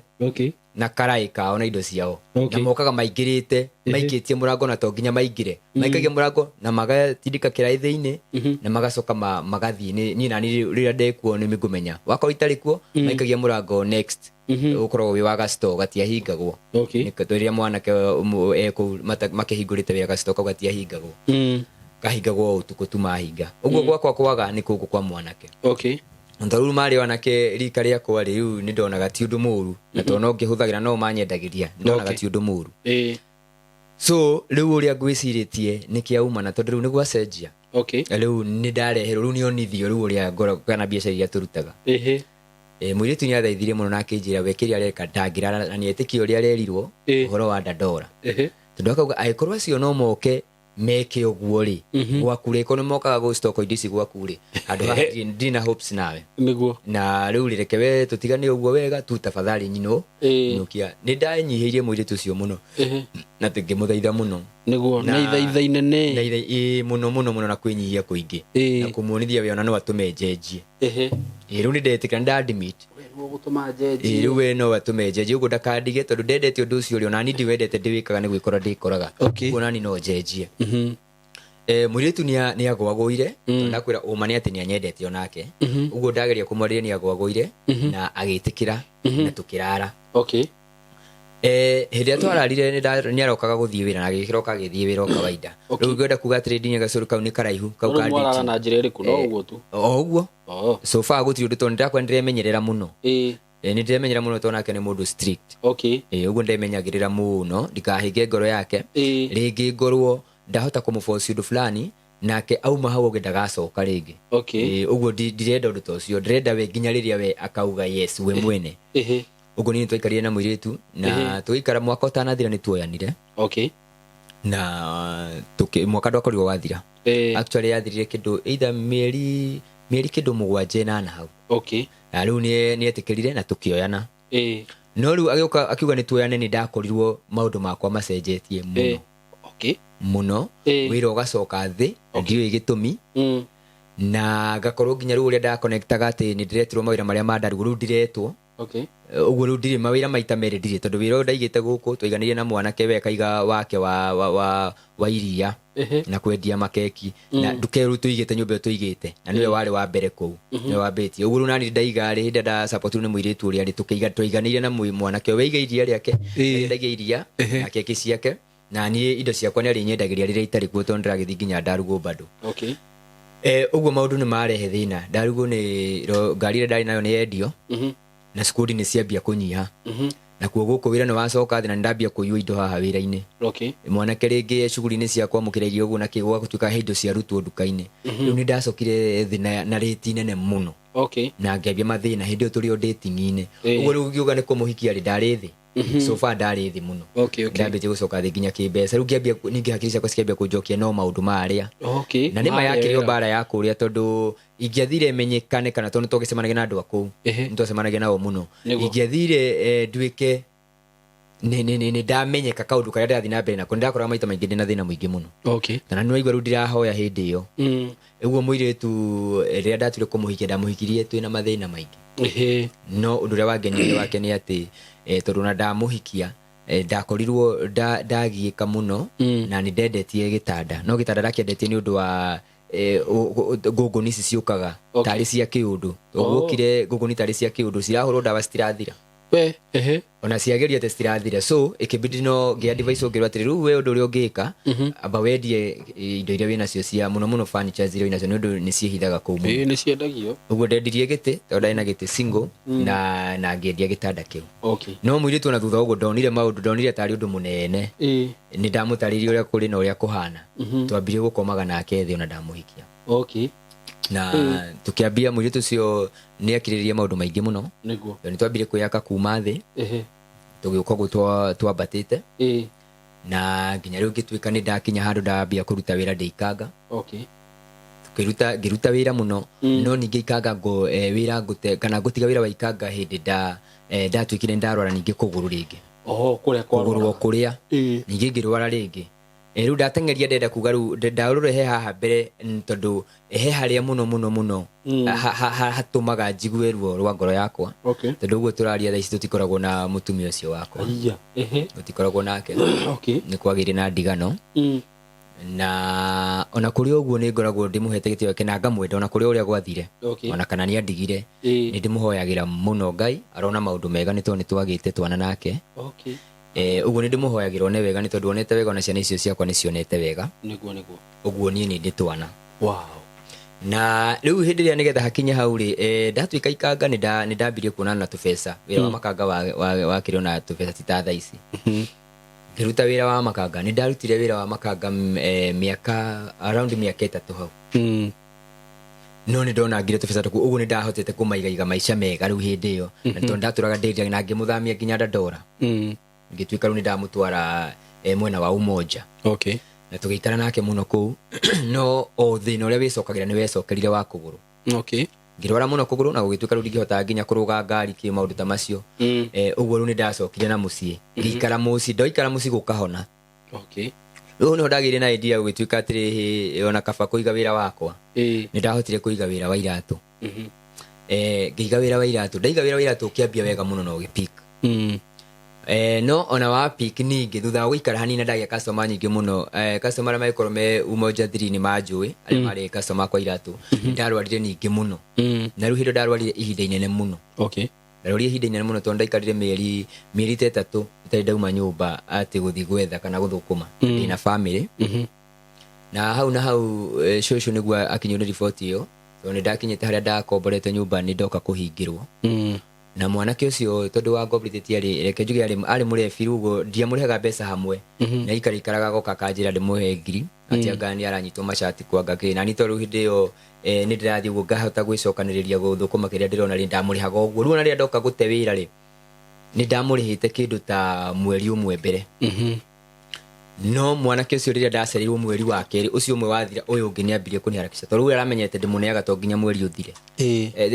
Speaker 1: na karaĩ kao na indo ciao. Na mokaga maingĩrĩte maikĩtie mũrango, na to nginya maingĩre, maikagia mũrango na magatindĩka kĩraĩ thĩinĩ na magacoka magathiĩ. Niĩ nani rĩrĩa ndekuo nĩ ngũmenya, wakorwo itarĩ kuo, maikagia mũrango next ũkoragwo wĩ wa gasto, gatiahingagwo. Rĩrĩa mwanake ekũu makĩhingũrĩte wĩra, gasto kau gatiahingagwo. Kahingagwo o ũtukũ tu mahinga ũguo. Gwakwa kwaga nĩ kũngũ kwa mwanake. Na tondũ rĩu marĩ anake rika rĩakwa rĩ, rĩu nĩ ndonaga ti ũndũ mũru, na tondũ no ngĩhũthagĩra no manyendagĩria, nĩ ndonaga ti ũndũ mũru. So rĩu ũrĩa ngwĩcirĩtie nĩ kĩaumana, tondũ rĩu nĩ gwacenjia. Rĩu nĩ ndareherwo, rĩu nĩ onithio rĩu ũrĩa ngoragwo kana biacara iria tũrutaga. Mũirĩtu nĩ athaithire mũno na akĩnjĩra we kĩrĩa areka ndangĩrara na nĩ etĩkie ũrĩa arerirwo ũhoro wa Dandora, tondũ akauga angĩkorwo acio no moke meke ũguo rĩ gwaku rĩ, korwo nĩ mokaga gũ stock indo ici gwaku rĩ, handũ haha ndirĩ na hopes nawe. Na rĩu rĩ, reke we tũtigane ũguo wega tu, tafadhali nyino. Nukia nĩ ndanyihĩirie mũirĩtu ũcio mũno na ngĩmũthaitha mũno.
Speaker 2: Na ithaitha inene.
Speaker 1: Na ĩ mũno mũno mũno na kwĩnyihia kũingĩ na kũmuonithia we ona no atũme njenjie. Ĩ rĩu nĩ ndetĩkĩra, nĩ ndadmit.
Speaker 2: We nĩwe ũgũtũma
Speaker 1: Ĩ
Speaker 2: njenjie.
Speaker 1: Rĩu we no atũme njenjie ũguo, ndakandige, tondũ ndendete ũndũ ũcio rĩ, onani ndiwendete, ndĩwĩkaga nĩ gwĩkora ndĩkoraga. Ũguo nani no njenjie. Mũirĩtu nĩ agwagũire, tondũ ndakwĩra ũma nĩ atĩ nĩ anyendete onake. Ũguo ndageria kũmwarĩria, nĩ agwagũire na agĩtĩkĩra na tũkĩrara. Hĩndĩ ĩrĩa twararire nĩ arokaga gũthiĩ wĩra na agĩkĩroka agĩthiĩ wĩra o kawaida. Rĩu ngwenda kuga atĩrĩ, ndinya gacũrũ kau nĩ karaihu kau
Speaker 2: Rĩu
Speaker 1: ka
Speaker 2: mwarara
Speaker 1: dating.
Speaker 2: na njĩra ĩrĩkũ? No ũguo tu?
Speaker 1: O ũguo. So far gũtirĩ ũndũ, tondũ nĩndakora nĩndĩremenyerera mũno. Nĩndĩremenyerera mũno tondũ nake nĩ mũndũ strict. Ũguo ndemenyagĩrĩra mũno ndikahĩnge ngoro yake. Rĩngĩ ngorwo ndahota kũmũboci ũndũ fulani nake auma hau ũngĩ ndagacoka rĩngĩ. Ũguo ndirenda ũndũ ta ũcio, ndĩrenda we nginya rĩrĩa we akauga yes we mwene. Ũguo niĩ nĩtwaikarire na mũirĩtu na tũgĩikara mwaka ũtanathira nĩ tuoyanire. Na mwaka ndwakorirwo wathira. Actually yathirire kĩndũ either mĩeri kĩndũ 7, 8 hau. Na rĩu nĩ etĩkĩrire na tũkĩoyana. No rĩu agĩũka akiuga nĩ tuoyane, nĩ ndakorirwo maũndũ makwa macenjetie mũno. Mũno. Wĩra ũgacoka thĩ na ndiũĩ gĩtũmi. Na ngakorwo nginya rĩu ũrĩa ndakonektaga atĩ nĩ ndĩretirwo mawĩra marĩa ma ndarugu, rĩu ndiretwo. Ũguo rĩu ndirĩ mawĩra maita merĩ, ndirĩ, tondũ wĩra ũyũ ndaigĩte gũkũ twaiganĩire na mwanake, we akaiga wake wa iria na kwendia makeki na nduka ĩyo rĩu tũigĩte, nyũmba ĩyo tũigĩte, na nĩwe warĩ wa mbere kũu, nĩwe wambĩtie ũguo. Rĩu nani ndaiga rĩ, hĩndĩ ĩrĩa ndasapotirwo nĩ mũirĩtu ũrĩa rĩ, tũkĩiga, twaiganĩire na mwanake ũyũ, we aiga iria rĩake, endagia iria na keki ciake, na niĩ indo ciakwa nĩ arĩnyendagĩria rĩrĩa itarĩ kuo, tondũ ndĩragĩthiĩ nginya ndarugwo bado. Ũguo maũndũ nĩ marehe thĩna, ndarugwo nĩ ngari ĩrĩa ndarĩ nayo nĩ yendio na cukuru nĩ ciambia kũnyiha. Nakuo gũkũ wĩra nĩ wacoka thĩ na nĩ ndambia kũiywo indo haha wĩra-inĩ. Mwanake rĩngĩ cuguri-inĩ cia kwamũkĩra irio ũguo na kĩ, gũgatuĩka he indo ciarutwo nduka-inĩ. Rĩu nĩ ndacokire thĩ na rĩti nene mũno na ngĩambia mathĩna hĩndĩ ĩyo tũrĩ o dating-inĩ. Ũguo rĩu ngiuga nĩ kũmũhikia rĩ, ndarĩ thĩ. So far ndarĩ thĩ mũno. Ndambĩtie gũcoka thĩ nginya kĩmbeca. Rĩu ngĩambia ningĩ hakiri ciakwa cikĩambia kũnjokia no maũndũ marĩa na nĩ ma
Speaker 2: Marĩa
Speaker 1: yakĩrĩ o
Speaker 2: wega.
Speaker 1: mbara ya kũrĩa, tondũ ingĩathire menyekane kana tondũ nĩtwagĩcemanagia na andũ a kũu, nĩtwacemanagia nao mũno. Ingĩathire nduĩke nĩ ndamenyeka kaũndũ karĩa ndĩrathiĩ na mbere nako, nĩndakoraga maita maingĩ ndĩna thĩna mũingĩ mũno. Na nĩwaigua rĩu ndirahoya hĩndĩ ĩyo. Ũguo mũirĩtu rĩrĩa ndatuire kũmũhikia, ndamũhikirie twĩna mathĩna maingĩ. No ũndũ ũrĩa wangenirie wake nĩ atĩ tondũ ona ndamũhikia ndakorirwo ndagiĩka mũno. Na nĩ ndendetie gĩtanda, no gĩtanda ndakĩendetie nĩ ũndũ wa ngũngũni ici ciũkaga tarĩ cia kĩũndũ. Guokire ngũngũni tarĩ cia kĩũndũ, cirahũrwo ndawa citirathira.
Speaker 2: We ehe
Speaker 1: Ona ciageria atĩ citirathira, so ĩkĩbidi no ngĩ advice ũngĩrwo atĩrĩ, rĩu we ũndũ ũrĩa ũngĩka, amba wendie indo iria wĩnacio cia mũno mũno furnitures iria wĩnacio, nĩ ũndũ nĩ ciĩhithaga kũu mũno.
Speaker 2: Nĩ ciendagio.
Speaker 1: Ũguo ndendirie gĩtĩ, tondũ ndarĩ na gĩtĩ single, na ngĩendia gĩtanda kĩu. No mũirĩtu ona thutha wa ũguo ndonire maũndũ, ndonire tarĩ ũndũ mũnene. Nĩ ndamũtarĩirie ũrĩa kũrĩ na ũrĩa kũhana. Twambirie gũkomaga nake thĩ ona ndamũhikia. Na tũkĩambia, mũirĩtu ũcio nĩ akirĩrĩria maũndũ maingĩ mũno. Tondũ nĩ twambire kwĩyaka kuma thĩ, tũgĩũka ũguo twambatĩte na nginya rĩu ngĩtuĩka nĩ ndakinya handũ ndambia kũruta wĩra ndĩ Ikanga. Tũkĩruta, ngĩruta wĩra mũno. No ningĩ Ikanga ngo wĩra ngũte kana ngũtiga wĩra wa Ikanga hĩndĩ ndatuĩkire ndarwara ningĩ kũgũrũ rĩngĩ.
Speaker 2: Oho, kũrĩa
Speaker 1: Kũgũrũ o
Speaker 2: kwarwara.
Speaker 1: Kũrĩa ningĩ ngĩrwara rĩngĩ. Rĩu ndateng'eria, ndenda kuga rĩu ndaũrũre he haha mbere, tondũ he harĩa mũno mũno mũno hatũmaga njigue ruo rwa ngoro yakwa. Tondũ ũguo tũraria thaa ici tũtikoragwo na mũtumia ũcio wakwa.
Speaker 2: Aiya, ehe.
Speaker 1: Tũtikoragwo nake. Nĩ kwagĩire na ndigano. Na ona kũrĩ ũguo nĩ ngoragwo ndĩmũhete gĩtĩo gĩake na ngamwenda ona kũrĩ ũrĩa gwathire. Ona kana nĩ andigire, nĩ ndĩmũhoyagĩra mũno Ngai arona maũndũ mega, nĩ tondũ nĩ twagĩte twana nake. Ũguo nĩ ndĩmũhoyagĩra one wega, nĩ tondũ onete wega ona ciana icio ciakwa nĩ cionete wega.
Speaker 2: Nĩguo, nĩguo.
Speaker 1: Ũguo niĩ nĩ ndĩ twana.
Speaker 2: Wow.
Speaker 1: Na rĩu hĩndĩ ĩrĩa nĩgetha hakinye hau rĩ, ndatuĩka ikanga, nĩ ndambirie kuonana na tũbeca. Wĩra wa makanga wakĩrĩ ona tũbeca ti ta thaa ici. Ngĩruta wĩra wa makanga, nĩ ndarutire wĩra wa makanga mĩaka around mĩaka 3 hau. No nĩ ndonangire tũbeca tũku, ũguo nĩ ndahotete kũmaigaiga maica mega rĩu hĩndĩ ĩyo, na tondũ ndatũraga ndĩrĩa na ngĩmũthamia nginya Dandora. Ngĩtuĩka rĩu nĩ ndamũtwara mwena wa Umoja. Na tũgĩikara nake mũno kũu, no o thĩna ũrĩa wĩcokagĩra nĩ wecokerire wa kũgũrũ. Ngĩrwara mũno kũgũrũ na gũgĩtuĩka rĩu ndingĩhota nginya kũrũga ngari kĩ maũndũ ta macio. Ũguo rĩu nĩ ndacokire na mũciĩ, ngĩikara mũciĩ, ndoikara mũciĩ gũkahona. Rĩu nĩho ndagĩire na idea gũgĩtuĩka atĩrĩ, ona kaba kũiga wĩra wakwa. Nĩ ndahotire kũiga wĩra wa iratũ. Ngĩiga wĩra wa iratũ, ndaiga wĩra wa iratũ ũkĩambia wega mũno na ũgĩpick. No ona wa pick ningĩ thutha wa gũikara hanini na ndagĩa customer nyingĩ mũno, customer arĩa magĩkorwo me Umoja 3 nĩ manjũĩ, arĩa marĩ customer akwa iratũ. Ndarwarire ningĩ mũno. Na rĩu hĩndĩ ĩyo ndarwarire ihinda inene mũno. Ndarwarire ihinda inene mũno tondũ ndaikarire mĩeri ta 3 itarĩ ndauma nyũmba atĩ gũthiĩ gwetha kana gũthũkũma. Ndĩna family. Na hau na hau, cũcũ nĩguo akinywo nĩ riboti ĩyo, tondũ nĩ ndakinyĩte harĩa ndakomborete nyũmba, nĩ ndoka kũhingĩrwo. Na mwanake ũcio tondũ wa ngomborithĩtie arĩ, reke njuge arĩ mũrebi, rĩu ũguo ndiamũrĩhaga mbeca hamwe. Na ikara ikaraga goka akanjĩra ndĩmũhe ngiri, atĩ anga nĩ aranyitwo macati kwanga kĩ. Na niĩ tondũ rĩu hĩndĩ ĩyo, nĩ ndĩrathiĩ ũguo ngahota gwĩcokanĩrĩria gũthũkũma kĩrĩa ndĩrona rĩ, ndamũrĩhaga ũguo. Rĩu ona rĩrĩa ndoka gũte wĩra rĩ, nĩ ndamũrĩhĩte kĩndũ ta mweri ũmwe mbere. No mwanake ũcio rĩrĩa ndacereirwo mweri wa kerĩ ũcio ũmwe wathira, ũyũ ũngĩ nĩ ambirie kũniharakisha, tondũ rĩu aramenyete ndĩmũneaga to nginya mweri ũthire.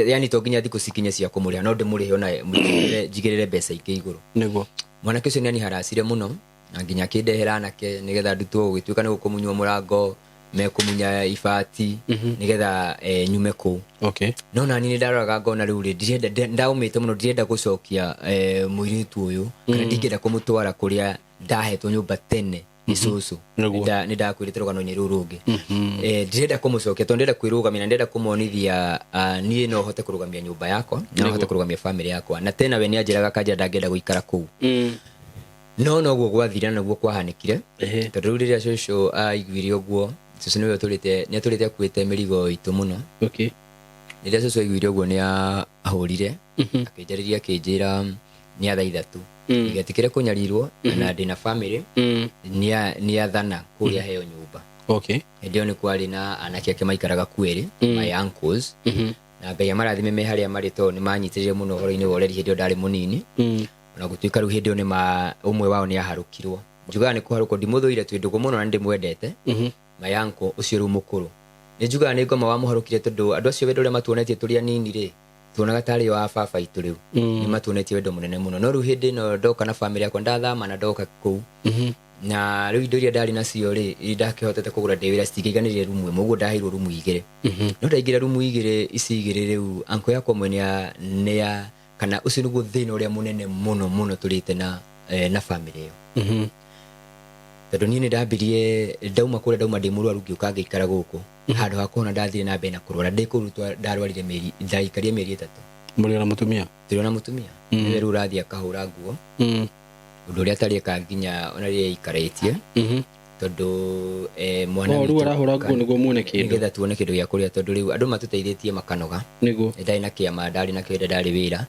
Speaker 1: Yani to nginya thikũ cikinye cia kũmũrĩha, no ndĩmũrĩhe ona njigĩrĩre mbeca ingĩ igũrũ. Mwanake ũcio nĩ aniharacire mũno na nginya akĩndehera anake nĩgetha ndutwo, gũgĩtuĩka nĩ gũkũmunywo mũrango, mekũmunya ibati nĩgetha nyume kũu. No nani nĩ ndaroraga ngona rĩu rĩ, ndirenda, ndaũmĩte mũno, ndirenda gũcokia mũirĩtu ũyũ kana ndingĩenda kũmũtwara kũrĩa ndahetwo nyũmba tene nĩ cũcũ. Nĩ ndakwĩrĩte rũgano-inĩ rũu rũngĩ. Ndirenda kũmũcokia tondũ ndĩrenda kwĩrũgamia na ndĩrenda kũmonithia, niĩ no hote kũrũgamia nyũmba yakwa, no hote kũrũgamia family yakwa. Na tena we nĩ anjĩraga akanjĩra ndangĩenda gũikara kũu. No noguo gwathire na noguo kwahanĩkire. Tondũ rĩu rĩrĩa cũcũ aiguire ũguo, cũcũ nĩwe ũtũrĩte, nĩ atũrĩte akuĩte mĩrigo itũ mũno. Rĩrĩa cũcũ aiguire ũguo, nĩ ahũrire, akĩnjarĩria, akĩnjĩra nĩ athaa 3 ndigetĩkĩre kũnyarirwo na ndĩna family. Nĩ athana kũrĩa heo nyũmba. Hĩndĩ ĩyo nĩ kwarĩ na anake ake maikaraga kwĩrĩ, my uncles, na Ngai amarathime me harĩa marĩ, tondũ nĩ manyitĩrĩire mũno ũhoro-inĩ wa ũreri hĩndĩ ĩyo ndarĩ mũnini. Ona gũtuĩka rĩu hĩndĩ ĩyo nĩ ma ũmwe wao nĩ aharũkirwo, njugaga nĩ kũharũkwo, ndimũthũire, twĩ ndũgũ mũno na nĩ ndĩmwendete. My uncle ũcio rĩu mũkũrũ, nĩ njugaga nĩ ngoma wamũharũkire, tondũ andũ acio wendo ũrĩa matuonetie tũrĩ anini rĩ, tuonaga tarĩ o a baba itũ. Rĩu nĩ matuonetie wendo mũnene mũno. No rĩu hĩndĩ ĩno ndoka na family yakwa, ndathama na ndoka kũu, na rĩu indo iria ndarĩ nacio rĩ, iria ndakĩhotete kũgũra ndĩ wĩra, citingĩiganĩrire rumu ĩmwe, ũguo ndaheirwo rumu 2. No ndaingĩra rumu 2 ici 2 rĩu, uncle yakwa ũmwe nĩ kana ũcio nĩguo thĩna ũrĩa mũnene mũno mũno tũrĩte na family ĩyo. Tondũ niĩ nĩ ndambirie ndauma kũrĩa ndauma ndĩ mũrwaru, ngĩũka ngĩikara gũkũ. Handũ ha kũhona, ndathire na mbere na kũrwara. Ndĩ kũu ndarwarire mĩeri, ndaikarire mĩeri 3.
Speaker 2: Mũrĩ ona mũtumia?
Speaker 1: Tũrĩ ona mũtumia. Nĩwe rĩu ũrathiĩ akahũra nguo, ũndũ ũrĩa atarĩ eka nginya ona rĩrĩa aikarĩtie, tondũ mwana
Speaker 2: O rĩu
Speaker 1: witũ
Speaker 2: arahũra nguo nĩguo muone kĩndũ.
Speaker 1: Nĩgetha tuone kĩndũ gĩa kũrĩa, tondũ rĩu andũ matũteithĩtie makanoga. Ndarĩ na kĩama, ndarĩ na kĩrĩa, ndarĩ wĩra.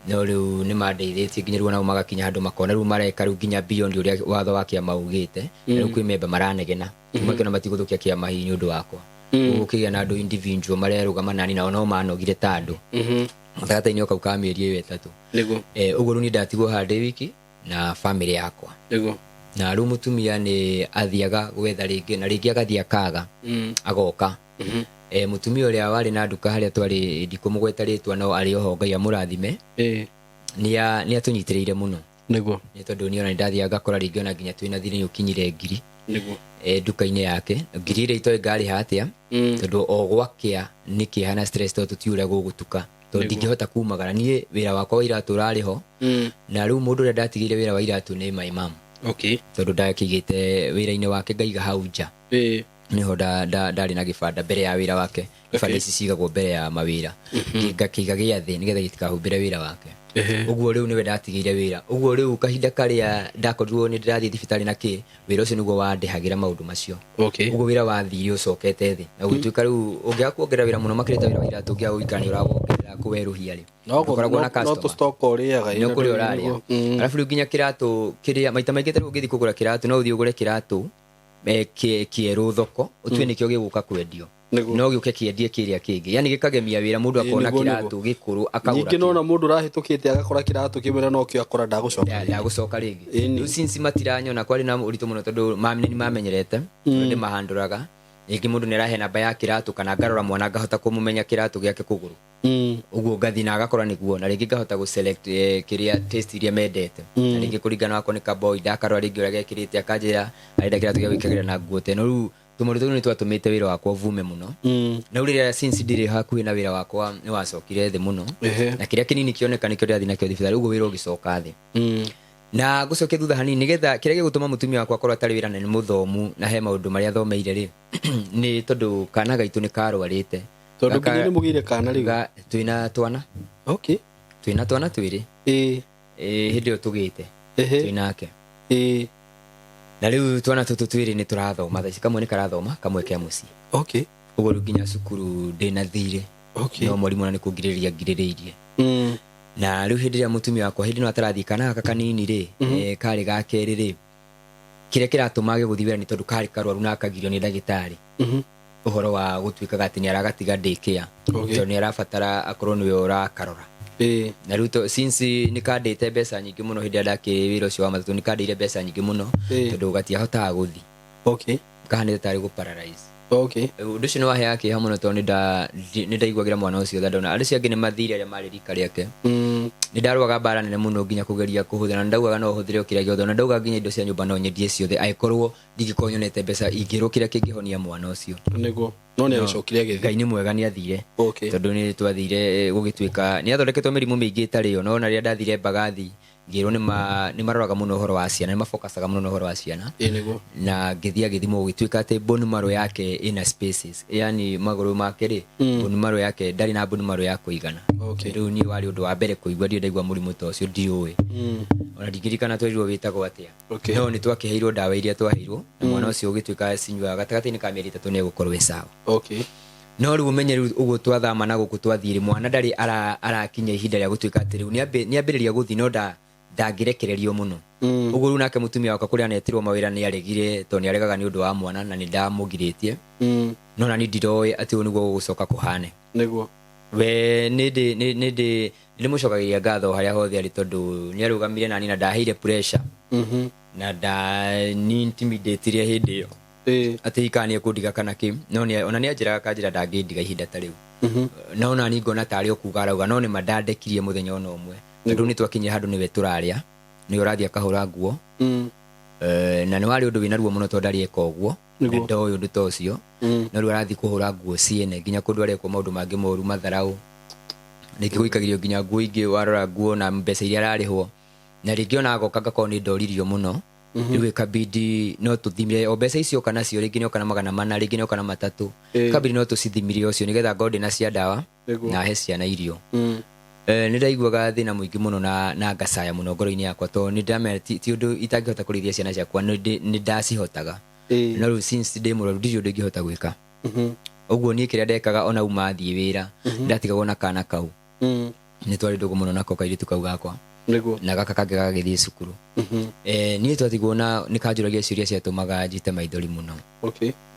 Speaker 1: No rĩu nĩ mandeithĩtie nginya rĩu onao magakinya handũ makona rĩu mareka rĩu nginya beyond ũrĩa watho wa kĩama ugĩte. Na rĩu kwĩ memba maranegena makĩona matigũthũkia kĩama hihi nĩ ũndũ wakwa. Ũguo gũkĩgĩa na andũ individual marerũgama nani, nao no manogire ta andũ gatagatĩ-inĩ o kau ka mĩeri ĩyo 3. Ũguo rĩu niĩ ndatigwo haha ndĩ wiki na family yakwa. Na rĩu mũtumia nĩ athiaga gwetha rĩngĩ na rĩngĩ, agathiĩ akaga, agoka. Mũtumia ũrĩa warĩ na nduka harĩa twarĩ, ndikũmũgweta rĩtwa, no arĩ oho, Ngai amũrathime, nĩ atũnyitĩrĩire mũno. Nĩ tondũ niĩ ona nĩ ndathiaga ngakora rĩngĩ ona nginya twĩna thirĩ nĩ ũkinyire ngiri nduka-inĩ yake, ngiri ĩrĩa itoĩ ngarĩha atĩa, tondũ o gwakĩa nĩ kĩeha na stress, tondũ tũtiũĩ ũrĩa gũgũtuka, tondũ ndingĩhota kumagara niĩ wĩra wakwa wa iratũ ũrarĩ ho. Na rĩu mũndũ ũrĩa ndatigĩire wĩra wa iratũ nĩ my mom, tondũ ndakĩigĩte wĩra-inĩ wake ngaiga hau nja. Nĩho ndarĩ na gĩbanda mbere ya wĩra wake. Ibanda ici cigagwo mbere ya mawĩra. Ngakĩiga gĩa thĩ nĩgetha gĩtikahumbĩre wĩra wake. Ũguo rĩu nĩwe ndatigĩire wĩra. Ũguo rĩu kahinda karĩa ndakorirwo nĩ ndĩrathiĩ thibitarĩ na kĩ, wĩra ũcio nĩguo wandĩhagĩra maũndũ macio. Ũguo wĩra wathire ũcokete thĩ na gũgĩtuĩka rĩu ũngĩaga kuongerera wĩra mũno makĩria ta wĩra wa iratũ, ũngĩaga gũikara nĩ ũrawongerera kũwerũhia rĩ, ndũkoragwo na
Speaker 2: No
Speaker 1: customer.
Speaker 2: Tũstoka ũrĩaga.
Speaker 1: Nĩ kũrĩa ũrarĩa. Arabu rĩu nginya kĩratũ kĩrĩa maita maingĩ, ta rĩu ũngĩthiĩ kũgũra kĩratũ, no ũthiĩ ũgũre kĩratũ kĩerũ thoko, ũtue nĩkĩo gĩgũka kwendio, no gĩũke kĩendie kĩrĩa kĩngĩ, yani gĩkagemia wĩra, mũndũ akona kĩratũ gĩkũrũ akagũra.
Speaker 2: Ningĩ nona mũndũ ũrahĩtũkĩte agakora kĩratũ kĩmwe na nokĩo akora, ndagũcoka rĩngĩ.
Speaker 1: Ndagũcoka rĩngĩ.
Speaker 2: Ĩni.
Speaker 1: Rĩu since matiranyona, kwarĩ na ũritũ mũno tondũ mami nĩ mamenyerete, tondũ ndĩmahandũraga. Rĩngĩ mũndũ nĩ arahe namba ya kĩratũ kana ngarora mwana ngahota kũmũmenya kĩratũ gĩake kũgũrũ. Ũguo ngathi na agakora nĩguo, na rĩngĩ ngahota gũ select kĩrĩa taste iria mendete, na rĩngĩ kũringana wakwa nĩ kaboy, ndakarora rĩngĩ ũrĩa gekĩrĩte, akanjĩra arenda kĩratũ gĩa gwĩkagĩra na nguo ta ĩno. Rĩu tũmaũndũ tũu nĩ twatũmĩte wĩra wakwa ũvume mũno. Na rĩu rĩrĩa since ndirĩ hakuhĩ na wĩra wakwa nĩ wacokire thĩ mũno, na kĩrĩa kĩnini kĩoneka nĩkĩo ndĩrathiĩ nakĩo thibitarĩ, ũguo wĩra ũgĩcoka thĩ. Na ngũcokia thutha hanini nĩgetha kĩrĩa gĩgũtũma mũtumia wakwa akorwo atarĩ wĩra na nĩ mũthomu na he maũndũ marĩa athomeire rĩ, nĩ tondũ kana gaitũ nĩ karwarĩte.
Speaker 2: Tondũ nginya nĩ mũgĩire kana rĩu?
Speaker 1: Twĩna twana. Twĩna twana twĩrĩ. Ĩ, hĩndĩ ĩyo tũgĩte twĩnake. Na rĩu twana tũtũ twĩrĩ nĩ tũrathoma thaa ici, kamwe nĩ karathoma, kamwe ke mũciĩ. Ũguo rĩu nginya cukuru ndĩna thirĩ. No mwarimũ ona nĩ kũngirĩrĩria ngirĩrĩirie. Na rĩu hĩndĩ ĩrĩa mũtumia wakwa hĩndĩ ĩno atarathiĩ, kana gaka kanini rĩ, karĩ ga kerĩ rĩ, kĩrĩa kĩratũma age gũthiĩ wĩra nĩ tondũ karĩ karwaru na akagirio nĩ ndagĩtarĩ ũhoro wa gũtuĩkaga atĩ nĩ aragatiga daycare, tondũ nĩ arabatara akorwo nĩwe ũrakarora. Na rĩu since nĩ kandĩte mbeca nyingĩ mũno hĩndĩ ĩrĩa ndakĩrĩ wĩra ũcio wa matatũ, nĩ kandĩire mbeca nyingĩ mũno, tondũ gatiahotaga gũthiĩ, kahanĩte tarĩ gũ paralyze. Ũndũ ũcio nĩ waheaga kĩeha mũno tondũ nĩ ndaiguagĩra mwana ũcio tha ndona andũ acio angĩ nĩ mathire arĩa marĩ rika rĩake. Nĩ ndarũaga mbara nene mũno nginya kũgeria kũhũthĩra, na ndaugaga no hũthĩre o kĩrĩa gĩothe, na ndaugaga nginya indo cia nyũmba no nyendie ciothe angĩkorwo ndingĩkorwo nyonete mbeca ingĩrwo kĩrĩa kĩngĩhonia mwana ũcio.
Speaker 2: Nĩguo, no nĩ agĩcokire agĩthiĩ?
Speaker 1: Ngai nĩ mwega, nĩ athire. Tondũ nĩ twathire, gũgĩtuĩka nĩ athondeketwo mĩrimũ mĩingĩ ĩtarĩ yo, no na rĩrĩa ndathire Mbagathi ngĩrwo nĩ maroraga mũno ũhoro wa ciana, nĩ mafokacaga mũno na ũhoro wa ciana.
Speaker 2: Ĩ nĩguo.
Speaker 1: Na ngĩthiĩ agĩthimwo, gũgĩtuĩka atĩ bone marrow yake ĩna spaces, yani magũrũ make rĩ, bone marrow yake ndarĩ na bone marrow ya kũigana. Rĩu niĩ warĩ ũndũ wa mbere kũigua, ndirĩ ndaigua mũrimũ ta ũcio, ndiũĩ, ona ndingĩririkana twerirwo wĩtagwo atĩa. No nĩ twakĩheirwo ndawa iria twaheirwo na mwana ũcio ũgĩtuĩka cinyuaga gatagatĩ-inĩ ka mĩeri 3 nĩ egũkorwo ĩ sawa. No rĩu ũmenye rĩu ũguo twathama na gũkũ twathiĩ rĩ, mwana ndarĩ arakinya ihinda rĩa gũtuĩka atĩ rĩu nĩ ambĩrĩria gũthiĩ, no ndangĩrekererio mũno. Ũguo rĩu nake mũtumia wakwa kũrĩa anetirwo mawĩra nĩ aregire, tondũ nĩ aregaga nĩ ũndũ wa mwana na nĩ ndamũgirĩtie. No nani ndiroĩ atĩ ũũ nĩguo gũgũcoka kũhane. We nĩ ndĩ nĩ nĩ ndĩ ndĩmũcokagĩria ngatho harĩa hothe arĩ, tondũ nĩ arũgamire nani na ndaheire pressure na ndani intimidatire hĩndĩ ĩyo atĩ ikanie kũndiga kana kĩ, no ona nĩ anjĩraga kanjĩra ndangĩndiga ihinda ta rĩu. No ona ni ngona tarĩ o kuga arauga, no nĩ ma ndandekirie mũthenya ona ũmwe, tondũ nĩ twakinyire handũ nĩwe tũrarĩa, nĩwe ũrathiĩ akahũra nguo. Na nĩ warĩ ũndũ wĩna ruo mũno tondũ ndarĩ eka ũguo na ndoĩ ũndũ ta ũcio. No rĩu arathiĩ kũhũra nguo ciene nginya kũndũ arekwo maũndũ mangĩ moru, matharaũ, rĩngĩ gũikagĩrio nginya nguo ingĩ, warora nguo na mbeca iria ararĩhwo, na rĩngĩ ona agoka ngakorwo nĩ ndoririo mũno. Rĩu ĩkabidi no tũthimire o mbeca icio oka nacio, rĩngĩ nĩ oka na 400, rĩngĩ nĩ oka na 300. Kabidi no tũcithimire ũcio nĩgetha ngorwo ndĩna cia ndawa na he ciana irio. Nĩ ndaiguaga thĩna mũingĩ mũno na ngacaya mũno ngoro-inĩ yakwa, tondũ nĩ ndamenya ti ũndũ itangĩhota kũrĩithia ciana ciakwa, nĩ ndacihotaga. No rĩu since ndĩ mũrwaru ndirĩ ũndũ ingĩhota gwĩka. Ũguo niĩ kĩrĩa ndekaga, ona uma thiĩ wĩra ndatigagwo na kana kau. Nĩ twarĩ ndũgũ mũno nako kairĩtu kau gakwa. Na gaka kangĩ gagagĩthiĩ cukuru. Niĩ twatigwo na nĩ kanjũragia ciũria ciatũmaga njite maithori mũno,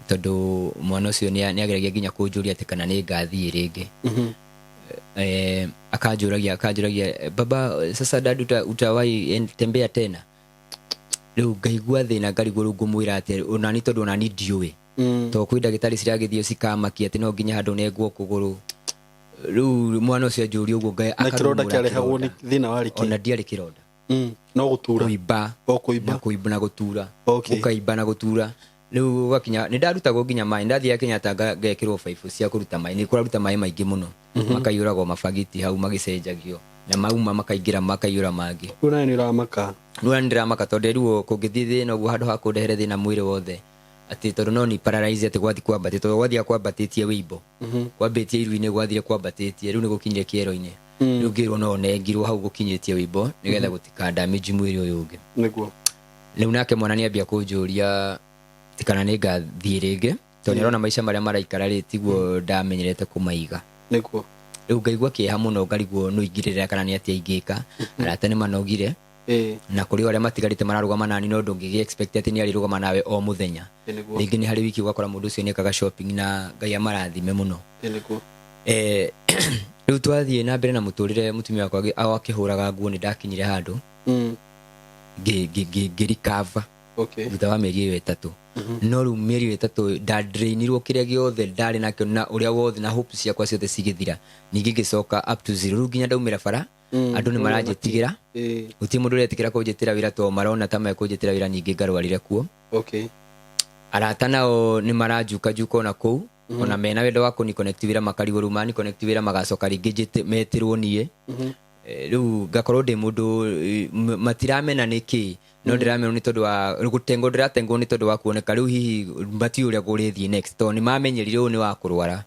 Speaker 1: tondũ mwana ũcio nĩ ageragia nginya kũnjũria atĩ kana nĩ ngathiĩ rĩngĩ. Akanjũragia, "Baba, sasa dad utawahi tembea tena?" Rĩu ngaigua thĩna, ngarigwo rĩu ngũmwĩra atĩa onani, tondũ onani ndiũĩ. Tondũ kwĩ ndagĩtarĩ ciragĩthiĩ cikamakia atĩ no nginya handũ nengwo kũgũrũ. Rĩu mwana ũcio anjũria ũguo
Speaker 2: Na kĩronda
Speaker 1: akarumũra.
Speaker 2: Kĩarehagwo nĩ
Speaker 1: Kĩronda.
Speaker 2: Thĩna warĩ kĩ?
Speaker 1: Ona ndiarĩ kĩronda.
Speaker 2: No gũtura?
Speaker 1: Kũimba.
Speaker 2: O kũimba.
Speaker 1: Na kũimba na gũtura. Gũkaimba na gũtura. Rĩu gũgakinya nĩ ndarutagwo nginya maĩ, ndathiaga Kenyatta ngekĩrwo baibũ cia kũruta maĩ, nĩ kũraruta maĩ maingĩ mũno, makaiyũragwo mabagiti hau magĩcenjagio, na mauma makaingĩra makaiyũra mangĩ.
Speaker 2: Rĩu nawe nĩ ũramaka?
Speaker 1: Rĩu nĩ ndĩramaka tondũ nderirwo kũngĩthiĩ thĩna ũguo, handũ ha kũndehere thĩna mwĩrĩ wothe. Atĩ tondũ no ni paralyze, atĩ gwathi kwambatĩte, tondũ gwathiaga kwambatĩtie wĩimbo, kwambĩtie iru-inĩ, gwathire kwambatĩtie, rĩu nĩ gũkinyire kĩero-inĩ. Rĩu ngĩrwo no nengirwo hau gũkinyĩtie wĩimbo nĩgetha gũtikandamage mwĩrĩ ũyũ ũngĩ. Rĩu nake mwana nĩambia kũnjũria ti kana nĩ ngathiĩ rĩngĩ, tondũ nĩarona maica marĩa maraikara rĩ, tiguo ndamenyerete kũmaiga. Rĩu ngaigua kĩeha mũno, ngarigwo no ingĩrĩra kana nĩ atĩa ingĩka. Arata nĩ manogire, na kũrĩ o arĩa matigarĩte mararũgama nani, no ndũngĩgĩ expect atĩ nĩ arĩrũgama nawe o mũthenya. Rĩngĩ nĩ harĩ wiki ũgakora mũndũ ũcio nĩekaga shopping, na Ngai amarathime mũno. Rĩu twathiĩ na mbere na mũtũrĩre, mũtumia wakwa akĩhũraga nguo, nĩ ndakinyire handũ ngĩ recover thutha wa mĩeri ĩyo 3. No rĩu mĩeri ĩyo 3 ndadrainirwo kĩrĩa gĩothe ndarĩ nakĩo na ũrĩa wothe na hope ciakwa ciothe cigĩthira. Ningĩ ngĩcoka up to zero. Rĩu nginya ndaumĩra bara, andũ nĩ maranjĩtigĩra. Gũtirĩ mũndũ ũretĩkĩra kũnjĩtĩra wĩra, tondũ marona ta mekũnjĩtĩra wĩra ningĩ ngarwarire kuo. Arata nao nĩ maranjukanjuka ona kũu, ona mena wendo wa kũni connect wĩra, makarigwo rĩu mani connect wĩra magacoka rĩngĩ metĩrwo niĩ. Rĩu ngakorwo ndĩ mũndũ matiramena nĩkĩ, no ndĩramenwo nĩ tondũ wa gũtengwo, ndĩratengwo nĩ tondũ wa kuoneka. Rĩu hihi matiũĩ ũrĩa kũrĩthiĩ next, tondũ nĩ mamenyerire ũyũ nĩ wa kũrwara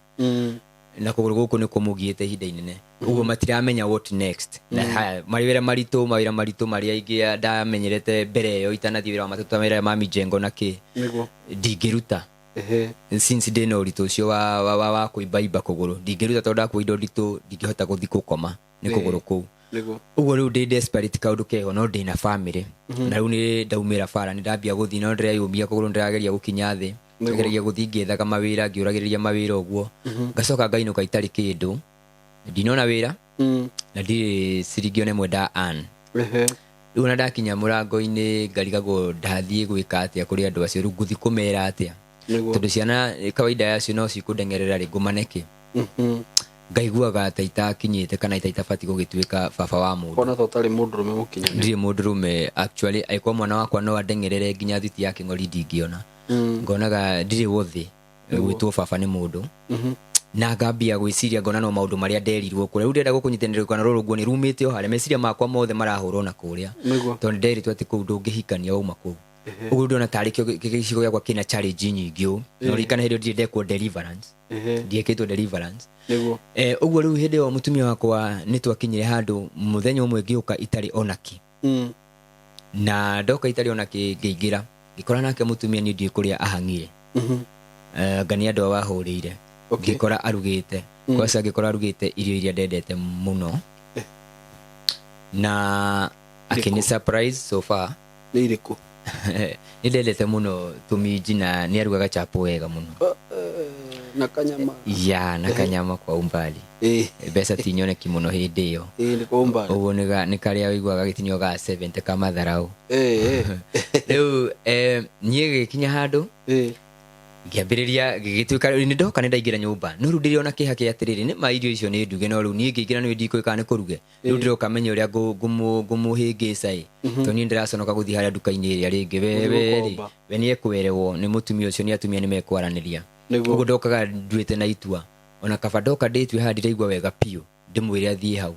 Speaker 1: na kũgũrũ gũkũ nĩ kũmũgiĩte ihinda inene ũguo, matiramenya what next. Na haya mawĩra maritũ marĩa ingĩ ndamenyerete mbere ĩyo itanathiĩ wĩra wa matatu, mawĩra ma mijengo na kĩ, ndingĩruta since ndĩna ũritũ ũcio wa kũimbaimba kũgũrũ. Ndingĩruta tondũ ndakua indo nditũ ndingĩhota gũthiĩ gũkoma nĩ kũgũrũ kũu. Ũguo rĩu ndĩ desperate, kaũndũ keho, no ndĩna family. Na rĩu nĩ ndaumĩra bara, nĩ ndambia gũthiĩ, no ndĩreyũmia kũgũrũ, ndĩrageria gũkinya thĩ. Ngageragia gũthiĩ ngĩethaga mawĩra, ngĩũragĩrĩria mawĩra ũguo, ngacoka ngainũka itarĩ kĩndũ, ndinona wĩra na ndirĩ ciringi ona ĩmwe nda earn. Rĩu ona ndakinya mũrango-inĩ ngarigagwo ndathiĩ gwĩka atĩa kũrĩ andũ acio, rĩu ngũthiĩ kũmera atĩa, tondũ ciana kawaida yacio no cikũndengerera rĩ, ngũmane kĩ? Ngaiguaga ta itakinyĩte kana ta itabatiĩ gũgĩtuĩka baba wa mũndũ.
Speaker 2: Ona ta ũtarĩ mũndũrũme mũkinyanĩru.
Speaker 1: Ndirĩ mũndũrũme actually. Angĩkorwo mwana wakwa no andengerere nginya thiti ya kĩng'ori ndingĩona, ngonaga ndirĩ wothe gwĩtwo baba nĩ mũndũ. Na ngambia gwĩciria, ngona no maũndũ marĩa nderirwo kũrĩa. Rĩu ndĩrenda gũkũnyitanĩra rũgano rũrũ nguo nĩ rumĩte o harĩa meciria makwa mothe marahũrwo na kũrĩa, tondũ nderirwo atĩ kũu ndũngĩhikania wauma kũu. Ũguo ndona tarĩ kĩo gĩcigo gĩakwa kĩna challenge nyingĩ ũũ. Na ũririkane hĩndĩ ĩyo ndirĩ ndekwo deliverance, ndiekĩtwo deliverance. Ũguo rĩu hĩndĩ ĩyo mũtumia wakwa nĩ twakinyire handũ mũthenya ũmwe ngĩũka itarĩ onakĩ. Na ndoka itarĩ onakĩ, ngĩingĩra ngĩkora nake mũtumia, niĩ ndiũĩ kũrĩa ahang'ire. Nga nĩ andũ a wahũrĩire. Ngĩkora arugĩte, kwaca ngĩkora arugĩte irio iria ndendete mũno na akĩnĩ surprise so far.
Speaker 2: Nĩ irĩkũ?
Speaker 1: Nĩ ndendete mũno tũminji, na nĩ arugaga chapo wega mũno.
Speaker 2: Na kanyama.
Speaker 1: Ya, na kanyama kwa umbali. Mbeca ti nyoneki mũno hĩndĩ ĩyo.
Speaker 2: Nĩ kwa umbali.
Speaker 1: Ũguo nĩ karĩa ũiguaga gĩtinio ga 70 kamatharau. Rĩu niĩ gĩkinya handũ ngĩambĩrĩria, gĩgĩtuĩka rĩu nĩ ndoka, nĩ ndaingĩra nyũmba, no rĩu ndĩrona kĩeha kĩa atĩrĩrĩ, nĩ ma irio icio nĩ nduge, no rĩu niĩ ngĩingĩra nĩ ndikũĩ kana nĩ kũruge. Rĩu ndĩroka menya ũrĩa ngũmũhĩngĩca ĩ, tondũ niĩ ndĩraconoka gũthiĩ harĩa nduka-inĩ ĩrĩa rĩngĩ we
Speaker 2: Gũthiĩ
Speaker 1: we rĩ
Speaker 2: gũkomba.
Speaker 1: We nĩ ekwerewwo nĩ mũtumia ũcio, nĩ atumia nĩ mekwaranĩria. Ũguo ndokaga nduĩte na itua, ona kaba ndoka ndĩtue haha ndiraigua wega biũ, ndĩmwĩre athiĩ hau.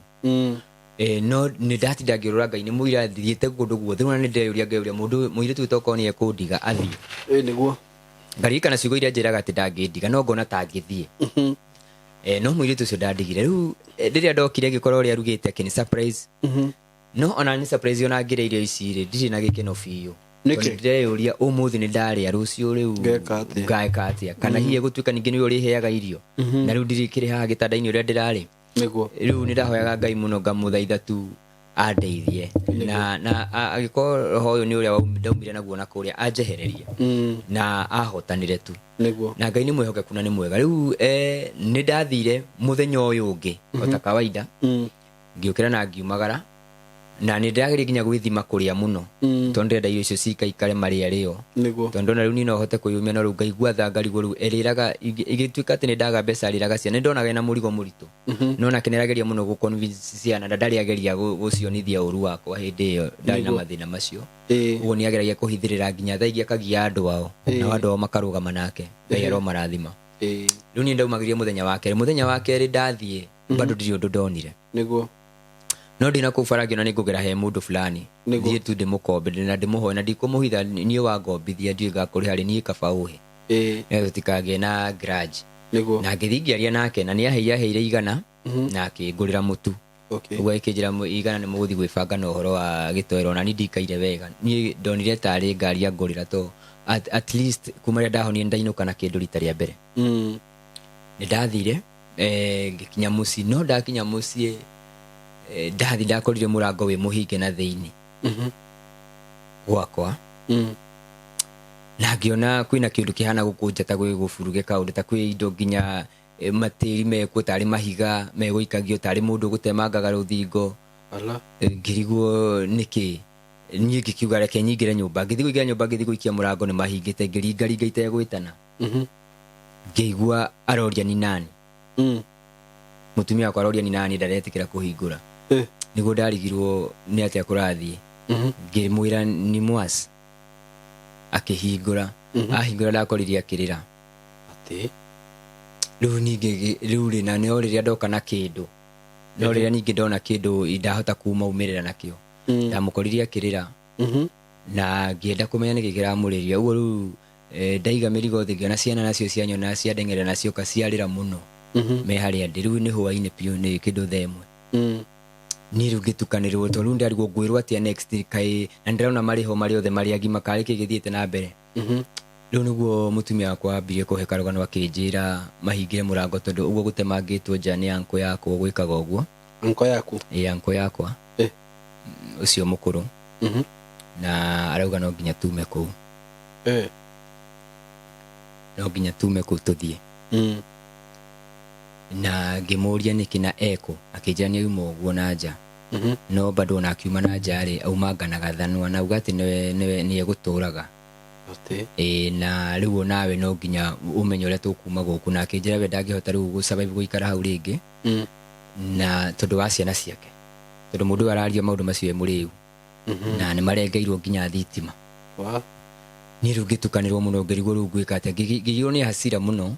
Speaker 1: No nĩ ndatinda ngĩũrũra, Ngai nĩ mũira, thiĩte kũndũ guothe. Rĩu ona nĩ ndĩreyũria, ngeyũria mũndũ mũirĩtu ũyũ tokorwo nĩ ekũndiga athiĩ. Ngaririkana ciugo iria njĩraga atĩ ndangĩndiga, no ngona ta angĩthiĩ. No mũirĩtu ũcio ndandigire. Rĩu rĩrĩa ndokire ngĩkora ũrĩa arugĩte, akĩnĩ surprise. No ona nĩ surprise, ona ngĩrĩa irio ici rĩ, ndirĩ na gĩkeno biũ.
Speaker 2: Nĩkĩ?
Speaker 1: Tondũ ndĩreyũria ũmũthĩ nĩ ndarĩa, rũciũ rĩu
Speaker 2: Ngeka atĩa?
Speaker 1: Ngeka atĩa? Kana hihi gũtuĩka ningĩ nĩwe ũrĩheaga irio, na rĩu ndirĩ haha gĩtanda-inĩ ũrĩa ndĩrarĩ. Rĩu nĩ ndahoyaga Ngai mũno, ngamũthaitha tu andeithie na angĩkorwo roho ũyũ nĩ ũrĩa ndaumire naguo na kũrĩa, anjehererie. Na ahotanire tu. Na Ngai nĩ mwĩhokeku na nĩ mwega. Rĩu nĩ ndathire mũthenya ũyũ ũngĩ o ta kawaida, ngĩũkĩra na ngiumagara, na nĩ ndĩrageria nginya gwĩthima kũrĩa mũno, tondũ ndĩrenda irio icio cikaikare marĩa rĩo, tondũ ndona rĩu niĩ no hote kwĩyũmia. No rĩu ngaigua tha, ngarigwo rĩu ĩrĩraga igĩtuĩka atĩ nĩ ndaga mbeca, arĩraga ciana. Nĩ ndonaga ena mũrigo mũritũ, no nake nĩ arageria mũno gũ convince ciana, na ndarĩ ageria gũcionithia ũru wakwa hĩndĩ ĩyo ndarĩ na mathĩna macio. Ũguo nĩ ageragia kũhithĩrĩra nginya thaa ingĩ akagia andũ ao, nao andũ ao makarũgama nake. Ngai aromarathima. Rĩu niĩ ndaumagĩria mũthenya wa kerĩ. Mũthenya wa kerĩ ndathiĩ, bado ndirĩ ũndũ ndonire. No ndĩna kũu bara ngĩona nĩ ngũgera he mũndũ fulani.
Speaker 2: Nĩguo.
Speaker 1: Thiĩ tu ndĩmũkombe na ndĩmũhoe na ndikũmũhitha, niĩ wangombithia ndiũĩ ngakũrĩha rĩ, niĩ kaba ũhe. Nĩgetha tũtikagĩe na grudge. Na ngĩthiĩ ngĩaria nake na nĩ aheire aheire 100 na akĩngũrĩra mũtu. Ũguo akĩnjĩra 100 nĩ mũgũthiĩ gwĩbanga na ũhoro wa gĩtoero, na niĩ ndikaire wega. Niĩ ndonire tarĩ ngari angũrĩra to at least kuma rĩrĩa ndahonire ndainũka na kĩndũ rita rĩa mbere. Nĩ ndathire, ngĩkinya mũciĩ, no ndakinya mũciĩ, ndathi ndakorire mũrango wĩ mũhinge na thĩinĩ gwakwa. Na ngĩona kwĩna kĩndũ kĩhana gũkũnja ta gwĩ gũburuge kaũndũ, ta kwĩ indo nginya matĩri mekuo tarĩ mahiga megũikagio tarĩ mũndũ gũtemangaga rũthingo. Ngĩrigwo nĩkĩ. Niĩ ngĩkiuga reke nyingĩre nyũmba, ngĩthiĩ kũingĩra nyũmba, ngĩthiĩ gũikia mũrango nĩ mahingĩte, ngĩringaringa itegwĩtana. Ngĩigua aroria ni nani. Mũtumia wakwa aroria ni nani, ndaretĩkĩra kũhingũra. Nĩguo ndarigirwo nĩ atĩa kũrathiĩ. Ngĩmwĩra ni Mwas. Akĩhingũra. Ahingũra ndakorire akĩrĩra.
Speaker 2: Atĩ?
Speaker 1: Rĩu ningĩ rĩu rĩ, na no rĩrĩa ndoka na kĩndũ. No rĩrĩa ningĩ ndona kĩndũ ndahota kumaumĩrĩra nakĩo. Ndamũkorire akĩrĩra. Na ngĩenda kũmenya nĩkĩ kĩramũrĩria. Ũguo rĩu ndaiga mĩrigo thĩ, ngĩona ciana nacio cianyona ciandeng'erera na cioka ciarĩra mũno. Me harĩa ndĩ. Rĩu nĩ hwaĩ-inĩ biũ, nĩ kĩndũ thaa ĩmwe. Niĩ rĩu ngĩtukanĩrwo, tondũ rĩu ndarigwo ngwĩrwo atĩa next, kaĩ na nĩndĩrona marĩ ho marĩ othe marĩ agima, karĩ kĩ gĩthiĩte na mbere. Rĩu nĩguo mũtumia wakwa ambirie kũhe karũgano akĩnjĩra mahingĩre mũrango tondũ ũguo gũtemangĩtwo nja nĩ uncle yakwa gwĩkaga ũguo.
Speaker 2: Uncle yaku?
Speaker 1: Ĩĩ, uncle yakwa. Ũcio mũkũrũ. Na arauga no nginya tume kũu. No nginya tume kũu tũthiĩ. Na ngĩmũria nĩkĩ na ekũ, akĩnjĩra nĩ auma ũguo na nja. No bado ona akiuma na nja rĩ, aumanga na gathanwa na auga atĩ nĩ egũtũraga. Ĩĩ, na rĩu onawe no nginya ũmenye ũrĩa tũkuma gũkũ, na akĩnjĩra we ndangĩhota rĩu gũ-survive gũikara hau rĩngĩ. Na tondũ wa ciana ciake. Tondũ mũndũ ũyũ araria maũndũ macio e mũrĩu. Na nĩ marengeirwo nginya thitima. Niĩ rĩu ngĩtukanĩrwo mũno, ngĩrigwo rĩu ngwĩka atĩa, ngĩgĩrwo nĩ hasira mũno.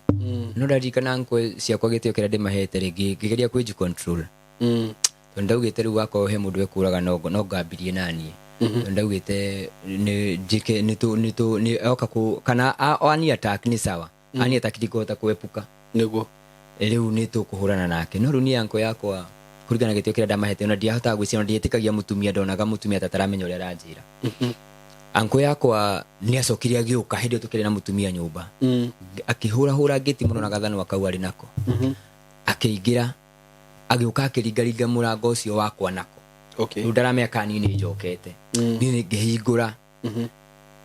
Speaker 1: No ndaririkana ngwe ciakwa gĩtĩo kĩrĩa ndĩmahete rĩ, ngĩgeria kwĩji control. Tondũ ndaugĩte rĩu akorwo he mũndũ ekũraga no ngambirie naniĩ. Tondũ ndaugĩte nĩ njĩke, nĩ tũ, nĩ tũ, nĩ oka kũ, kana ani attack nĩ sawa. Ani attack ndikũhota kũepuka. Rĩu nĩ tũkũhũrana nake. No rĩu niĩ uncle yakwa kũringana na gĩtĩo kĩrĩa ndamahete, ona ndiahotaga gwĩciria, ona ndietĩkagia mũtumia, ndonaga mũtumia ta ataramenya ũrĩa aranjĩra. Uncle yakwa nĩ acokire agĩũka hĩndĩ ĩyo tũkĩrĩ na mũtumia nyũmba. Akĩhũrahũra ngĩti mũno na gathanwa kau arĩ nako. Akĩingĩra, agĩũka akĩringaringa mũrango ũcio wakwa nako. Rĩu ndaramenya kana niĩ nĩ njokete. Niĩ nĩ ngĩhingũra.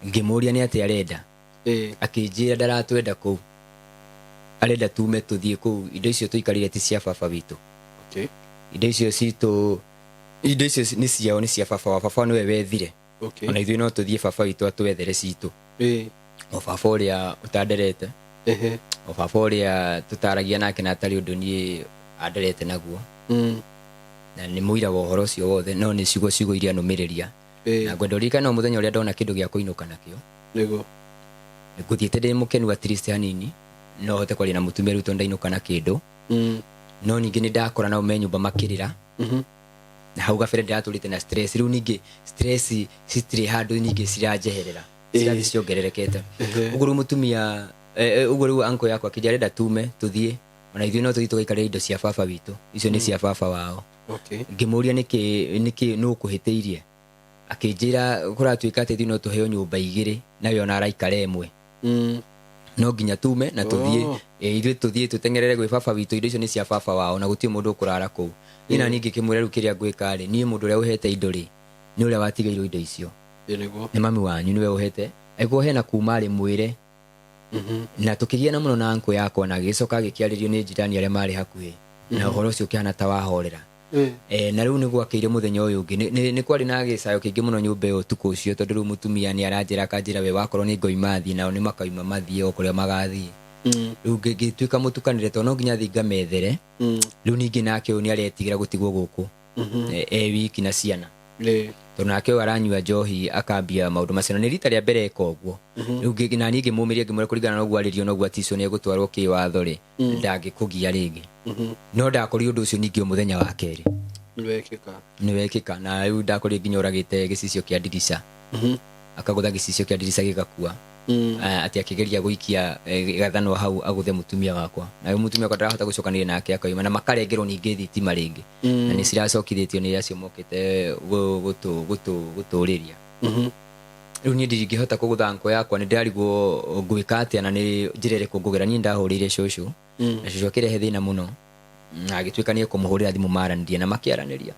Speaker 1: Ngĩmũria nĩ atĩa arenda. Akĩnjĩra ndaratwenda kũu. Arenda tume tũthiĩ kũu, indo icio tũikarire ti cia baba witũ. Indo icio citũ, indo icio nĩ ciao, nĩ cia baba wa baba nĩwe wethire. Ona ithuĩ no tũthiĩ baba witũ atwethere citũ. O baba ũrĩa ũtanderete. O baba ũrĩa tũtaragia nake na atarĩ ũndũ niĩ anderete naguo. Na nĩ mũira wa ũhoro ũcio wothe, no nĩ ciugo iria nũmĩrĩria. Na ngwenda ũririkane no mũthenya ũrĩa ndona kĩndũ gĩa kũinũka nakĩo. Ngũthiĩte ndĩ mũkenu at least hanini, no hote kwaria na mũtumia rĩu tondũ ndainũka na kĩndũ. No ningĩ nĩ ndakora nao me nyũmba makĩrĩra. Na hau gabere ndĩratũrĩte na stress. Rĩu ningĩ stress citirĩ handũ ningĩ ciranjeherera. Cirathiĩ ciongererekete. Ũguo rĩu mũtumia, ũguo rĩu uncle yakwa akĩnjĩra arenda tume tũthiĩ. Ona ithuĩ no tũthiĩ tũgaikarĩre indo cia baba witũ. Icio nĩ cia baba wao. Ngĩmũria nĩkĩ nũ ũkũhĩtĩirie. Akĩnjĩra kũratuĩka atĩ ithuĩ no tũheo nyũmba igĩrĩ nawe ona araikara ĩmwe. No nginya tume na tũthiĩ. Ithuĩ tũthiĩ tũteng'erere gwĩ baba witũ, indo icio nĩ cia baba wao na gũtirĩ mũndũ ũkũrara kũu. Niĩ na niĩ ngĩkĩmwĩra rĩu kĩrĩa ngwĩka rĩ, niĩ mũndũ ũrĩa ũhete indo rĩ, nĩ ũrĩa watigĩirwo indo icio. Nĩ mami wanyu nĩwe ũhete. Angĩkorwo hena kuma rĩ, mwĩre. Na tũkĩgiana mũno na uncle yakwa na agĩcoka agĩkĩarĩrio nĩ jirani arĩa marĩ hakuhĩ. Na ũhoro ũcio ũkĩhana ta wahorera. Na rĩu nĩ gwakĩire mũthenya ũyũ ũngĩ. Nĩ kwarĩ na gĩcayo kĩingĩ mũno nyũmba ĩyo ũtukũ ũcio, tondũ rĩu mũtumia nĩ aranjĩra akanjĩra we wakorwo nĩ ngoima thiĩ, nao nĩ makauma mathiĩ o kũrĩa magathiĩ. Rĩu ngĩtuĩka mũtukanĩre tondũ no nginya thiĩ ngamethere. Rĩu ningĩ nake ũyũ nĩ aretigĩra gũtigwo gũkũ. E wiki na ciana. Tondũ nake ũyũ aranyua njohi akambia maũndũ macio, na nĩ rita rĩa mbere eka ũguo. Rĩu na niĩ ngĩmũmĩria ngĩmwĩra kũringana na ũguo arĩrio na ũguo aticwo nĩ egũtwarwo kĩwatho rĩ, ndangĩkũgia rĩngĩ. No ndakorire ũndũ ũcio ningĩ o mũthenya wa kerĩ.
Speaker 2: Nĩwekĩka.
Speaker 1: Nĩ wekĩka. Na rĩu ndakorire nginya ũragĩte gĩcicio kĩa ndirica, akagũtha gĩcicio kĩa ndirica gĩgakua. Atĩ akĩgeria gũikia gathanwa hau agũthe mũtumia wakwa, na rĩu mũtumia wakwa ndarahota gũcokanĩria nake, akauma na makarengerwo ningĩ thitima rĩngĩ, na nĩ ciracokithĩtio nĩ acio mokĩte gũtũrĩria. Rĩu niĩ ndingĩhota kũgũtha ngo yakwa, nĩ ndĩrarigwo ngwĩka atĩa na nĩ njĩra ĩrĩkũ ngũgera. Niĩ ndahũrĩire cũcũ, na cũcũ akĩrehe thĩna mũno, na agĩtuĩka nĩ ekũmũhũrĩra thimũ maranĩrie, na makĩaranĩria.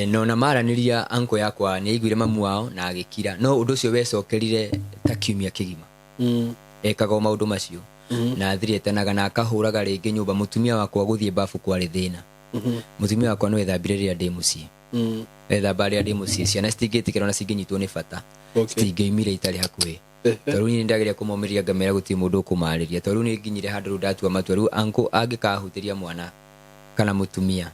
Speaker 1: No na maranĩria, anko yakwa nĩ aiguire mamu wao na agĩkira, no ũndũ ũcio wecokerire ta kiumia kĩgima. Ekaga o maũndũ macio na athiretanaga na akahũraga rĩngĩ nyũmba. Mũtumia wakwa gũthiĩ babu kwarĩ thĩna. Mũtumia wakwa no ethambire rĩrĩa ndĩ mũciĩ. Ethamba rĩrĩa ndĩ mũciĩ, ciana citingĩtĩkĩra ona cingĩnyitwo nĩ bata. Citingĩoimire itarĩ hakuhĩ. Tondũ niĩ nĩndageria kũmomĩrĩria, ngamera gũtirĩ mũndũ ũkũmarĩria, tondũ rĩu nĩ nginyire handũ rĩu ndatua matua. Rĩu anko angĩkahutĩria mwana kana mũtumia,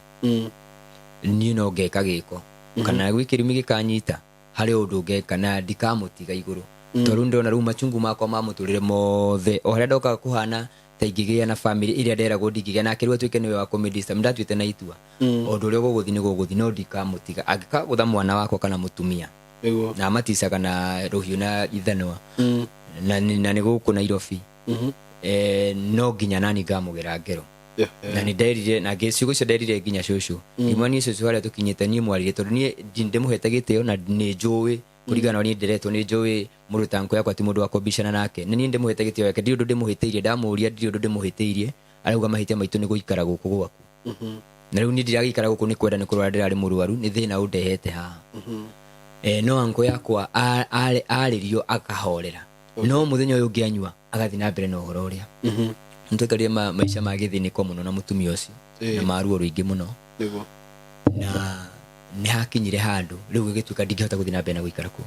Speaker 1: niĩ no ngeka gĩko kana gwĩ kĩrumi gĩkanyita harĩ ũndũ ngeka na ndikamũtiga igũrũ, tondũ rĩu ndĩrona rĩu machungu makwa ma mũtũrĩre mothe, o harĩa ndokaga kũhana ta ingĩgĩa na family ĩrĩa nderagwo ndingĩgĩa nake, rĩu atuĩke nĩwe wa kũmĩdisturb. Ndatuĩte na itua, o ũndũ ũrĩa gũgũthiĩ nĩ gũgũthiĩ, no ndikamũtiga angĩkagũtha mwana wakwa kana mũtumia. Na maticaga na rũhiũ na ithanwa. Na nĩ gũkũ Nairobi. No nginya nani ngamũgera ngero. Na nĩ nderire na ciugo icio nderire nginya cũcũ, ngĩmwĩra niĩ cũcũ harĩa tũkinyĩte niĩ mwarire, tondũ niĩ ndĩmũhete gĩtĩo na nĩ njũĩ kũringana na ũrĩa niĩ ndĩretwo, nĩ njũĩ mũndũ ta nkũ yakwa ti mũndũ wa kũmbicana nake, na niĩ ndĩmũhete gĩtĩo gĩake. Ndirĩ ũndũ ndĩmũhĩtĩirie. Ndamũria, ndirĩ ũndũ ndĩmũhĩtĩirie. Arauga mahĩtia maitũ nĩ gũikara gũkũ gwaku. Na rĩu niĩ ndiragĩikara gũkũ nĩ kwenda, nĩ kũrwara ndĩrarĩ mũrwaru, nĩ thĩna ũndehete haha. No anko yakwa arĩrio akahorera, no mũthenya ũyũ ũngĩ anyua agathiĩ na mbere na ũhoro ũrĩa. Nĩtwaikarire maica ma gĩthĩnĩko mũno na mũtumia ũcio na maruo rũingĩ mũno. Na nĩ hakinyire handũ rĩu gĩgĩtuĩka ndingĩhota gũthiĩ na mbere na gũikara kuo.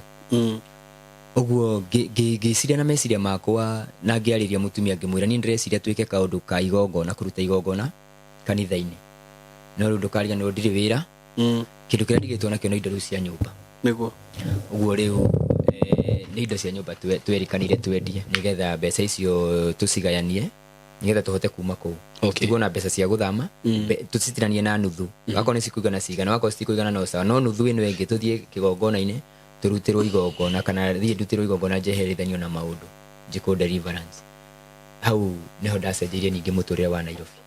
Speaker 1: Ũguo ngĩciria na meciria makwa na ngĩarĩria mũtumia, ngĩmwĩra niĩ ndĩreciria twĩke kaũndũ ka igongona, kũruta igongona kanitha-inĩ, no rĩu ndũkariganĩrwo ndirĩ wĩra. Kĩndũ kĩrĩa ndigĩtwo nakĩo nĩ indo rĩu cia nyũmba. Ũguo rĩu nĩ indo cia nyũmba twerĩkanire twendie nĩgetha mbeca icio tũcigayanie nĩgetha tũhote kuma kũu. Tũtigwo na mbeca cia gũthama. Tũcitiranie na nuthu. Wakorwo nĩ cikũigana cigana, wakorwo citikũigana no sawa, no nuthu ĩno ĩngĩ tũthiĩ kĩgongona-inĩ tũrutĩrwo igongona, kana thiĩ ndutĩrwo igongona njeherithanio na maũndũ, njĩkwo deliverance. Hau nĩho ndacenjeirie ningĩ mũtũrĩre wa Nairobi,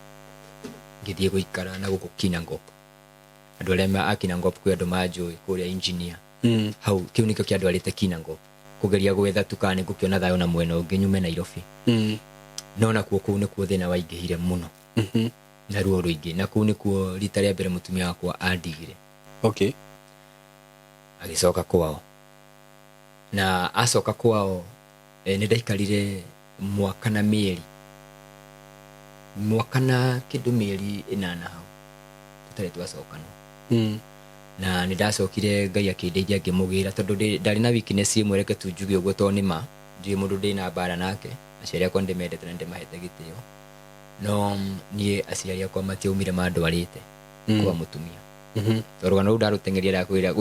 Speaker 1: ngĩthiĩ gũikara na gũkũ Kinangop. Andũ arĩa a Kinangop, kwĩ andũ manjũĩ kũrĩa engineer. Hau kĩu nĩkĩo kĩandwarĩte Kinangop, kũgeria gwetha tu kana nĩngũkĩona thayũ na mwena ũngĩ nyume Nairobi. No nakuo kũu nĩkuo thĩna waingĩhire mũno na ruo rũingĩ, na kũu nĩkuo rita rĩa mbere mũtumia wakwa andigire. Agĩcoka kwao, na acoka kwao, nĩ ndaikarire mwaka na mĩeri, mwaka na kĩndũ mĩeri 8 hau tũtarĩ twacokana. Na nĩ ndacokire, Ngai akĩndeithia, ngĩmũgĩra, tondũ ndarĩ na weakness ĩmwe, reke tu njuge ũguo, tondũ nĩ ma ndirĩ mũndũ ndĩ na mbara nake. Aciari akwa nĩ ndĩmendete na nĩ ndĩmahete gĩtĩo, no niĩ aciari akwa matiaumire mandwarĩte kwa mũtumia. Tondũ rũgano rũu ndarũteng'eria, ndakwĩra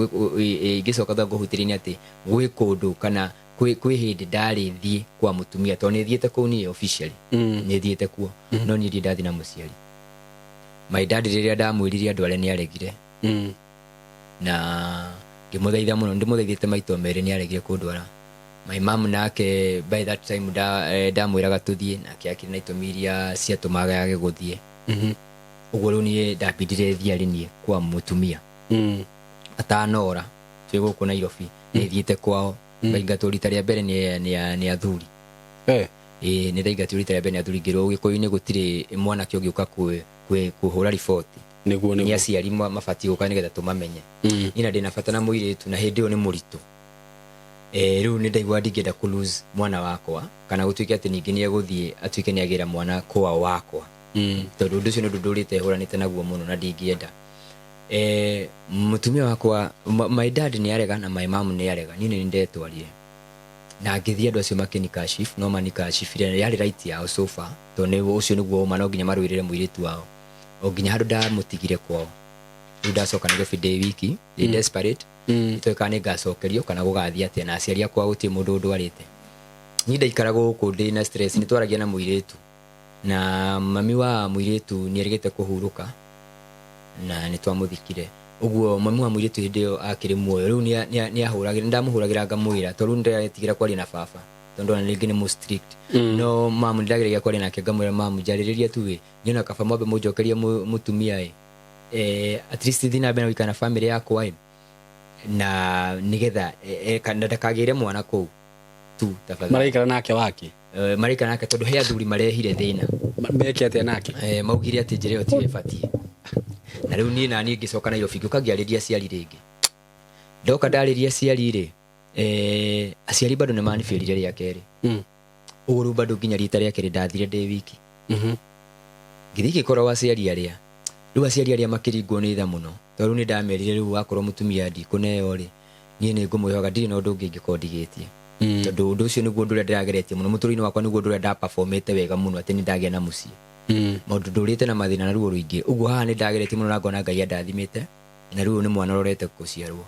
Speaker 1: ingĩcoka thutha ngũhutĩrie nĩ atĩ gwĩ kũndũ kana kwĩ hĩndĩ ndarĩ thiĩ kwa mũtumia, tondũ nĩ thiĩte kũu niĩ officially. Nĩ thiĩte kuo, no niĩ ndirĩ ndathiĩ na mũciari. My dad, rĩrĩa ndamwĩrire andũ arĩa, nĩ aregire. Na ngĩmũthaitha mũno, ndĩmũthaithĩte maita merĩ, nĩ aregire kũndwara. My mom nake by that time ndamwĩraga tũthiĩ nake, akĩrĩ na itũmi iria ciatũmaga age gũthiĩ. Ũguo rĩu niĩ ndambindire thiĩ arĩ niĩ kwa mũtumia. Atanora twĩ gũkũ Nairobi, nĩ thiĩte kwao, ngaingatwo rita rĩa mbere nĩ athuri. Ĩĩ, nĩ ndaingatirwo rita rĩa mbere nĩ athuri, ngĩrwo Gĩkũyũ-inĩ gũtirĩ mwanake ũngĩũka kũhũra riboti. Nĩ aciari mabatiĩ gũka nĩgetha tũmamenye. Niĩ na ndĩna bata na mũirĩtu, na hĩndĩ ĩyo nĩ mũritũ. Rĩu nĩ ndaigua ndingĩenda kũ lose mwana wakwa, kana gũtuĩke atĩ ningĩ nĩ egũthiĩ atuĩke nĩ agĩra mwana kwao wakwa. Tondũ ũndũ ũcio nĩ ũndũ ndũrĩte hũranĩte naguo mũno na ndingĩenda. Mũtumia wakwa, my dad nĩ arega na my mom nĩ arega, niĩ nĩ ndetwarire na ngĩthiĩ. Andũ acio makĩnikashif, no manikashifire, yarĩ right yao so far, tondũ nĩ ũcio nĩguo ũma, no nginya marũĩrĩre mũirĩtu wao, o nginya handũ ndamũtigire kwao. Rĩu ndacoka Nairobi ndĩ wiki, ndĩ desperate. Itoĩ kana nĩ ngacokerio kana gũgathiĩ atĩa, na aciari akwa gũtirĩ mũndũ ũndwarĩte. Niĩ ndaikara gũkũ ndĩ na stress. Nĩ twaragia na mũirĩtu, na mami wa mũirĩtu nĩ erĩgĩte kũhurũka. Na nĩ twamũthikire ũguo. Mami wa mũirĩtu hĩndĩ ĩyo akĩrĩ muoyo. Rĩu nĩahũragĩra, nĩndamũhũragĩra ngamwĩra, tondũ rĩu nĩndĩretigĩra kwaria na baba, tondũ ona rĩngĩ nĩ mũ strict. No mamu nĩndageragia kwaria nake, ngamwĩra, "Mamu, njarĩrĩria tu ĩ, niĩ ona kaba mwambe mũnjokerie mũtumia ĩ, at least thiĩ na mbere na gũikara na family yakwa ĩ, na nĩgetha na ndakagĩre mwana kũu tu, tafadhali."
Speaker 2: Maraikara nake wake?
Speaker 1: Maraikara nake tondũ he athuri marehire thĩna.
Speaker 2: Meke atĩa nake?
Speaker 1: Maugire atĩ njĩra ĩyo tiyo ĩbatiĩ. Na rĩu niĩ naniĩ ngĩcoka Nairobi, ngĩũka ngĩarĩria aciari rĩngĩ. Ndoka ndarĩria aciari rĩ, aciari bado nĩ manibĩrire rĩa kerĩ. Ũguo rĩu bado nginya rita rĩa kerĩ ndathire ndĩ wiki. Ngĩthiĩ ngĩkorwo aciari arĩa, rĩu aciari arĩa makĩringwo nĩ tha mũno, tondũ rĩu nĩ ndamerire, rĩu wakorwo mũtumia ndikũneo rĩ, niĩ nĩ ngũmwĩhoka, ndirĩ na ũndũ ũngĩ ingĩkorwo ndigĩtie. Tondũ ũndũ ũcio nĩguo ũndũ ũrĩa ndĩrageretie mũno mũtũrĩre-inĩ wakwa, nĩguo ũndũ ũrĩa ndaperformĩte wega mũno, atĩ nĩ ndagĩa na mũciĩ. Maũndũ ndũrĩte na mathĩna na ruo rũingĩ ũguo, haha nĩ ndageretie mũno na ngona Ngai andathimĩte, na rĩu nĩ mwana ũrorete gũciarwo.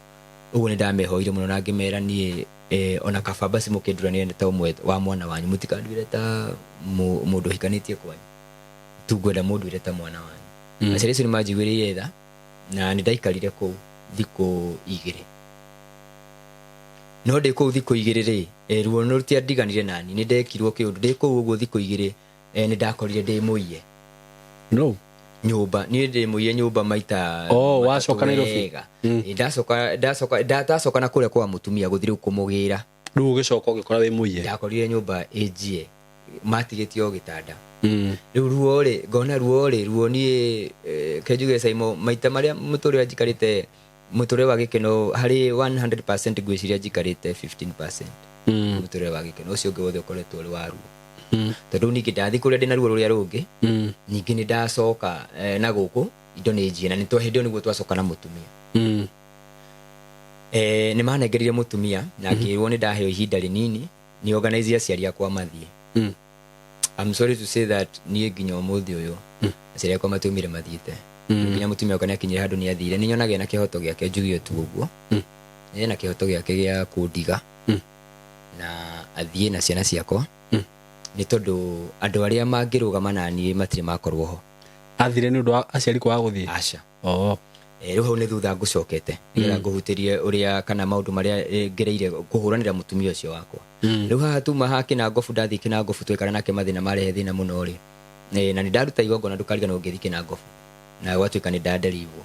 Speaker 1: Ũguo nĩ ndamehoire mũno na ngĩmera, niĩ ona kaba basi mũkĩnduranĩre ta ũmwe wa mwana wanyu, mũtikanduĩre ta mũndũ ũhikanĩtie kwanyu tu, ngwenda mũnduĩre ta mwana wanyu. Aciari acio nĩ manjiguĩrĩire tha na nĩ ndaikarire kũu thikũ 2. No ndĩ kũu thikũ 2 rĩ, ruo nĩ rũtiandiganire nani. Nĩ ndekirwo kĩũndũ ndĩ kũu ũguo thikũ 2. Nĩ ndakorire ndĩ mũiye.
Speaker 2: No.
Speaker 1: Nyũmba, niĩ ndĩ mũiye nyũmba maita
Speaker 2: Oh,
Speaker 1: matatũ.
Speaker 2: Wacoka Nairobi?
Speaker 1: Wega. Ndacoka ndacoka na kũrĩa kwa mũtumia gũthiĩ rĩu kũmũgĩra.
Speaker 2: Rĩu ũgĩcoka ũgĩkora wĩ mũiye?
Speaker 1: Ndakorire nyũmba ĩnjie, matigĩtie o gĩtanda. Rĩu ruo rĩ, ngona ruo rĩ, ruo niĩ, kenjuge Saimo, maita marĩa mũtũrĩre njikarĩte mũtũrĩre wa gĩkeno, harĩ 100% ngwĩciria njikarĩte 15% mũtũrĩre wa gĩkeno. Ũcio ũngĩ wothe ũkoretwo ũrĩ wa ruo. Tondũ rĩu ningĩ ndathiĩ kũrĩa ndĩna ruo rũrĩa rũngĩ. Ningĩ nĩ ndacoka na gũkũ indo nĩ njie, na nĩ hĩndĩ ĩyo nĩguo twacoka na mũtumia. Nĩ manengerire mũtumia na ngĩrwo nĩ ndaheo ihinda rĩnini nĩ organize aciari akwa mathiĩ. I'm sorry to say that niĩ nginya ũmũthĩ ũyũ aciari akwa matiumire mathiĩte. Nginya mũtumia wakwa nĩ akinyire handũ nĩ athire. Nĩ nyonaga ena kĩhoto gĩake, njuge tu ũguo. Ena kĩhoto gĩake gĩa kũndiga na athiĩ na ciana ciakwa, nĩ tondũ andũ arĩa mangĩrũgama na niĩ matirĩ makorwo ho.
Speaker 2: Athire nĩ ũndũ wa aciari kwaga gũthiĩ?
Speaker 1: Aca.
Speaker 2: Oh.
Speaker 1: Rĩu hau nĩ thutha ngũcokete nĩgetha ngũhutĩrie ũrĩa kana maũndũ marĩa ngereire kũhũranĩra mũtumia ũcio wakwa. Rĩu haha tuma haha Kĩnangobu, ndathiĩ Kĩnangobu twekara nake, mathĩna marehe thĩna mũno rĩ, na nĩ ndaruta igongona, ndũkariganĩrwo ngĩthiĩ Kĩnangobu na gwatuĩka nĩ ndaderivwo.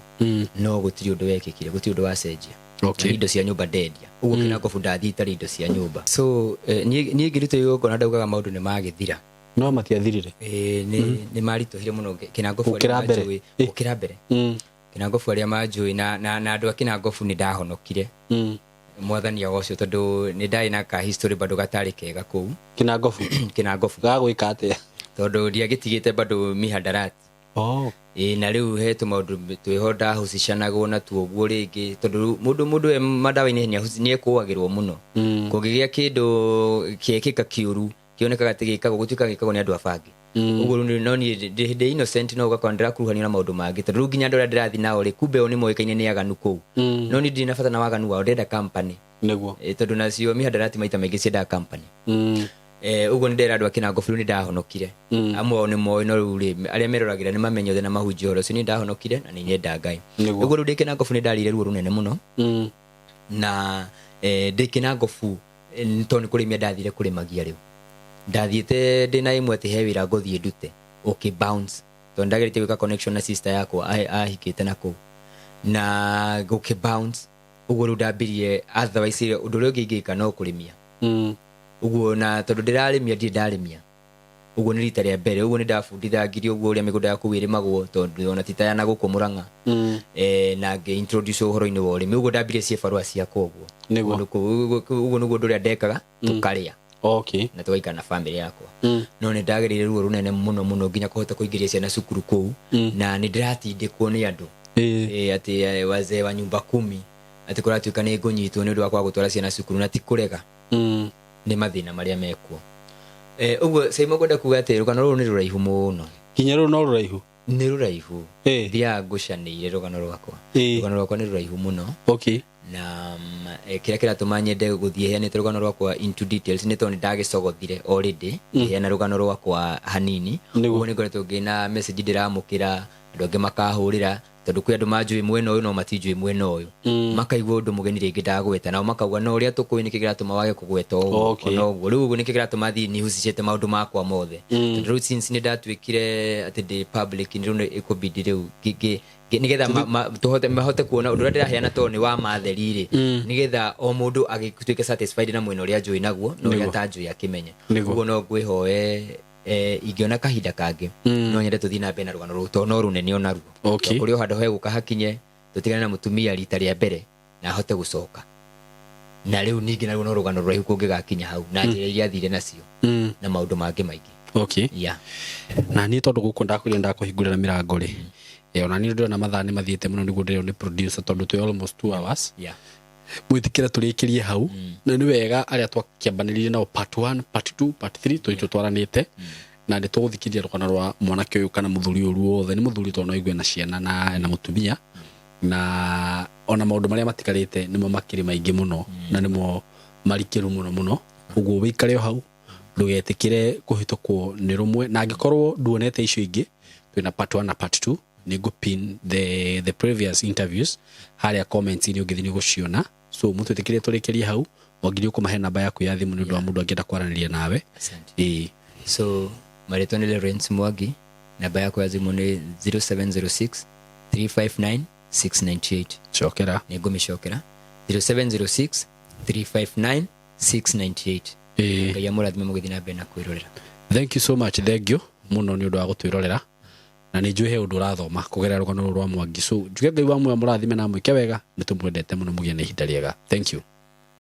Speaker 1: No gũtirĩ ũndũ wekĩkire, gũtirĩ ũndũ wacenjia. Na indo cia nyũmba ndendia ũguo. Kĩnangobu ndathiĩ itarĩ indo cia nyũmba. So niĩ ngĩruta igongona ndaugaga maũndũ nĩ magĩthira.
Speaker 2: No matiathirire.
Speaker 1: Nĩ maritũhire mũno Kĩnangobu arĩa
Speaker 2: Gũkĩra mbere.
Speaker 1: manjũĩ. Gũkĩra mbere. Kĩnangobu arĩa manjũĩ na andũ a Kĩnangobu, nĩ ndahonokire. Mwathani agocwo, tondũ nĩ ndarĩ na ka history bado gatarĩ kega kũu.
Speaker 2: Kĩnangobu?
Speaker 1: Kĩnangobu.
Speaker 2: Gagwĩka atĩa?
Speaker 1: Tondũ ndiagĩtigĩte bado mihadarati.
Speaker 2: Oh.
Speaker 1: Ĩ, na rĩu he tũmaũndũ twĩho ndahũcicanagwo natuo ũguo rĩngĩ, tondũ rĩu mũndũ e madawa-inĩ nĩ ekũagĩrwo mũno. Kũngĩgĩa kĩndũ kĩekĩka kĩũru, kĩonekaga atĩ gĩkagwo, gũtuĩka gĩkagwo nĩ andũ a bangi. Ũguo rĩu no niĩ ndĩ innocent, no ũgakora ndĩrakuruhanio na maũndũ mangĩ, tondũ rĩu nginya andũ arĩa ndĩrathiĩ nao rĩ, kumbe o nĩ moĩkaine nĩ aganu kũu. No niĩ ndirĩ na bata na waganu wao, ndĩrenda company. Tondũ nacio mihadarati maita maingĩ ciendaga company. Ũguo nĩ ndera andũ a Kĩnangobu, rĩu nĩ ndahonokire. Amwe ao nĩ moĩ, no rĩu rĩ, arĩa meroragĩra nĩ mamenye othe na mahunjia ũhoro ũcio, nĩ ndahonokire na nĩ nyenda Ngai. Ũguo rĩu ndĩ Kĩnangobu nĩ ndarĩire ruo rũnene mũno. Na ndĩ Kĩnangobu, tondũ nĩ kũrĩmia ndathire kũrĩmagia, rĩu ndathiĩte ndĩ na ĩmwe atĩ he wĩra ngũthiĩ ndute, ũkĩ bounce, tondũ ndageretie gwĩka connection na sister yakwa ahikĩte na kũu, na gũkĩ bounce. Ũguo rĩu ndambirie, otherwise ũndũ ũrĩa ũngĩ ingĩka no kũrĩmia. Ũguo na tondũ ndĩrarĩmia, ndirĩ ndarĩmia, ũguo nĩ rita rĩa mbere. Ũguo nĩ ndabundithangirie ũguo ũrĩa mĩgũnda ya kũu ĩrĩmagwo, tondũ ona ti ta ya na gũkũ Mũrang'a. Na ngĩ introduce ũhoro-inĩ wa ũrĩmi. Ũguo ndambirie ciĩbarũa ciakwa ũguo. Ũguo nĩguo ũndũ ũrĩa ndekaga, tũkarĩa na tũgaikara na family yakwa. No nĩ ndagereire ruo rũnene mũno mũno, nginya kũhota kũingĩria ciana cukuru kũu, na nĩ ndĩratindĩkwo nĩ andũ, atĩ wazee wa nyumba kumi, atĩ kũratuĩka nĩ ngũnyitwo nĩ ũndũ wa kwaga gũtwara ciana cukuru, na ti kũrega, nĩ mathĩna marĩa mekuo. Ũguo Saimo, ngwenda kuga atĩ rũgano rũrũ nĩ rũraihu mũno.
Speaker 2: Nginya rĩu no rũraihu?
Speaker 1: Nĩ rũraihu. Thiaga ngũcanĩire rũgano rwakwa. Rũgano rwakwa nĩ rũraihu mũno. Na kĩrĩa kĩratũma nyende gũthiĩ heanĩte rũgano rwakwa into details nĩ tondũ nĩ ndagĩcogothire already ngĩheana rũgano rwakwa hanini. Ũguo nĩ ngoretwo ngĩna message ndĩramũkĩra, andũ angĩ makahũrĩra. Tondũ kwĩ andũ manjũĩ mwena ũyũ no matinjũĩ mwena ũyũ, makaigua ũndũ mũgeni rĩngĩ ndagweta, nao makauga no ũrĩa tũkũĩ nĩkĩ kĩratũma wage kũgweta ũguo. Ona ũguo rĩu ũguo nĩkĩ kĩratũma thiĩ nihusicĩte maũndũ makwa mothe, tondũ rĩu since nĩ ndatuĩkire atĩ ndĩ public, rĩu nĩ ĩkũbidi rĩu nĩgetha tũhote mahote kuona ũndũ ũrĩa ndĩraheana tondũ nĩ wa matheri rĩ, nĩgetha o mũndũ agĩtuĩke satisfied na mwena ũrĩa njũĩ naguo na ũrĩa atanjũĩ akĩmenye. Ũguo no ngwĩhoe, ingĩona kahinda kangĩ, no nyende tũthiĩ na mbere na rũgano rũu tondũ no rũnene onaruo. Kũrĩ o handũ hegũka hakinye tũtigane na mũtumia rita rĩa mbere na ahote gũcoka, na rĩu ningĩ naruo no rũgano rũraihu kũngĩgakinya hau na njĩra iria athire nacio na maũndũ mangĩ maingĩ.
Speaker 2: Na niĩ tondũ gũkũ ndakwĩrire ndakũhingũrĩra mĩrango rĩ, ona niĩ ndĩrona mathaa nĩ mathiĩte mũno nĩguo ndĩrwo nĩ producer tondũ twĩ almost 2 hours. Mwĩtĩkĩra tũrĩkĩrie hau, na nĩ wega arĩa twakĩambanĩrire nao part 1, part 2, part 3 tũi tũtwaranĩte, na nĩ tũgũthikĩrĩria rũgano rwa mwanake ũyũ kana mũthuri ũyũ ruothe. Nĩ mũthuri tondũ no aigue na ciana na mũtumia, na ona maũndũ marĩa matigarĩte nĩmo makĩrĩ maingĩ mũno na nĩmo marikĩru mũno mũno. Ũguo wĩikare o hau, ndũgetĩkĩre kũhĩtũkwo nĩ rũmwe, na angĩkorwo nduonete icio ingĩ, twĩna part 1 na part 2. Nĩ ngũpin the previous interviews harĩa comments-inĩ, ũngĩthiĩ nĩ ũgũciona. So mũtwĩtĩkĩre tũrĩkĩrie hau. Wangiri, ũkũmahe namba yaku ya thimũ nĩ ũndũ wa mũndũ angĩenda kwaranĩria nawe.
Speaker 1: Asante.
Speaker 2: Ĩĩ.
Speaker 1: So marĩtwa nĩ Lawrence Mwangi, namba yakwa ya thimũ nĩ 0706 359 698.
Speaker 2: Cokera.
Speaker 1: Nĩ ngũmĩcokera, 0706 359 698. Ngai amũrathime mũgĩthiĩ na mbere na kwĩrorera.
Speaker 2: Thank you so much, thank you mũno nĩ ũndũ wa gũtwĩrorera, na nĩ njũĩ he ũndũ ũrathoma kũgerera rũgano rũrũ rwa Mwangi. So njuge Ngai wa muoyo mũrathime na mwĩke wega. Nĩ tũmwendete mũno, mũgĩe na ihinda rĩega. Thank you.